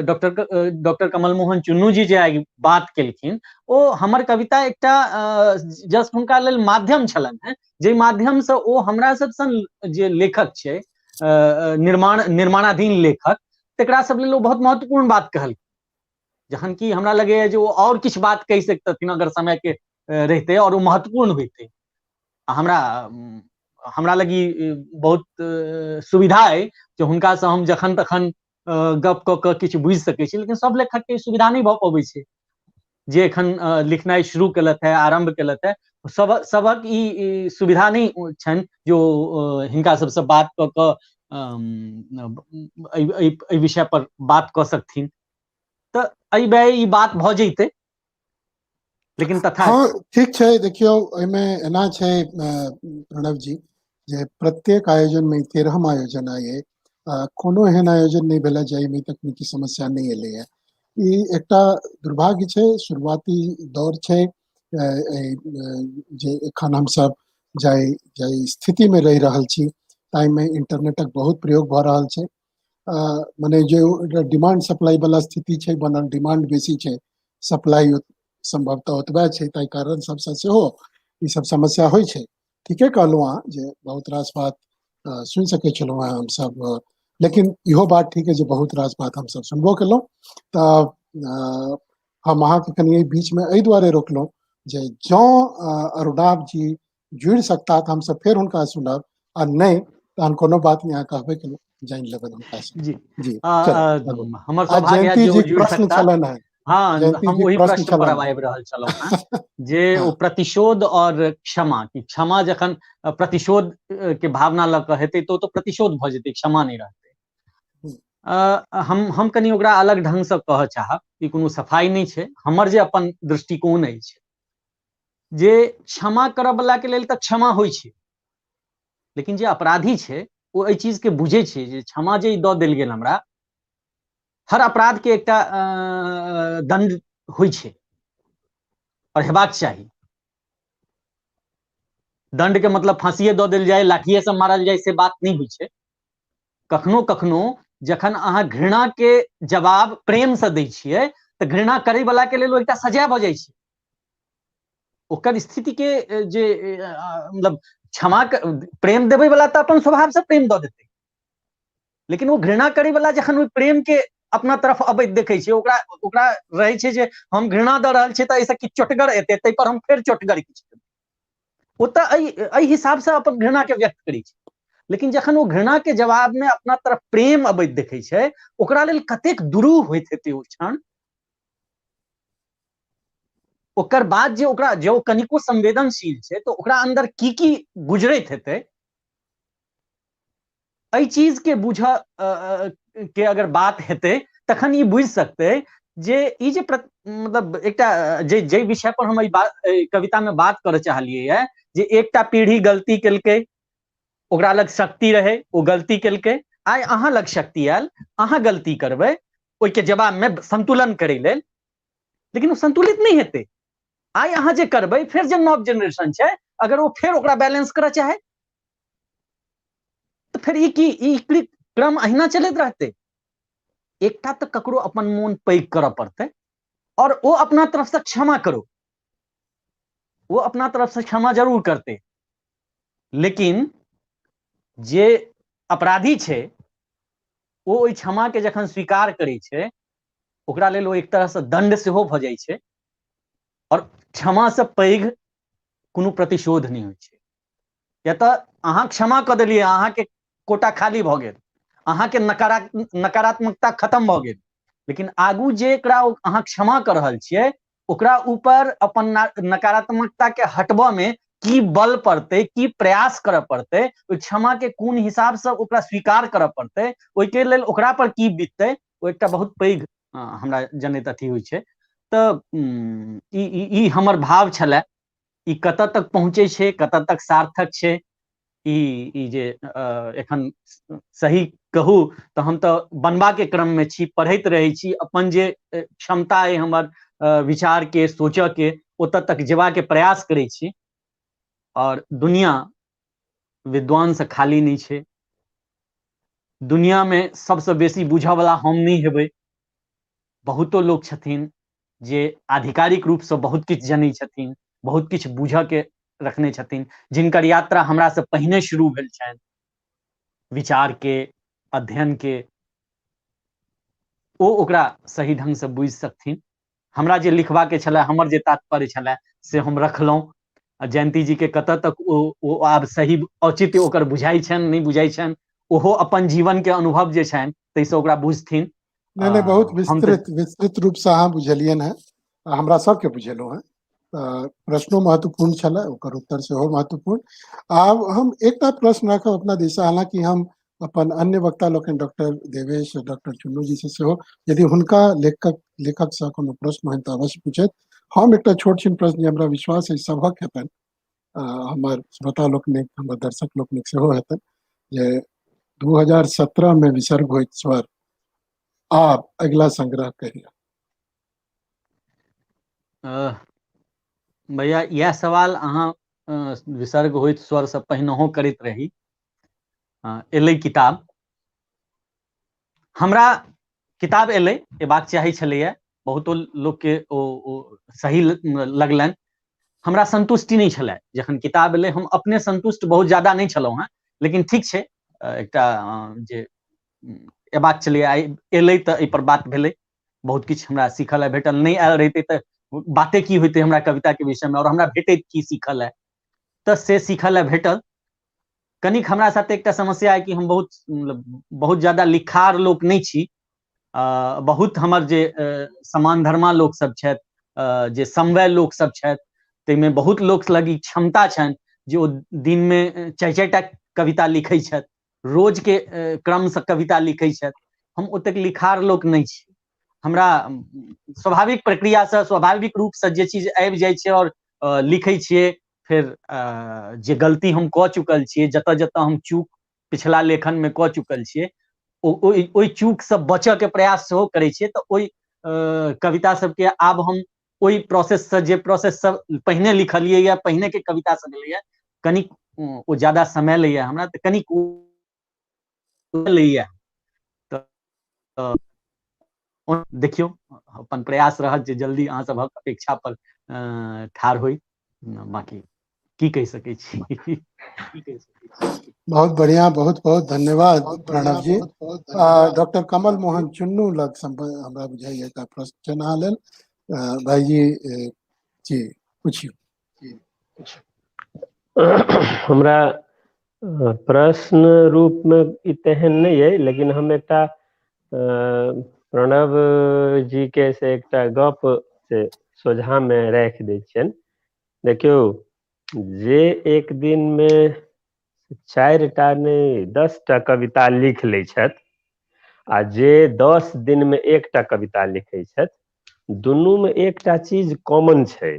डॉक्टर कमल मोहन चुन्नू जी जे आइ बात केलखिन, ओ हमर कविता एकटा जस्ट हुनका लेल माध्यम छलनि हेँ, जाहि माध्यमसँ ओ हमरा सब सन जे लेखक छै, निर्माणाधीन लेखक, तकरा सब लेल ओ बहुत महत्वपूर्ण बात कहलखिन। जहन कि हमरा लगैया जे ओ आओर किछु बात कहि सकतथिन अगर समय के रहिते और ओ महत्वपूर्ण होइते। हमरा हमरा लगी बहुत सुविधा अइ जे हुनकासँ हम जखन तखन गप कऽ कऽ किछु बुझि सकै छी, लेकिन सब लेखकके ई सुविधा नहि भऽ पबै छै। जे एखन लिखनाइ शुरू केलथि है, आरम्भ केलथि है, सबक ई सुविधा नहि छनि जे ओ हिनका सबसँ बात कऽ कऽ एहि विषय पर बात कऽ सकथिन। तऽ एहि बेर ई बात भऽ जैतै, लेकिन तथा हँ ठीक छै। देखियौ एहिमे एना छै प्रणव जी, जे प्रत्येक आयोजन में 13म आयोजन आइ, कोनो एहन आयोजन नहि भेलै जाहिमे तकनीकी समस्या नहि एलैए। ई एकटा दुर्भाग्य छै, शुरुआती दौर छै जे एखन हमसब जाहि जाहि स्थिति में रहि रहल छी ताहिमे इंटरनेटक बहुत प्रयोग भऽ रहल छै। मने जे डिमांड सप्लाई वाला स्थिति छै बनल, डिमांड बेसी छै, सप्लाई संभवतः ओतबे छै, ताहि कारण सबसँ सेहो ई सब समस्या होइ छै। ठीके कहलहुँ अहाँ जे बहुत रास बात सुनि सकै छलहुँ हेँ हमसब लेकिन इहो बात ठीक है जे बहुत रास बात हमसब सुनबो केलहुँ। तऽ हम अहाँके कनि एहि बीचमे एहि दुआरे रोकलहुँ जे जँ अरुणाभ जी जुड़ि सकता तऽ हमसब फेर हुनका सुनब, आ नहि तहन कोनो बात नहि, अहाँ कहबे केलहुँ, जानि लेबनि हुनका से। जी जी, चलू आगू। हमर आ सौभाग्य जयंती जे ओ जी जुड़ि प्रश्न सकता। छलनि हेँ। हाँ, जयंती हम जी ओहि प्रश्न प्रश्न पर छलनि आब हेँ। आबि रहल छलहुँ हेँ जे ओ हाँ। प्रतिशोध और क्षमा, कि क्षमा जखन प्रतिशोध के भावना लऽ कऽ हेतै तऽ ओ तऽ प्रतिशोध भऽ जेतै, क्षमा नहि रहतै। हम कनि ओकरा अलग ढंगसँ कहऽ चाहब, ई कोनो सफाइ नहि छै, हमर जे अपन दृष्टिकोण अछि जे क्षमा करऽ वला के लेल तऽ क्षमा होइ छै, लेकिन जे अपराधी छै ओ एहि चीज के बुझै छै जे क्षमा जे दऽ देल गेल हमरा, हर अपराध के एकटा दंड होइ छै और हेबाक चाही। दंड के मतलब फांसीए दऽ देल जाय, लाठिए से मारल जाय, से बात नहि होइ छै। कखनो कखनो जखन अहाँ घृणा के जवाब प्रेम से दै छियै तऽ घृणा करै वला के लेल ओ एकटा सजाय भऽ जाइ छै। ओकर स्थिति के जे मतलब क्षमा प्रेम देबै वला तऽ अपन स्वभाव से प्रेम दऽ देतै, लेकिन ओ घृणा करै वला जखन ओहि प्रेम के अपना तरफ अबैत देखै छै, ओकरा ओकरा रहै छै जे हम घृणा दऽ रहल छियै तऽ एहिसँ किछु चोटगर एतै, ताहि पर हम फेर चोटगर किछु देबै। ओ तऽ एहि हिसाबसँ अपन घृणा के व्यक्त करै छै। लेकिन जखन ओ घृणा के जवाब में अपना तरफ प्रेम अबैत देखै छै, ओकरा लेल कतेक दुरूह होइत हेतै ओ क्षण। ओकर बाद जे ओकरा जे ओ कनिको संवेदनशील छै तऽ ओकरा अंदर की की गुजरैत हेतै, एहि चीज के बुझऽ के अगर बात हेतै तखन ई बुझि सकतै जे ई जे मतलब एकटा जे जे विषय पर हम एहि बात कविता में बात करऽ चाहलियै है जे एकटा पीढ़ी गलती केलकै, ओकरा लग शक्ति रहै, ओ गलती केलकै, आइ अहाँ लग शक्ति आयल, अहाँ गलती करबै ओहिके जवाब में संतुलन करै लेल, लेकिन ओ संतुलित नहि हेतै। आइ अहाँ जे करबै, फेर जे नव जेनरेशन छै अगर ओ फेर ओकरा बैलेंस करऽ चाहे तऽ फेर ई की ई क्रम अहिना चलैत रहतै। एकटा तऽ ककरो अपन मोन पैघ करऽ पड़तै और ओ अपना तरफ से क्षमा करो, ओ अपना तरफ से क्षमा जरूर करतै, लेकिन जे अपराधी छै ओ ओहि क्षमा के जखन स्वीकार करै छै ओकरा लेल ओ एक तरह से दंड सेहो भऽ जाइ छै, और क्षमा से पैघ कोनो प्रतिशोध नहि होइ छै। किया तऽ अहाँ क्षमा कऽ देलियै, अहाँके कोटा खाली भऽ गेल, अहाँके नकारात्मकता खतम भऽ गेल, लेकिन आगू जे एकरा अहाँ क्षमा कऽ रहल छियै ओकरा ऊपर अपन नकारात्मकता के हटबऽ में की बल पड़तै, की प्रयास करऽ पड़तै, ओहि क्षमा के कोन हिसाबसँ ओकरा स्वीकार करऽ पड़तै, ओहिके लेल ओकरा पर की बीततै, ओ एकटा बहुत पैघ हमरा जनैत अथी होइ छै। तऽ ई हमर भाव छलै। ई कतऽ तक पहुँचै छै, कतऽ तक सार्थक छै, ई जे एखन सही कहू तऽ हम तऽ बनबाके क्रममे छी, पढ़ैत रहै छी, अपन जे क्षमता अइ हमर विचारके सोचऽके ओतऽ तक जेबाके प्रयास करै छी। आओर दुनिया विद्वानसँ खाली नहि छै, दुनियामे सबसँ बेसी बुझऽवला हम नहि हेबै, बहुतो लोक छथिन जे आधिकारिक रूपसँ बहुत किछु जनै छथिन, बहुत किछु बुझऽके रखने छथिन, जिनकर यात्रा हमरासँ पहिने शुरू भेल छनि विचारके अध्ययनके, ओ ओकरा सही ढंगसँ बुझि सकथिन। हमरा जे लिखबाके छलै, हमर जे तात्पर्य छलै से हम रखलहुँ। आ जयंती जी के कतऽ तक ओ आब सही औचित्य ओकर बुझाइ छनि नहि बुझाइ छनि, ओहो अपन जीवन के अनुभव जे छनि ताहिसँ ओकरा बुझथिन। नहि नहि, बहुत विस्तृत विस्तृत रूप से अहाँ बुझलियनि हेँ, हमरा सबके बुझेलहुँ हेँ। प्रश्नो महत्वपूर्ण छलै, ओकर उत्तर सेहो महत्वपूर्ण। आब हम एकटा प्रश्न राखब अपना दिशा, हालांकि हम अपन अन्य वक्ता लोकनि डॉक्टर देवेश डॉक्टर चुन्नू जी से सेहो यदि हुनका लेखकसँ कोनो प्रश्न होइन तऽ अवश्य पूछैत। हम एकटा छोट छिन प्रश्न जे हमरा विश्वास है सभक हेतनि, हमर श्रोता लोकनिक, हमर दर्शक लोकनिक सेहो हेतनि, जे 2017 में विसर्ग होइत स्वर आब अगिला संग्रह कहिया? भैया इएह सवाल अहाँ विसर्ग होइत स्वर से पहिनहो करैत रही। एलै किताब, हमरा किताब एलै, एबाक चाही छलैया, बहुतो लोकके ओ सही लगलनि, हमरा संतुष्टि नहि छलै जखन किताब एलै। हम अपने संतुष्ट बहुत ज्यादा नहि छलहुँ हेँ, लेकिन ठीक छै, एकटा जे एबाक छलैए, आइ एलै तऽ एहिपर बात भेलै, बहुत किछु हमरा सीखऽ लए भेटल। नहि आयल रहितै तऽ बाते की होइतै हमरा कविता के विषय मे, और हमरा भेटैत की सीखऽ लए, तऽ से सीखऽ लए भेटल। कनिक हमरा साथे एकटा समस्या है कि हम बहुत मतलब बहुत ज्यादा लिखार लोक नहि छी। बहुत हमर जे समान धर्मा लोक सब छथि, जे समवय लोक सब छथि, ताहिमे बहुत लोक लग ई क्षमता छनि जे ओ दिनमे चारि चारि टा कविता लिखै छथि, रोजके क्रमसँ कविता लिखै छथि। हम ओतेक लिखार लोक नहि छी। हमरा स्वाभाविक प्रक्रियासँ स्वाभाविक रूपसँ जे चीज आबि जाइ छै आओर लिखै छियै, फेर जे गलती हम कऽ चुकल छियै, जतऽ जतऽ हम चूक पिछला लेखनमे कऽ चुकल छियै, ओहि चूकसँ बचऽके प्रयास सेहो करै छियै। तऽ ओहि कविता सबके आब हम ओहि प्रोसेससँ, जे प्रोसेससँ पहिने लिखलियै या पहिनेके कविता सब एलैया, कनिक ओ ज्यादा समय लैया हमरा, तऽ कनिक लैया। तऽ देखियौ, अपन प्रयास रहत जे जल्दी अहाँ सभक अपेक्षा पर ठाढ़ होइ। बाकी की कहि सकै छी। बहुत बढ़िया, बहुत बहुत धन्यवाद प्रणव जी। डॉक्टर कमल मोहन चुन्नू लग हमरा बुझाइए एकटा प्रश्न अहाँ लेल। भाईजी जी पूछियौ। हमरा प्रश्न रूप में ई तेहन नहि अइ, लेकिन हम एकटा प्रणव जी के से एकटा गप से सोझा में राखि दै छियनि। देखियौ, जे एक दिन में 4टा नहि 10टा कविता लिख लै छथि आ जे 10 दिन में 1टा कविता लिखै छथि, दुनू में एकटा चीज कॉमन छै।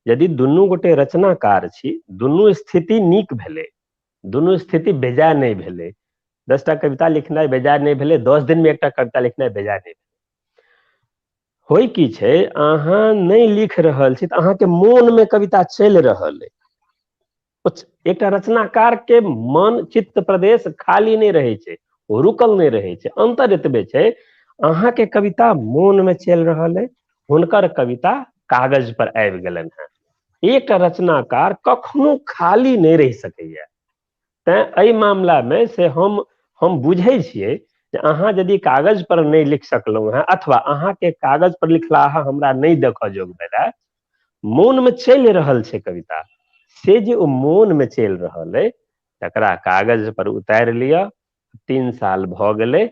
यदि दुनू गोटे रचनाकार छी, दुनू स्थिति नीक भेलै, दुनू स्थिति बेजाय नहि भेलै। 10टा कविता लिखनाइ बेजाय नहि भेलै, 10 दिन में 1टा कविता लिखनाइ बेजाय नहि भेलै। होइ की छै, अहाँ नहि लिख रहल छी तऽ अहाँके मोन में कविता चलि रहल अइ। एकटा रचनाकार के मन चित्त प्रदेश खाली नहि रहै छै, रुकल नहि रहै छै। अंतर एतबे छै, अहाँके कविता मोन में चलि रहल अइ, हुनकर कविता कागज पर आबि गेलनि हेँ। एकटा रचनाकार कखनो खाली नहि रहि सकैया। तैं एहि मामला में से हम बुझै छियै जे अहाँ यदि कागज पर नहि लिख सकलहुँ हेँ अथवा अहाँके कागज पर लिखलाहा हमरा नहि देखऽ जोग भेलै, मोन में चलि रहल छै कविता, से जे ओ मोन में चलि रहल अइ तकरा कागज पर उतारि लिअ। 3 साल भऽ गेलै,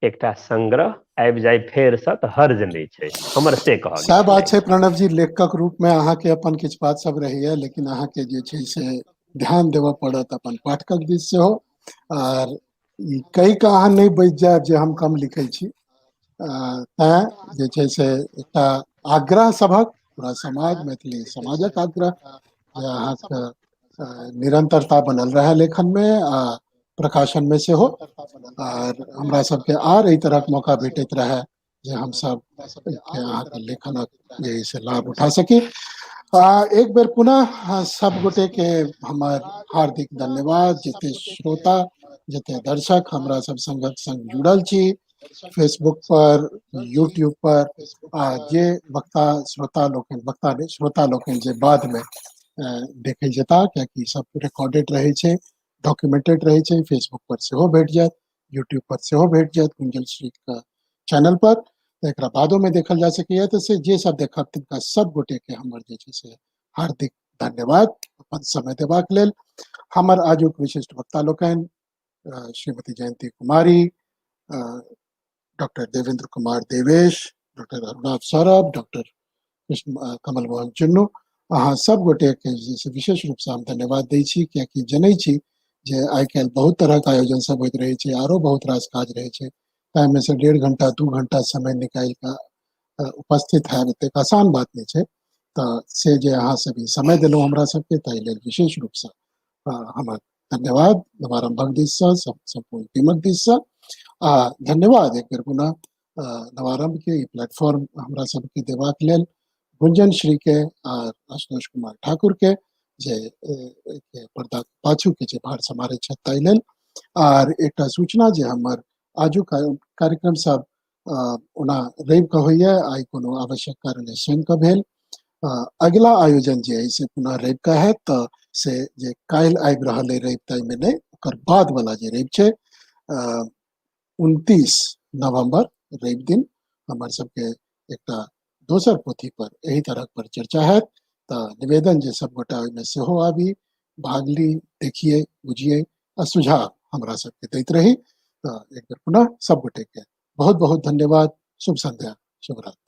एकटा संग्रह आबि जाय फेरसँ तऽ हर्ज नहि छै, हमर से कहब। सएह बात छै प्रणव जी, लेखकक रूप में अहाँके अपन किछु बात सब रहैया, लेकिन अहाँके जे छै से ध्यान देबऽ पड़त अपन पाठकक दिस सेहो। आर ई कहि कऽ अहाँ नहि बचि जायब जे हम कम लिखै छी। तैं जे छै से एकटा आग्रह सभक, पूरा समाज, मैथिली समाजक आग्रह जे अहाँके निरंतरता बनल रहै लेखन में आ प्रकाशन में सेहो। आर हमरा सबके आर एहि तरहक मौका भेटैत रहै जे हमसब अहाँके लेखनक जे से लाभ उठा सकी। एक बेर पुनः सब गोटे के हमर हार्दिक धन्यवाद। जते श्रोता, जते दर्शक हमरा सब संगक संग जुड़ल छी फेसबुक पर, यूट्यूब पर, आ जे वक्ता श्रोता लोकनि, वक्ता नहि श्रोता लोकनि जे बाद में देखै जेता, कियाकि सब रिकॉर्डेड रहै छै, डॉक्यूमेंटेड रहै छै, फेसबुक पर सेहो भेट जायत, यूट्यूब पर सेहो भेट जायत गुंजन श्री के चैनल पर, तऽ एकरा बादो में देखल जा सकैया। तऽ से जे सब देखब तिनका सब गोटे के हमर जे छै से हार्दिक धन्यवाद अपन समय देबाक लेल। हमर आजुक विशिष्ट वक्ता लोकनि श्रीमती Jayanti Kumari, doctor Devendra Kumar Devesh, doctor Arunabh Saurabh, doctor Krishna Kamal Mohan Chunnu, अहाँ सब गोटे के जे छै विशेष रूप से हम धन्यवाद दै छी, कियाकि जनै छी जे आइ काल्हि बहुत तरहक आयोजन सब होइत रहै छै, आरो बहुत रास काज रहै छै, ताहिमे से 1.5 घंटा 2 घंटा समय निकालि कऽ उपस्थित हैब एतेक आसान बात नहि छै। तऽ से जे अहाँ सब ई समय देलहुँ हमरा सबके, ताहि लेल विशेष रूपसँ हमर धन्यवाद नवारंभक दिससँ, सम्पूर्ण टीमक दिससँ। आ धन्यवाद एक बेर पुनः नवारंभ के ई प्लेटफॉर्म हमरा सबके देबाक लेल गुंजन श्री के आ आशुतोष कुमार ठाकुर के, जे पर्दा पाछू के जे भार सम्हारे छथि ताहि लेल। आर एकटा सूचना जे हमर आजुक कार्यक्रम सब ओना रवि के होइया, आइ कोनो आवश्यक कारण शनि के भेल। अगिला आयोजन जे है से पुनः रवि के हैत, तऽ से जे काल्हि आबि रहल अइ रवि ताहिमे नहि, ओकर बाद वाला जे रवि छै 29 नवम्बर रवि दिन हमर सबके एकटा दोसर पोथी पर एहि तरह पर चर्चा हैत। तऽ निवेदन जे सब गोटा ओहिमे सेहो आबी, भाग ली, देखिए, बुझिए आ सुझाव हमरा सबके दैत रही। तऽ एक बेर पुनः सब गोटे के बहुत बहुत धन्यवाद। शुभ संध्या, शुभ रात्रि।